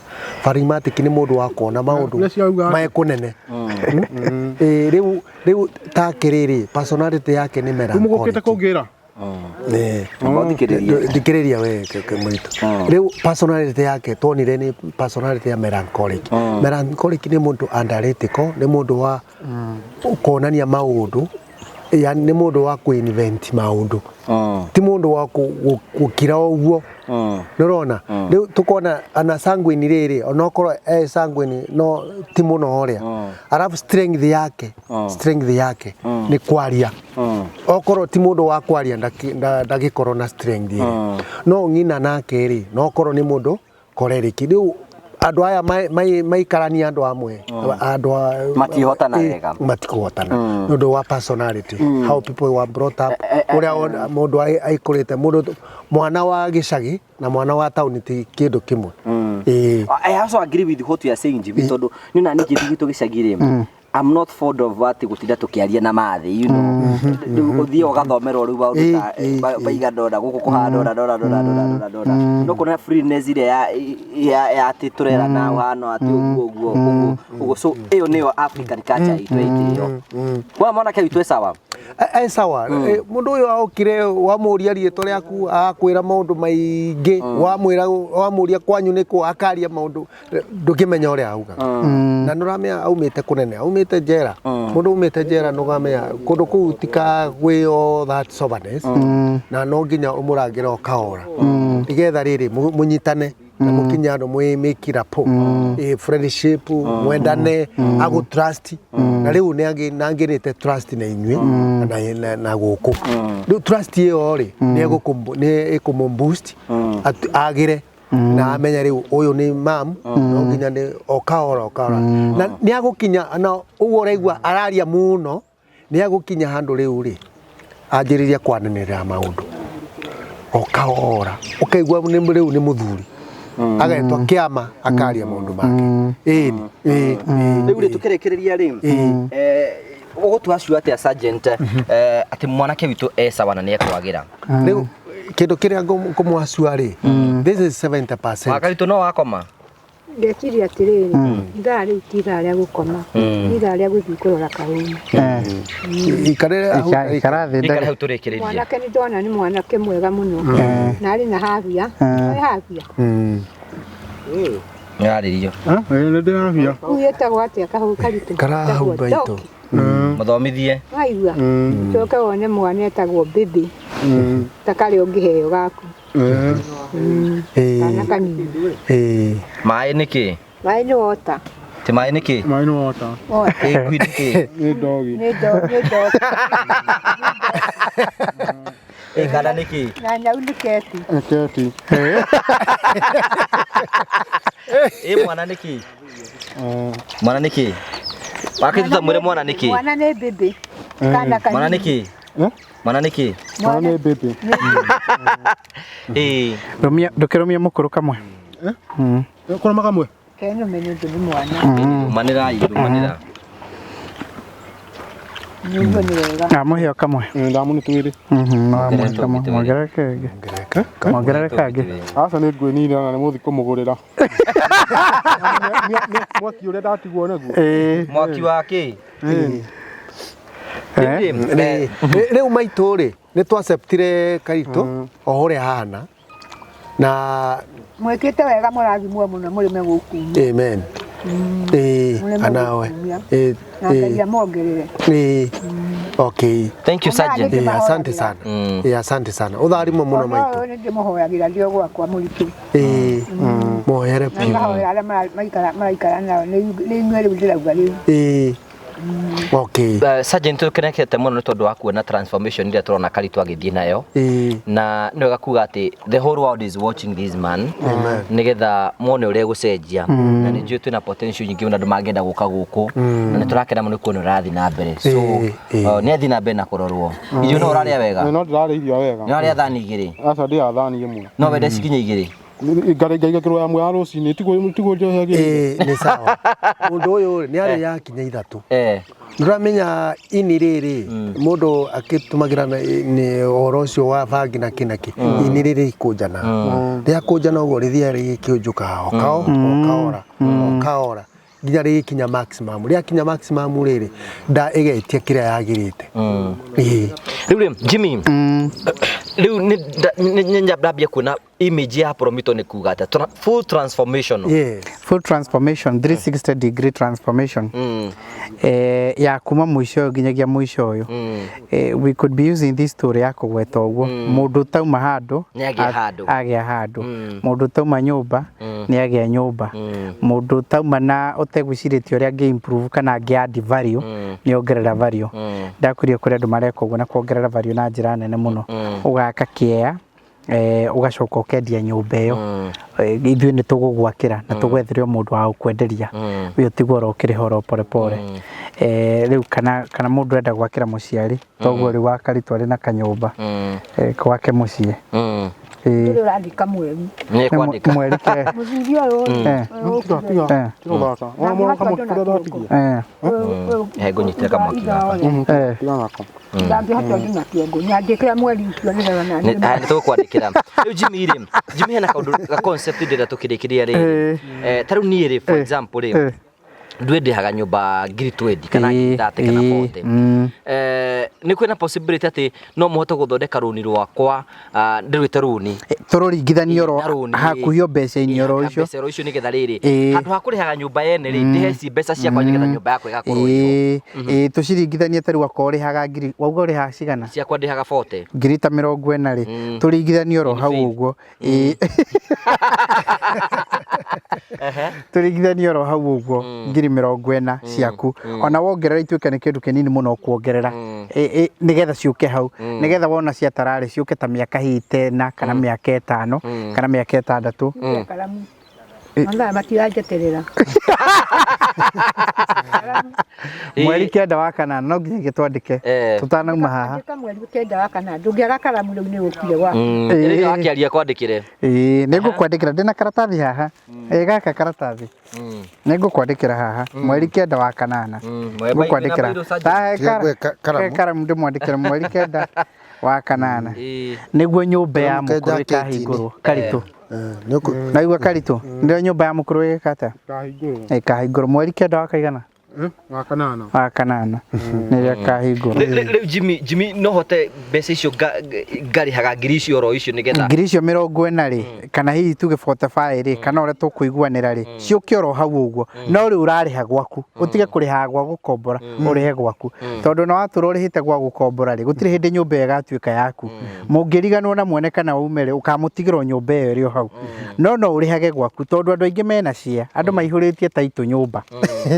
Phlegmatic nĩ mũndũ wa kuona maũndũ Nĩcio auga. me kũnene. Rĩu take rĩrĩ, personality yake nĩ Rĩu mũgũkĩte melancholic. kũngĩra. Amba ũthikĩrĩrie. Thikĩrĩria we mũritũ. Rĩu personality yake tuonire nĩ personality ya melancholic. Melancholic nĩ mũndũ analytical, nĩ mũndũ wa kuonania maũndũ, yani nĩ mũndũ wa kũ-invent maũndũ, ti mũndũ wa gũkira ũguo. Nĩ ũrona rĩu tũkona ana sanguine rĩrĩ, onokorwo e sanguine no ti mũno ũrĩa. Arabu strength yake nĩ kwaria. Okorwo ti mũndũ wa kwaria, ndangĩkorwo na strength ĩrĩ. No ng'ina nake rĩ, no okorwo nĩ mũndũ choleric. Rĩu andũ aya maikarania andũ amwe, andũ Matihotana wega. Matikũhotana nĩ ũndũ wa personality, how people were brought up, ũrĩa mũndũ aikũrĩte. Mũndũ mwana wa gĩcagi na mwana wa taũni ti kĩndũ kĩmwe. Ĩĩ. I also agree with what you are saying, Jimmy, tondũ nĩ na ningĩ gwitũ gĩcagi rĩ, I'm not fond of atĩ gũtinda tũkĩaria na mathĩ. Rĩu ũthiĩ ũgathomerwo rĩu maũndũ ta maigana ũna gũkũ kũhana ũna ũna ũna ũna ũna ũna, no kuona freeness ĩrĩa ya atĩ tũrerana ũhana atĩ ũguo ũguo ũguo ũguo. So ĩyo nĩyo African culture itũ ya itĩo kwa mwanake witũ e sawa. E sawa. Mũndũ ũyũ aokire, wamũria rĩtwa rĩaku agakwĩra maũndũ maingĩ, wamwĩra, wamũria kwanyu nĩkũ, akaria maũndũ ndũngĩmenya ũrĩa augaga. Na nĩ ũramenya aumĩte kũnene, aumĩte njera. Mũndũ aumĩte njera, nĩ ũramenya kũndũ kũu tika gwĩ all that soberness, na no nginya ũmũrangĩre o kahora nĩgetha rĩrĩ mũnyitane na mũkinye andũ mwĩ make rapport, friendship, mwendane, agũ trust. Na rĩu nĩ angĩrĩte trust na inyuĩ na gũkũ. Rĩu trust ĩyo rĩ, nĩ ĩkũmũ boost agĩre na amenya rĩu ũyũ nĩ mam, no nginya nĩ o kahora o kahora, na nĩ agũkinya na ũguo ũraigua araria mũno. Nĩ agũkinya handũ rĩu rĩ, anjĩrĩria kwanĩrĩra maũndũ o kahora, ũkaigua nĩ rĩu nĩ mũthuri. Agetwo kĩama akaria maũndũ make. Ĩni, ĩ, ĩ. Rĩu rĩ tũkĩrĩkĩrĩria rĩ, ũgũtua acio atĩa, sergeant, atĩ mwanake witũ e sawa na nĩ ekwagĩra? Rĩu kĩndũ kĩrĩa ngũmwacua rĩ, this is 70%. Wakaritũ no wakoma. Ndeciria atĩrĩrĩ, ithaa rĩu ti ithaa rĩa gũkoma, nĩ ithaa rĩa gũthiĩ kũrora kahũni. Ikarĩre hau. Ikara thĩ. Ikara hau tũrĩkĩrĩrie. Mwanake nĩ ndona nĩ mwanake mwega mũno na arĩ na habia, nĩ habia. Nĩarĩrio. Nĩ ndĩrabia. Rĩu ĩtagwo atĩa kahũĩ karitũ? Karahau Ĩtagwo maitũ. Doki. Mũthomithie. Waigua, ũcoke wone mwana etagwo Bĩbĩ, ta karĩa ũngĩheo gaku kana kanini. Maĩ nĩkĩ? Maĩ nĩ wota. Ti maĩ nĩkĩ? Maĩ nĩ wota. Wota. Ĩ ngui nĩkĩ? Nĩ ndogi. Nĩ ndo nĩ ndo. Ĩ kana nĩkĩ? Na nyau nĩ keti. Nĩ keti. Ĩ mwana nĩkĩ? Mwana nĩkĩ? Wakĩtu ta mwĩre mwana nĩkĩ? Mwana nĩ bĩbĩ, kana kanini. Mwana nĩkĩ? Mwana nĩkĩ? Mwana nĩ bĩbĩ. Ĩ. Rũmia, ndũkĩrũmie mũkũrũ kamwe. Kũrũma kamwe. Kenũme nĩ ũndũ nĩ mwana. Rũmanĩrai, rũmanĩra. Nĩguo nĩ wega. Na mũheo kamwe. Ndamũnĩ twĩrĩ. Mwongerere kamwe, mwongerere kangĩ. Mwongerere kangĩ. Aca nĩ ngwĩnira na nĩ mũthi kũmũgũrĩra. Mwaki ũrĩa ndatigwo naguo. Ĩĩ. Mwaki wa kĩ? Rĩu maitũ rĩ, nĩ twaceptire Karitũ o ũrĩa hana na Mwĩkĩte wega, mũrathimwo mũno, mũrĩme gũkumia. Amen. Ĩĩ, Mũrĩme anawe. gũkumia. Ĩĩ. Na Ngai amongerere. Ĩĩ. Okay. Thank you, sergeant. Ĩĩ, asante sana. Ĩĩ, asante sana. Ũtharimo mũno Ona maitũ. ũyũ nĩ ndĩmũhoyagĩra ndĩ o gwakwa mũritũ. Ĩĩ. Mohere Na biũ. ngahoera arĩa maraikara nao, nĩ inyuĩ rĩu ndĩrauga rĩu. Ĩĩ. Okay. Sergeant, tũkenete mũno nĩ tondũ wa kuona transformation ĩrĩa tũrona Karitũ agĩthiĩ nayo. Ĩĩ. Na nĩ wega kuga atĩ the whole world is watching this man nĩgetha mone ũrĩa egũcenjia, na nĩ njũĩ twĩna potential nyingĩ mũno, andũ mangĩenda gũka gũkũ, na nĩ tũrakena mũno nĩ kuona ũrathiĩ na mbere, so Ĩĩ, ĩĩ. nĩ athiĩ na mbere na kũrorwo. Irio no ũrarĩa wega? No ndĩrarĩa irio wega. Nĩ ũrarĩa thani igĩrĩ? Aca ndĩaga thani ĩmwe. No wende cikinye igĩrĩ? Ngaigagĩrwo ya mwe ya rũcinĩ, tiguo njohagĩrĩire. Ĩĩ, nĩ sawa. Mũndũ ũyũ rĩ, nĩ arĩ yakinya ithatũ. Ndũramenya ini rĩrĩ mũndũ akĩtũmagĩra nĩ ũhoro ũcio wa bangi na kĩ na kĩ, ini rĩrĩ ikũnjana, rĩakũnjana ũguo rĩthiaga rĩgĩkĩũnjũkaga o kao o kaora o kaora nginya rĩgĩkinya maximum. Rĩakinya maximum rĩrĩ, nda ĩgetia kĩrĩa yagĩrĩte. Ĩĩ. Rĩu rĩ, Jimmy, rĩu nĩ ndambia kuona image ya Promito nĩ kuga atĩa? Full transformation. Yes. Full transformation, 360 degree transformation. Ya kuma mũico ũyũ nginyagia mũico ũyũ. We could be using this story ya kũgweta ũguo, mũndũ ũtauma handũ Nĩ agĩa handũ. Agĩa handũ, mũndũ ũtauma nyũmba nĩ agĩa nyũmba, mũndũ ũtauma na ũtegwĩcirĩtie ũrĩa angĩ improve kana angĩ add value nĩ ongerera value. Ndakwĩrire kũrĩ andũ mareka ũguo na kuongerera value na njĩra nene mũno. Ũgaka kĩea, ũgacoka ũkendia nyũmba ĩyo. Ithuĩ nĩ tũgũgwakĩra na tũgwethere o mũndũ wa gũkwenderia, ũyũ tiguo ũrokĩrĩha oro pore pore. Rĩu kana mũndũ enda gwakĩra mũciari toguo, rĩu wa Karitũ arĩ na kanyũmba gwake mũciĩ. Ndũrĩ ũrandĩka mweri. Nĩ kwandĩka. Mweri ke. Mũthuri ũyũ rĩ, Tiga tiga. Tiga gũthaka. Wona mwana kamwe kũrĩa ndatigia. He ngũnyitĩre kamwaki gaka. Tiga nako. Ndangĩhota ũndũ na kĩongo, nyandĩkĩra mweri ũcio nĩgetha na Nĩ aya, nĩ tũgũkwandĩkĩra. Rĩu Jimmy rĩ, Jimmy hena kaũndũ ga concept ndĩrenda tũkĩrĩkĩria rĩrĩ. Ta rĩu niĩ rĩ, for example rĩ, ndwĩ ndĩhaga nyũmba ngiri 20 kana ngiri 30 kana 40. Nĩ kwĩna possibility atĩ no mũhote gũthondeka rũni rwakwa, ndĩrwĩte rũni? Tũrũringithanie oro Na rũni, hakuhĩ o mbeca-inĩ oro icio. Mbeca oro icio, nĩgetha rĩrĩ, Ĩĩ. handũ ha kũrĩhaga nyũmba yene rĩ, ndĩhe ci mbeca ciakwa nĩgetha nyũmba yakwa ĩgakorwo ĩho. Ĩĩ, tũciringithanie. Ta rĩu akorwo ũrĩhaga ngiri, wauga ũrĩhaga cigana? Ciakwa ndĩhaga 40. Ngiri ta 40 rĩ, tũringithanie oro hau ũguo. Ĩĩ, tũringithanie oro hau ũguo, ngiri 40 ciaku, ona wongerera ituĩke nĩ kĩndũ kĩnini mũno ũkuongerera, nĩgetha ciũke hau, nĩgetha wona ciatararĩ ciũke ta mĩaka hihi tena kana mĩaka 5 kana mĩaka 6. Karamu mathaa matiranjeterera. Mweri 9 wa kanana no nginyagia twandĩke tũtanauma haha. Andĩka mweri 9 wa kanana, ndũngĩaga karamu rĩu nĩ ũkire gwaku. Rĩrĩa wakĩaria kwandĩkĩre. Ĩĩ, nĩ ngũkwandĩkĩra ndĩna karatathi haha. Ĩĩ, gaka karatathi nĩ ngũkwandĩkĩra haha mweri 9 wa kanana. Ngũkwandĩkĩra. Tahe Tiga ngwe karamu. Karamu ndĩmwandĩkĩre mweri 9 wa kanana nĩguo nyũmba ya Karamu ke mũkũrũ njaketi-inĩ. ĩkahingũrwo. Karitũ. Nĩ ũkũ- Naigua karitũ, nĩyo nyũmba ya mũkũrũ ĩgĩka atĩa? Kahingũrwo. Ĩkahingũrwo mweri 9 wa kaigana? Wa kanana. Wa kanana nĩrĩo ĩkahingũrwo. Rĩu Jimmy, Jimmy no hote mbeca icio ngarĩhaga ngiri icio oro icio nĩgetha Ngiri icio 40 rĩ, kana hihi tuge 45 rĩ, kana ũrĩa tũkũiguanĩra rĩ, ciũke oro hau ũguo, no rĩu ũrarĩha gwaku, ũtige kũrĩhaga gwa gũkombora, ũrĩhe gwaku, tondũ ona watũra ũrĩhĩte gwa gũkombora rĩ, gũtirĩ hĩndĩ nyũmba ĩyo ĩgatuĩka yaku. Mũngĩriganwo na mwene kana ume rĩ, ũkamũtigĩra o nyũmba ĩyo ĩrĩ o hau. No no ũrĩhage gwaku, tondũ andũ aingĩ mena cia, andũ maihũrĩtie taitũ nyũmba,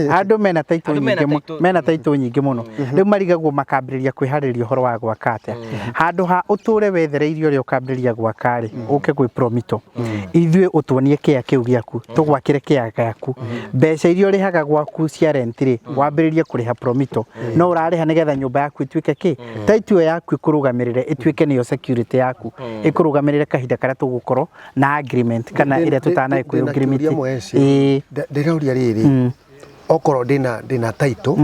andũ mena taitũ Andũ mena nyingĩ taitũ. Mena taitũ nyingĩ mũno. Rĩu marigagwo makambĩrĩria kwĩharĩria ũhoro wa gwaka atĩa. Handũ ha ũtũre wethereirie ũrĩa ũkambĩrĩria gwaka rĩ, ũke gwĩ Promito, ithuĩ ũtuonie kĩa kĩu gĩaku, tũgwakĩre kĩa gĩaku. Mbeca iria ũrĩhaga gwaku cia rent rĩ, wambĩrĩrie kũrĩha Promito, no ũrarĩha nĩgetha nyũmba yaku ĩtuĩke kĩ, taitũ ĩyo yaku ĩkũrũgamĩrĩre, ĩtuĩke nĩyo security yaku, ĩkũrũgamĩrĩre kahinda karĩa tũgũkorwo na agreement kana ĩrĩa tũtanaĩ kwĩ Ndĩna agreement. kĩũria Mũheci. Ĩĩ. Ndĩroria rĩrĩ, okorwo ndĩna taitũ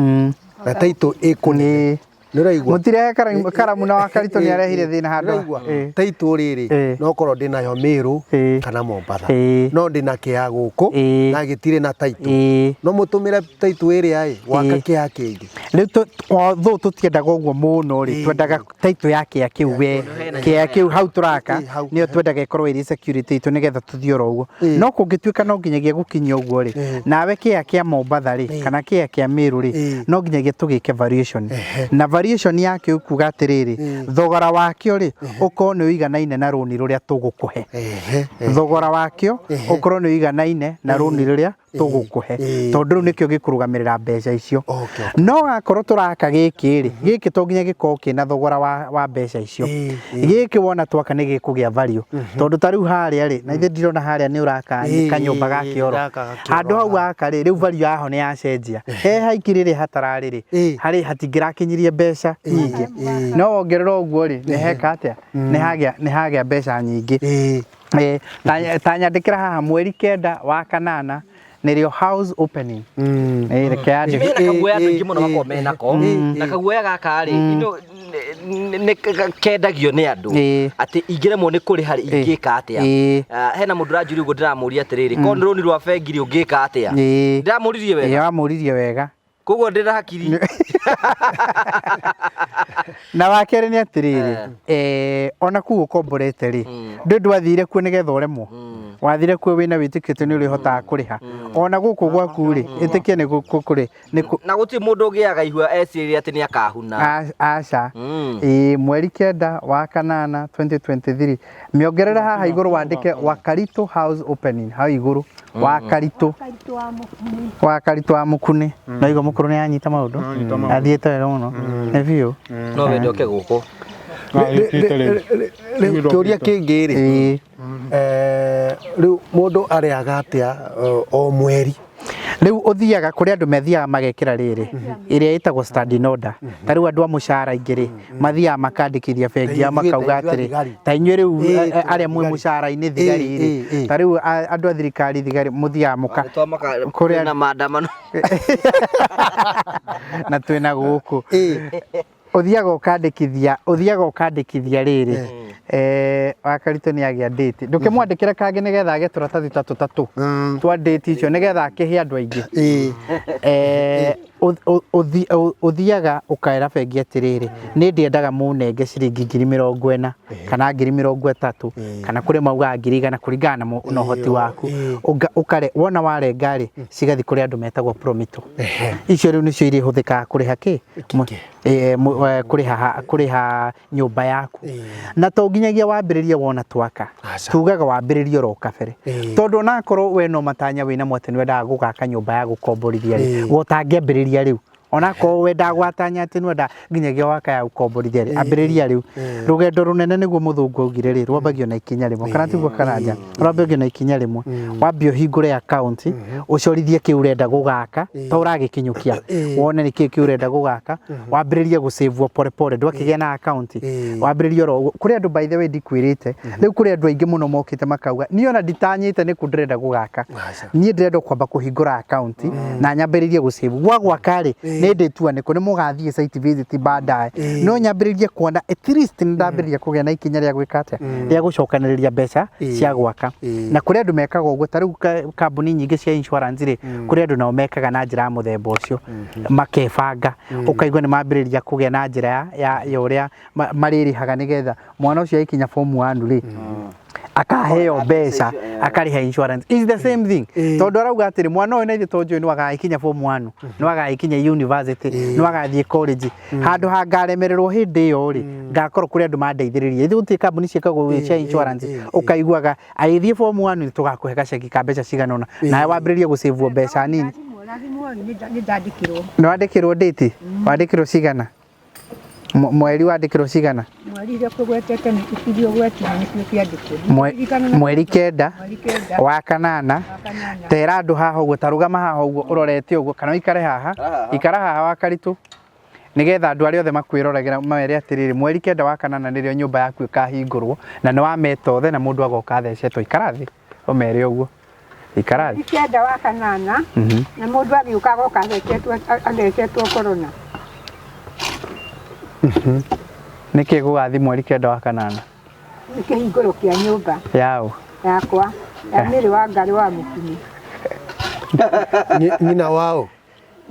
na taitũ ĩkũnene, nĩ ũraigua? Mũtirehe karamu na wakaritũ nĩ arehire thĩna handũ. Nĩũraigua? Taitũ rĩrĩ, no korwo ndĩnayo Mĩrũ kana Mombatha, no ndĩna kĩa gũkũ na gĩtirĩ na taitũ, no mũtũmĩre taitũ ĩrĩa ĩ gwaka kĩa kĩngĩ. Rĩu although tũtiendaga ũguo mũno rĩ, twendaga taitũ ya kĩa kĩu we, kĩa kĩu hau tũraka nĩyo twendaga ĩkorwo ĩrĩ security itũ nĩgetha tũthiĩ oro ũguo. No kũngĩtuĩka no nginyagia gũkinyia ũguo rĩ, nawe kĩa kĩa Mombatha rĩ, kana kĩa kĩa Mĩrũ rĩ, no nginyagia tũgĩke variation. Na variation yakĩo kuga atĩrĩrĩ, thogora wakĩo rĩ, ũkorwo nĩ ũiganaine na rũni rũrĩa tũgũkũhe. Thogora wakĩo ũkorwo nĩ ũiganaine na rũni rũrĩa tũgũkũhe, tondũ rĩu nĩkĩo gĩkũrũgamĩrĩra mbeca icio. No akorwo tũraka gĩkĩ rĩ, gĩkĩ to nginya gĩkorwo kĩna thogora wa mbeca icio. Gĩkĩ wona twaka nĩ gĩkũgĩa value, tondũ ta rĩu harĩa rĩ, na ithe ndirona harĩa nĩ ũraka kanyũmba ga kĩoro. Handũ hau waka rĩ, rĩu value yaho nĩ yacenjia. He haiki rĩrĩ hatararĩ rĩ, harĩ hatingĩrakinyirie mbeca nyingĩ. No wongerera ũguo rĩ, nĩ heka atĩa? Nĩ hagĩa mbeca nyingĩ. Ta nyandĩkĩra haha mweri 9 wa kanana nĩrĩo house opening. Reke yandĩke. Hena kaguoya andũ aingĩ mũno makoragwo menako, na kaguoya gaka rĩ, ino nĩ kendagio nĩ andũ atĩ ingĩremwo nĩ kũrĩha rĩ, ingĩka atĩa? Hena mũndũ ũranjũria ũguo, ndĩramũria atĩrĩrĩ, korwo nĩ rũni rwa bengi rĩ, ũngĩka atĩa? Ndĩramũririe wega. Wamũririe wega. Koguo ndĩna hakiri. Na wa kerĩ nĩ atĩrĩrĩ, ona kũu ũkomborete rĩ, ndũ ndwathire kuo nĩgetha ũremwo, wathire kuo wĩna wĩtĩkio atĩ nĩ ũrĩhotaga kũrĩha. Ona gũkũ gwaku rĩ, ĩtĩkia nĩ kũrĩ. Na gũtirĩ mũndũ ũgĩaga ihua ecirĩria atĩ nĩ akahuna. Aca. Ĩĩ, mweri 9 wa kanana 2023, mĩongerere haha igũrũ wandĩke Wakaritũ house opening hau igũrũ. Wakaritũ. Wakaritũ wa Mũkunĩ. Na igua mũkũrũ nĩ anyita maũndũ, athiĩte wega mũno, nĩ biũ. No wende ũke gũkũ. Rĩu kĩũria kĩngĩ rĩ, rĩu mũndũ arĩhaga atĩa o mweri? Rĩu ũthiaga kũrĩ andũ mathiaga magekĩra rĩrĩ, ĩrĩa ĩtagwo standing order. Ta rĩu andũ a mũcara aingĩ rĩ, mathiaga makandĩkithia bengi yao makauga atĩrĩ, ta inyuĩ rĩu arĩa mwĩ mũcara-inĩ thigari rĩ, ta rĩu andũ a thirikari thigari mũthiaga mũka kũrĩa na maandamano na twĩna gũkũ. Ũthiaga ũkandĩkithia rĩrĩ, Wakaritũ nĩ agĩa date, ndũkĩmwandĩkĩre kangĩ nĩgetha age tũratathi ta tũtatũ twa date icio nĩgetha akĩhe andũ aingĩ. Ũthiaga ũkaĩra bengi atĩrĩrĩ, nĩ ndĩendaga mũnenge ciringi 40,000 kana 30,000 kana kũrĩ maugaga 100,000 kũringana na ũhoti waku. Wona warenga rĩ, cigathiĩ kũrĩ andũ metagwo Promito. Icio rĩu nĩcio irĩhũthĩkaga kũrĩha kĩ? Kũrĩha nyũmba yaku. Na to nginyagia wambĩrĩrie wona twaka, tugaga wambĩrĩrie oro kabere, tondũ onakorwo we no matanya wĩna mo atĩ nĩ wendaga gũgaka nyũmba ya gũkomborithia rĩ, we ũtangĩambĩrĩria rĩu Onakorwo wendaga gwatanya atĩ nĩwenda nginyagia waka ya ũkomborithia rĩ, ambĩrĩria rĩu. Rũgendo rũnene nĩguo mũthũngũ augire rĩ, rwambagio na ikinya rĩmwe, kana tiguo Karanja? Rwambagio na ikinya rĩmwe. Wambie ũhingũre account, ũcorithie kĩu ũrenda gũgaka, to ũragĩkinyũkia, wone nĩkĩĩ kĩu ũrenda gũgaka, wambĩrĩrie gũsave pole pole, ndwakĩgĩa na account, wambĩrĩrie oro ũguo. Kũrĩ andũ by the way ndikwĩrĩte, rĩu kũrĩ andũ aingĩ mũno mokĩte makauga, niĩ ona nditanyĩte nĩkũ ndĩrenda gũgaka, niĩ ndĩrenda kwamba kũhingũra account na nyambĩrĩrie gũsave. Gwa gwaka rĩ, nĩ ndĩtua nĩkũ, nĩ mũgathiĩ site visit baadaye, no nyambĩrĩrie kuona at least nĩ ndambĩrĩria kũgĩa na ikinya rĩa gwĩka atĩa, rĩa gũcokanĩrĩria mbeca cia gwaka. Na kũrĩ andũ mekaga ũguo, ta rĩu kambuni nyingĩ cia insurance rĩ, kũrĩ andũ nao mekaga na njĩra ya mũthemba ũcio, makebanga, ũkaigua nĩ mambĩrĩria kũgĩa na njĩra ya ũrĩa marĩrĩhaga nĩgetha mwana ũcio agĩkinya form 1 rĩ, akaheo mbeca akarĩha insurance. Is the same thing, tondũ arauga atĩrĩ, mwana ũyũ na ithuĩ to njũĩ nĩ agagĩkinya form 1, nĩ agagĩkinya university, nĩ agathiĩ college, handũ ha ngaremererwo hĩndĩ ĩyo rĩ, ngakorwo kũrĩ andũ mandeithĩrĩria. Ithuĩ gũtirĩ kambuni ciĩkagwo cia insurance, ũkaiguaga agĩthiĩ form 1 nĩ tũgakũhe gaceki ka mbeca cigana ũna, nawe wambĩrĩrie gũcĩvwo mbeca nini. Nĩ ndandĩkĩrwo. Nĩ wandĩkĩrwo date, wandĩkĩrwo cigana, mweri wandĩkĩrwo cigana? Mweri iria kũgwetete nĩ iria ũgwetire nĩcio ciandĩkwo. Mweri 9 Mweri 9 wa kanana. Wa kanana. Tera andũ haha ũguo, ta rũgama haha ũguo ũrorete ũguo, kana ũikare haha, ikara haha wa Karitũ, nĩgetha andũ arĩa othe makwĩroragĩra mere atĩrĩrĩ, mweri 9 wa kanana nĩrĩo nyũmba yaku ĩkahingũrwo, na nĩ wameta othe na mũndũ agoka athecetwo. Ikara thĩ ũmere ũguo, ikara thĩ. Mweri 9 wa kanana na mũndũ agĩũka agoka athecetwo corona. Nĩkĩ gũgathiĩ mweri 9 wa kanana? Nĩ kĩhingũro kĩa nyũmba. Yaũ? Yakwa, ya Mĩrĩ wa Ngarĩ wa Mũkinyi. Nyina wao?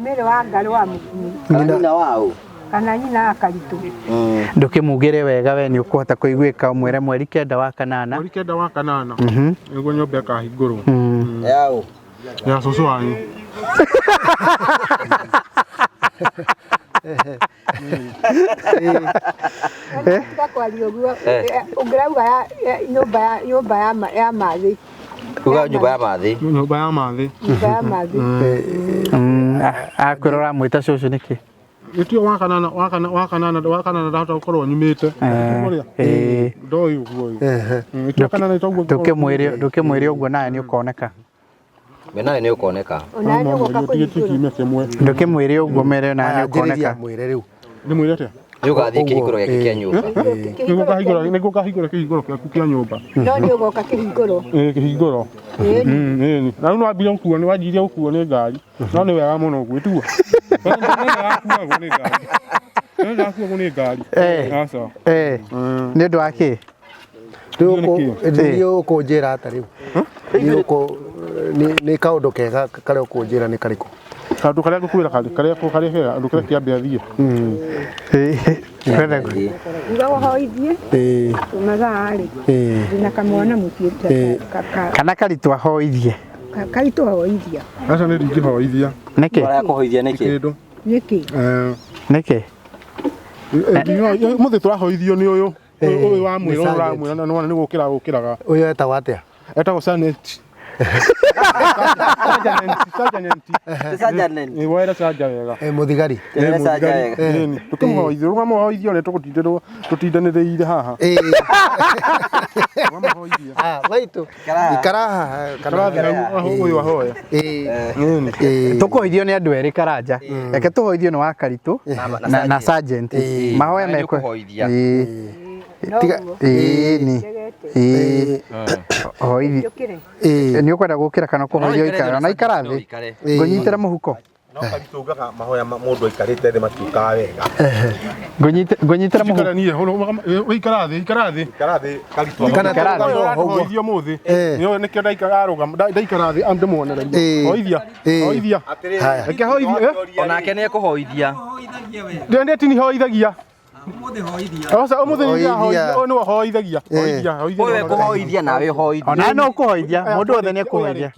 Mĩrĩ wa Ngarĩ wa Mũkinyi. Nyina wao? Kana nyina wa Karitũ. Ndũkĩmugĩre wega, we nĩ ũkũhota kũiguĩka, ũmwĩre mweri 9 wa kanana. Mweri 9 wa kanana nĩguo nyũmba ĩkahingũrwo. Yaũ? Ya cũcũ wanyu. Tiga kwaria ũguo, ũngĩrauga nyũmba ya mathĩ. Uga nyũmba ya mathĩ. Nyũmba ya mathĩ. Nyũmba ya mathĩ. Akwĩra ũramwĩta cũcũ nĩkĩ? Gĩtio wa kanana wa kana wa kanana wa kanana ndahota gũkorwo nyumĩte. Ndoĩ ũguo ũyũ. Gĩtio kanana toguo. Ndũkĩmwĩre ũguo nawe nĩ ũkoneka. We nawe nĩ ũkoneka. Onawe nĩ ũgoka kũhingũra. Ndũkĩmwĩre ũguo mere nawe nĩ ũkoneka. Mwĩre rĩu. Ndĩmwĩre atĩa? Nĩ ũgathiĩ kĩhingũro gĩake kĩa nyũmba. Nĩguo ũkahingũra kĩhingũro gĩaku kĩa nyũmba. No nĩ ũgoka kĩhingũro. Ĩĩ kĩhingũro. Ĩĩ. Na rĩu nĩwambire gũkuo, nĩwanjirie gũkuo nĩ ngari. No nĩ wega mũno ũguo, tiguo? Nĩndĩrakuagwo nĩ ngari. Nĩndĩrakuagwo nĩ ngari. Aca. Nĩ ũndũ wa kĩ? Rĩu ũkũnjĩra atĩa rĩu? Nĩ kaũndũ kega karĩa ũkũnjĩra nĩ karĩkũ? Kaũndũ karĩa ngũkwĩra karĩa karĩa kega, ũndũ kĩrĩa kĩambe athiĩ. Uga ũhoithie mathaa rĩ, ndĩna kamwana mũciĩ. Kana Karitũ ahoithie. Karitũ ahoithia. Aca nĩ ndingĩhoithia. Nĩkĩ? Ũrakũhoithia nĩkĩ? Kĩndũ. Nĩkĩ? Nĩkĩ? Mũthĩ tũrahoithio nĩ ũyũ. Ũyũ wa mwĩra ũyũ ũramwĩra na nĩwona nĩ gũkĩra gũkĩraga. Ũyũ etagwo atĩa? Etagwo Sanet. Sergeant. Wera sanja wega. Mũthigari. Wera sanja wega. Tũkĩmũhoithia, rũgamũhoithia ũrĩa tũgũtindĩrwo tũtindanĩrĩire haha. Maitũ. Ikara haha. Ikara haha ũyũ ahoya. Tũkũhoithio nĩ andũ erĩ Karanja. Reke tũhoithio nĩ wa Karitũ na sergeant. Mahoya mekwe. Ĩĩ ni. Ĩĩ. Hoithi. Nĩ ũkwenda gũkĩra kana kũhoithio ikara? Na ikara thĩ. Ngũnyitĩra mũhuko. No Karitũ ugaga mahoya mũndũ aikarĩte thĩ matiũkaga wega. Ngũnyitĩra mũhuko. Ikara thĩ, ikara thĩ. Ikara thĩ Karitũ. Kana Ikara thĩ. Ũrahoithio mũthĩ. Nĩkĩo ndaikara rũgama, ndaikara thĩ ndĩmuonererie. Hoithia. Hoithia. Reke hoithie. Onake nĩ ekũhoithia. Ndende tini hoithagia. Ũmũthĩ hoithia. Ũmũthĩ hoithia. Ũyũ nĩwe hoithagia. Hoithia, hoithia. Ũyũ ekũhoithia nawe ũhoithie. Ona no ũkũhoithia, mũndũ wothe nĩ ekũhoithia.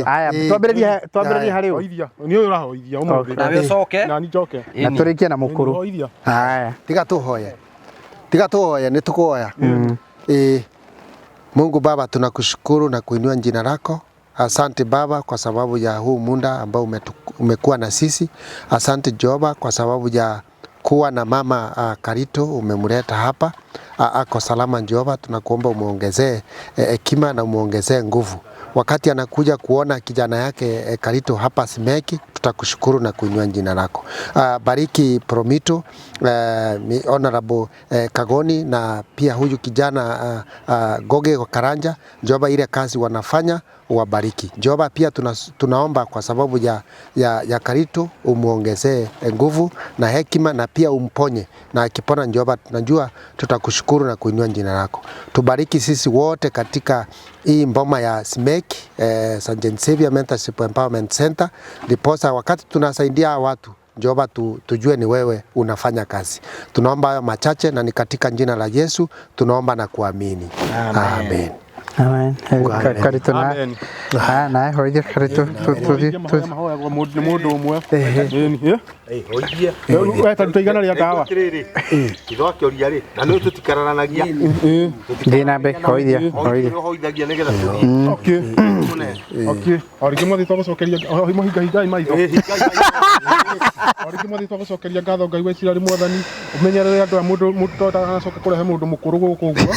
Aya, twambĩrĩrie harĩ ũ? Hoithia. Nĩ ũyũ ũrahoithia ũmũthĩ. Nawe ũcoke. Na niĩ njoke. Na tũrĩkie na mũkũrũ. Hoithia. Haya. Tiga tũhoye. Tiga tũhoye, nĩ tũkũhoya. Mungu Baba, tunakushukuru na kuinua jina lako. Asante Baba kwa sababu ya huu muda ambao umekuwa na sisi. Asante Jehova kwa sababu ya kuwa na mama Karito umemleta hapa, ako salama Jehova. Tunakuomba umuongezee hekima na umuongezee nguvu wakati anakuja kuona kijana yake Karito hapa Simeki, tutakushukuru na kuinua jina lako. Bariki Promito, Honorable Kagoni na pia huyu kijana Goge wa Karanja. Jehova, ile kazi wanafanya uwabariki. Jehova, pia tunaomba kwa sababu ya Karito umuongezee nguvu na hekima na pia umponye, na akipona Jehova, tunajua tutakushukuru na kuinua jina lako. Tubariki sisi wote katika hii mboma ya SMEC, St. Xavier Mentorship Empowerment Center, ndiposa wakati tunasaidia hawa watu Jehova, tujue ni wewe unafanya kazi. Tunaomba hayo machache na ni katika jina la Yesu tunaomba na kuamini. Amen. Amen. Amen. Karito na Amen. Ah, na hoithia Karito tuthi Mahoya mahoyagwo nĩ mũndũ ũmwe. Ĩni, eh? Hoithia. We ta ruta igana rĩa ndawa. Atĩrĩrĩ, ithe akĩũria rĩ, na nĩ tũtikararanagia. Thiĩ na mbere hoithia hoithia. Hoithagia nĩgetha tũthiĩ. Okay. Okay. O rĩngĩ mwathi twagũcokeria mahinga hingai maitho. O rĩngĩ mwathi twagũcokeria ngatho Ngai wa Isiraeli mwathani ũmenyerere andũ aya mũndũ mũndũ to ndaganacoke kũrehe mũndũ mũkũrũ gũkũ ũguo.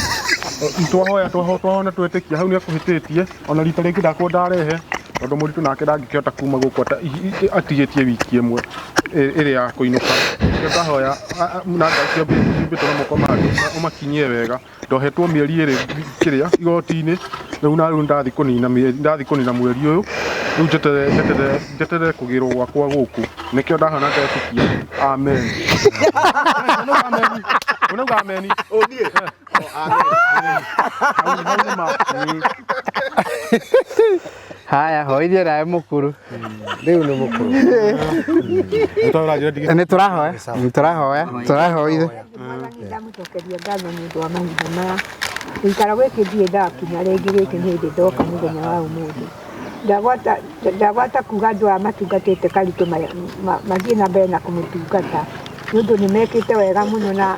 Twahoya twahona twetĩkia hau nĩekũhĩtĩtie ona rita rĩngĩ ndakwo ndarehe tondũ mũritũ nake ndangĩkĩhota kuma gũkũ atigĩtie wiki ĩmwe ĩrĩ ya kũinũka. Nĩkĩo ndahoya na Ngai ciũmbĩtwo na moko ma andũ ũmakinyie wega. Ndohetwo mĩeri ĩrĩ kĩrĩa igoti-inĩ rĩu na rĩu ndathi kũnina mĩeri ndathi kũnina mweri ũyũ rĩu njeterere njeterere njeterere kũgĩrwo gwakwa gũkũ nĩkĩo ndahana ndetĩkia. Amen. Unauga amen. Unauga amen. Hau hau nĩ ma. Haya hoithia nawe mũkũrũ. Rĩu nĩ mũkũrũ. Nĩ tũrahoya Nĩ tũrahoya nĩ tũrahoya tũrahoithia. Mwathani ndamũcokeria ngatho nĩ ũndũ wa mahinda maya gũikara gĩkĩ ndirĩ ndakinya rĩngĩ gĩkĩ nĩ hĩndĩ ndoka mũthenya wa ũmũthĩ ndagwata kuga andũ aya matungatĩte Karitũ mathiĩ na mbere na kũmũtungata nĩ ũndũ nĩ mekĩte wega mũno na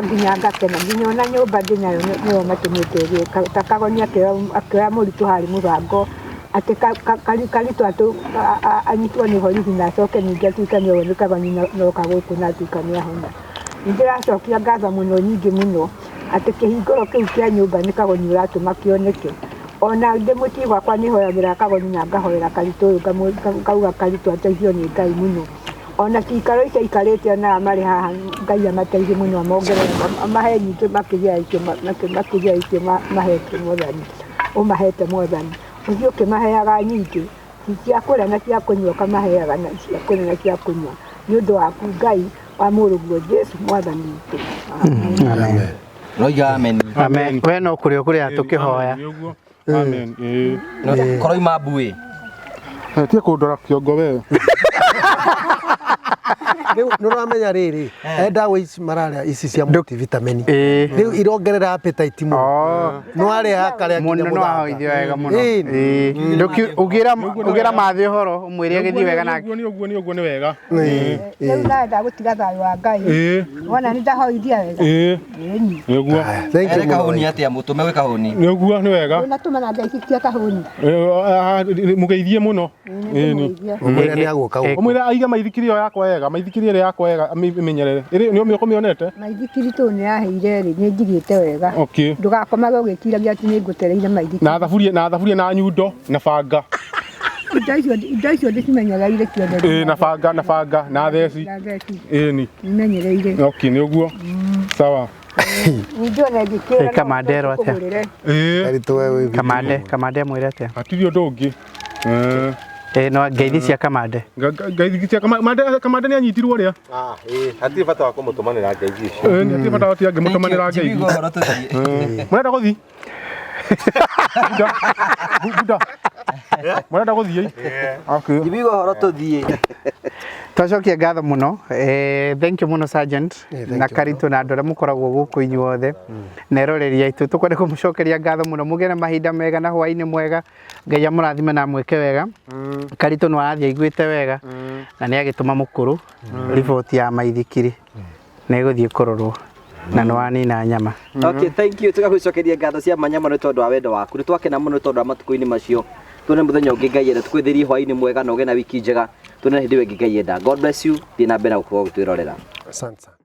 nginya ngakena nginya ona nyũmba ndĩnayo nĩo matũmĩte ĩgĩe ta Kagoni akĩoya mũritũ harĩ mũbango atĩ Karitũ anyitwo nĩ borithi na acoke ningĩ atuĩke nĩoywo nĩ Kagoni noka gũkũ na atuĩka nĩ ahona. Nĩ ndĩracokia ngatho mũno nyingĩ mũno atĩ kĩhingũro kĩu kĩa nyũmba nĩ Kagoni ũratũma kĩoneke. Ona ndĩ mũciĩ gwakwa nĩ hoyagĩra Kagoni na ngahoera Karitũ ũyũ ngauga Karitũ ateithio nĩ Ngai mũno. Ona cikaro icio aikarĩte ona aya marĩ haha Ngai amateithie mũno amongerere amahe nyingĩ makĩria ya icio makĩria ya icio mahete Mwathani ũmahete Mwathani ũthiĩ ũkĩmaheaga nyingĩ cia kũrĩa na cia kũnyua ũkamaheaga na cia kũrĩa na cia kũnyua nĩ ũndũ waku Ngai wa mũrũguo Jesũ Mwathani witũ. Amen. Roiga amen. Amen. We no kũrĩa ũkũrĩa tũkĩhoya. Amen. Koroima mbuĩ. Tiga kũndora kĩongo we. Rĩu nĩ ũramenya rĩrĩ ndawa ici mararĩa ici cia multivitamin rĩu irongerera appetite mũno no arĩa akarĩa Mũno nginya no mũthanga. ahoithio wega mũno. Ĩĩ. Ĩĩ. Ũgĩra mathĩ ũhoro ũmwĩre agĩthiĩ wega nake. Ũguo nĩ ũguo nĩ ũguo nĩ wega. Rĩu nawe ndagũtiga thayũ wa Ngai. Wona nĩ ndahoithia wega. Ĩĩ. Ĩni. Nĩ ũguo. Thank you Ere mũno. kahũni atĩa mũtũme gwĩ kahũni. Nĩ ũguo nĩ wega. Ndũnatũmana ngeithi cia kahũni. Mũgeithie mũno. Ĩni. Ũmwĩre nĩ agũka gũkũ. Ũmwĩre aige maithikiri ĩyo yakwa wega maithikiri ĩrĩa yakwa wega ĩmenyerere. Ĩrĩ nĩ ũmĩonete? Maithikiri tũ nĩ yaheire rĩ nĩ njigĩte wega. Okay. Ndũgakomage ũgĩtiragia atĩ nĩ ngũtereire maithikiri. Na thaburia na thaburia na nyundo na banga. Indo icio ndĩcimenyereire ciothe. Ĩĩ na banga na banga na theci. Na theci. Ĩni. Nĩmenyereire. Okay nĩ ũguo. Sawa. Ningĩ ona ingĩkĩra Ĩ, Kamande erwo atĩa? ngũgũrĩre. Ĩĩ. Karitũ we wĩ Kamande Kamande amwĩre atĩa? Hatirĩ ũndũ ũngĩ. Ĩĩ no ngeithi cia Kamande. Ngeithi cia Kamande Kamande nĩ anyitirwo rĩa. Ah, ĩĩ, hatirĩ bata wa kũmũtũmanĩra ngeithi icio. Ĩĩ hatirĩ bata wa angĩmũtũmanĩra ngeithi. Njibigwo ũhoro tũthiĩ. Mũrenda gũthiĩ? Buda. Buda. Mũrenda gũthiĩ? Okay. Njibigwo ũhoro tũthiĩ. Twacokia ngatho mũno. Thank you mũno Sergeant Thank na you Karitũ na andũ arĩa mũkoragwo gũkũ inyuothe na eroreri aitũ tũkwenda kũmũcokeria ngatho mũno mũgĩe na mahinda mega na hwaĩ-inĩ mwega Ngai amũrathime na amwĩke wega. Karitũ no arathiĩ aiguĩte wega na nĩ agĩtũma mũkũrũ riboti ya maithikiri nĩ ĩgũthiĩ kũrorwo na nĩ wanina nyama. Okay, thank you. Tũgagũcokeria ngatho cia mwanya mũno nĩ tondũ wa wendo waku. Nĩ twakena mũno nĩ tondũ wa matukũ-inĩ macio. Tuone mũthenya ũngĩ Ngai enda. Tũkwĩthĩrie hwaĩ-inĩ mwega na ũgĩe na wiki njega. Tuone hĩndĩ ĩyo ĩngĩ Ngai enda. God bless you. Thiĩ na mbere na gũkorwo ũgĩtwĩrorera. Asante sana.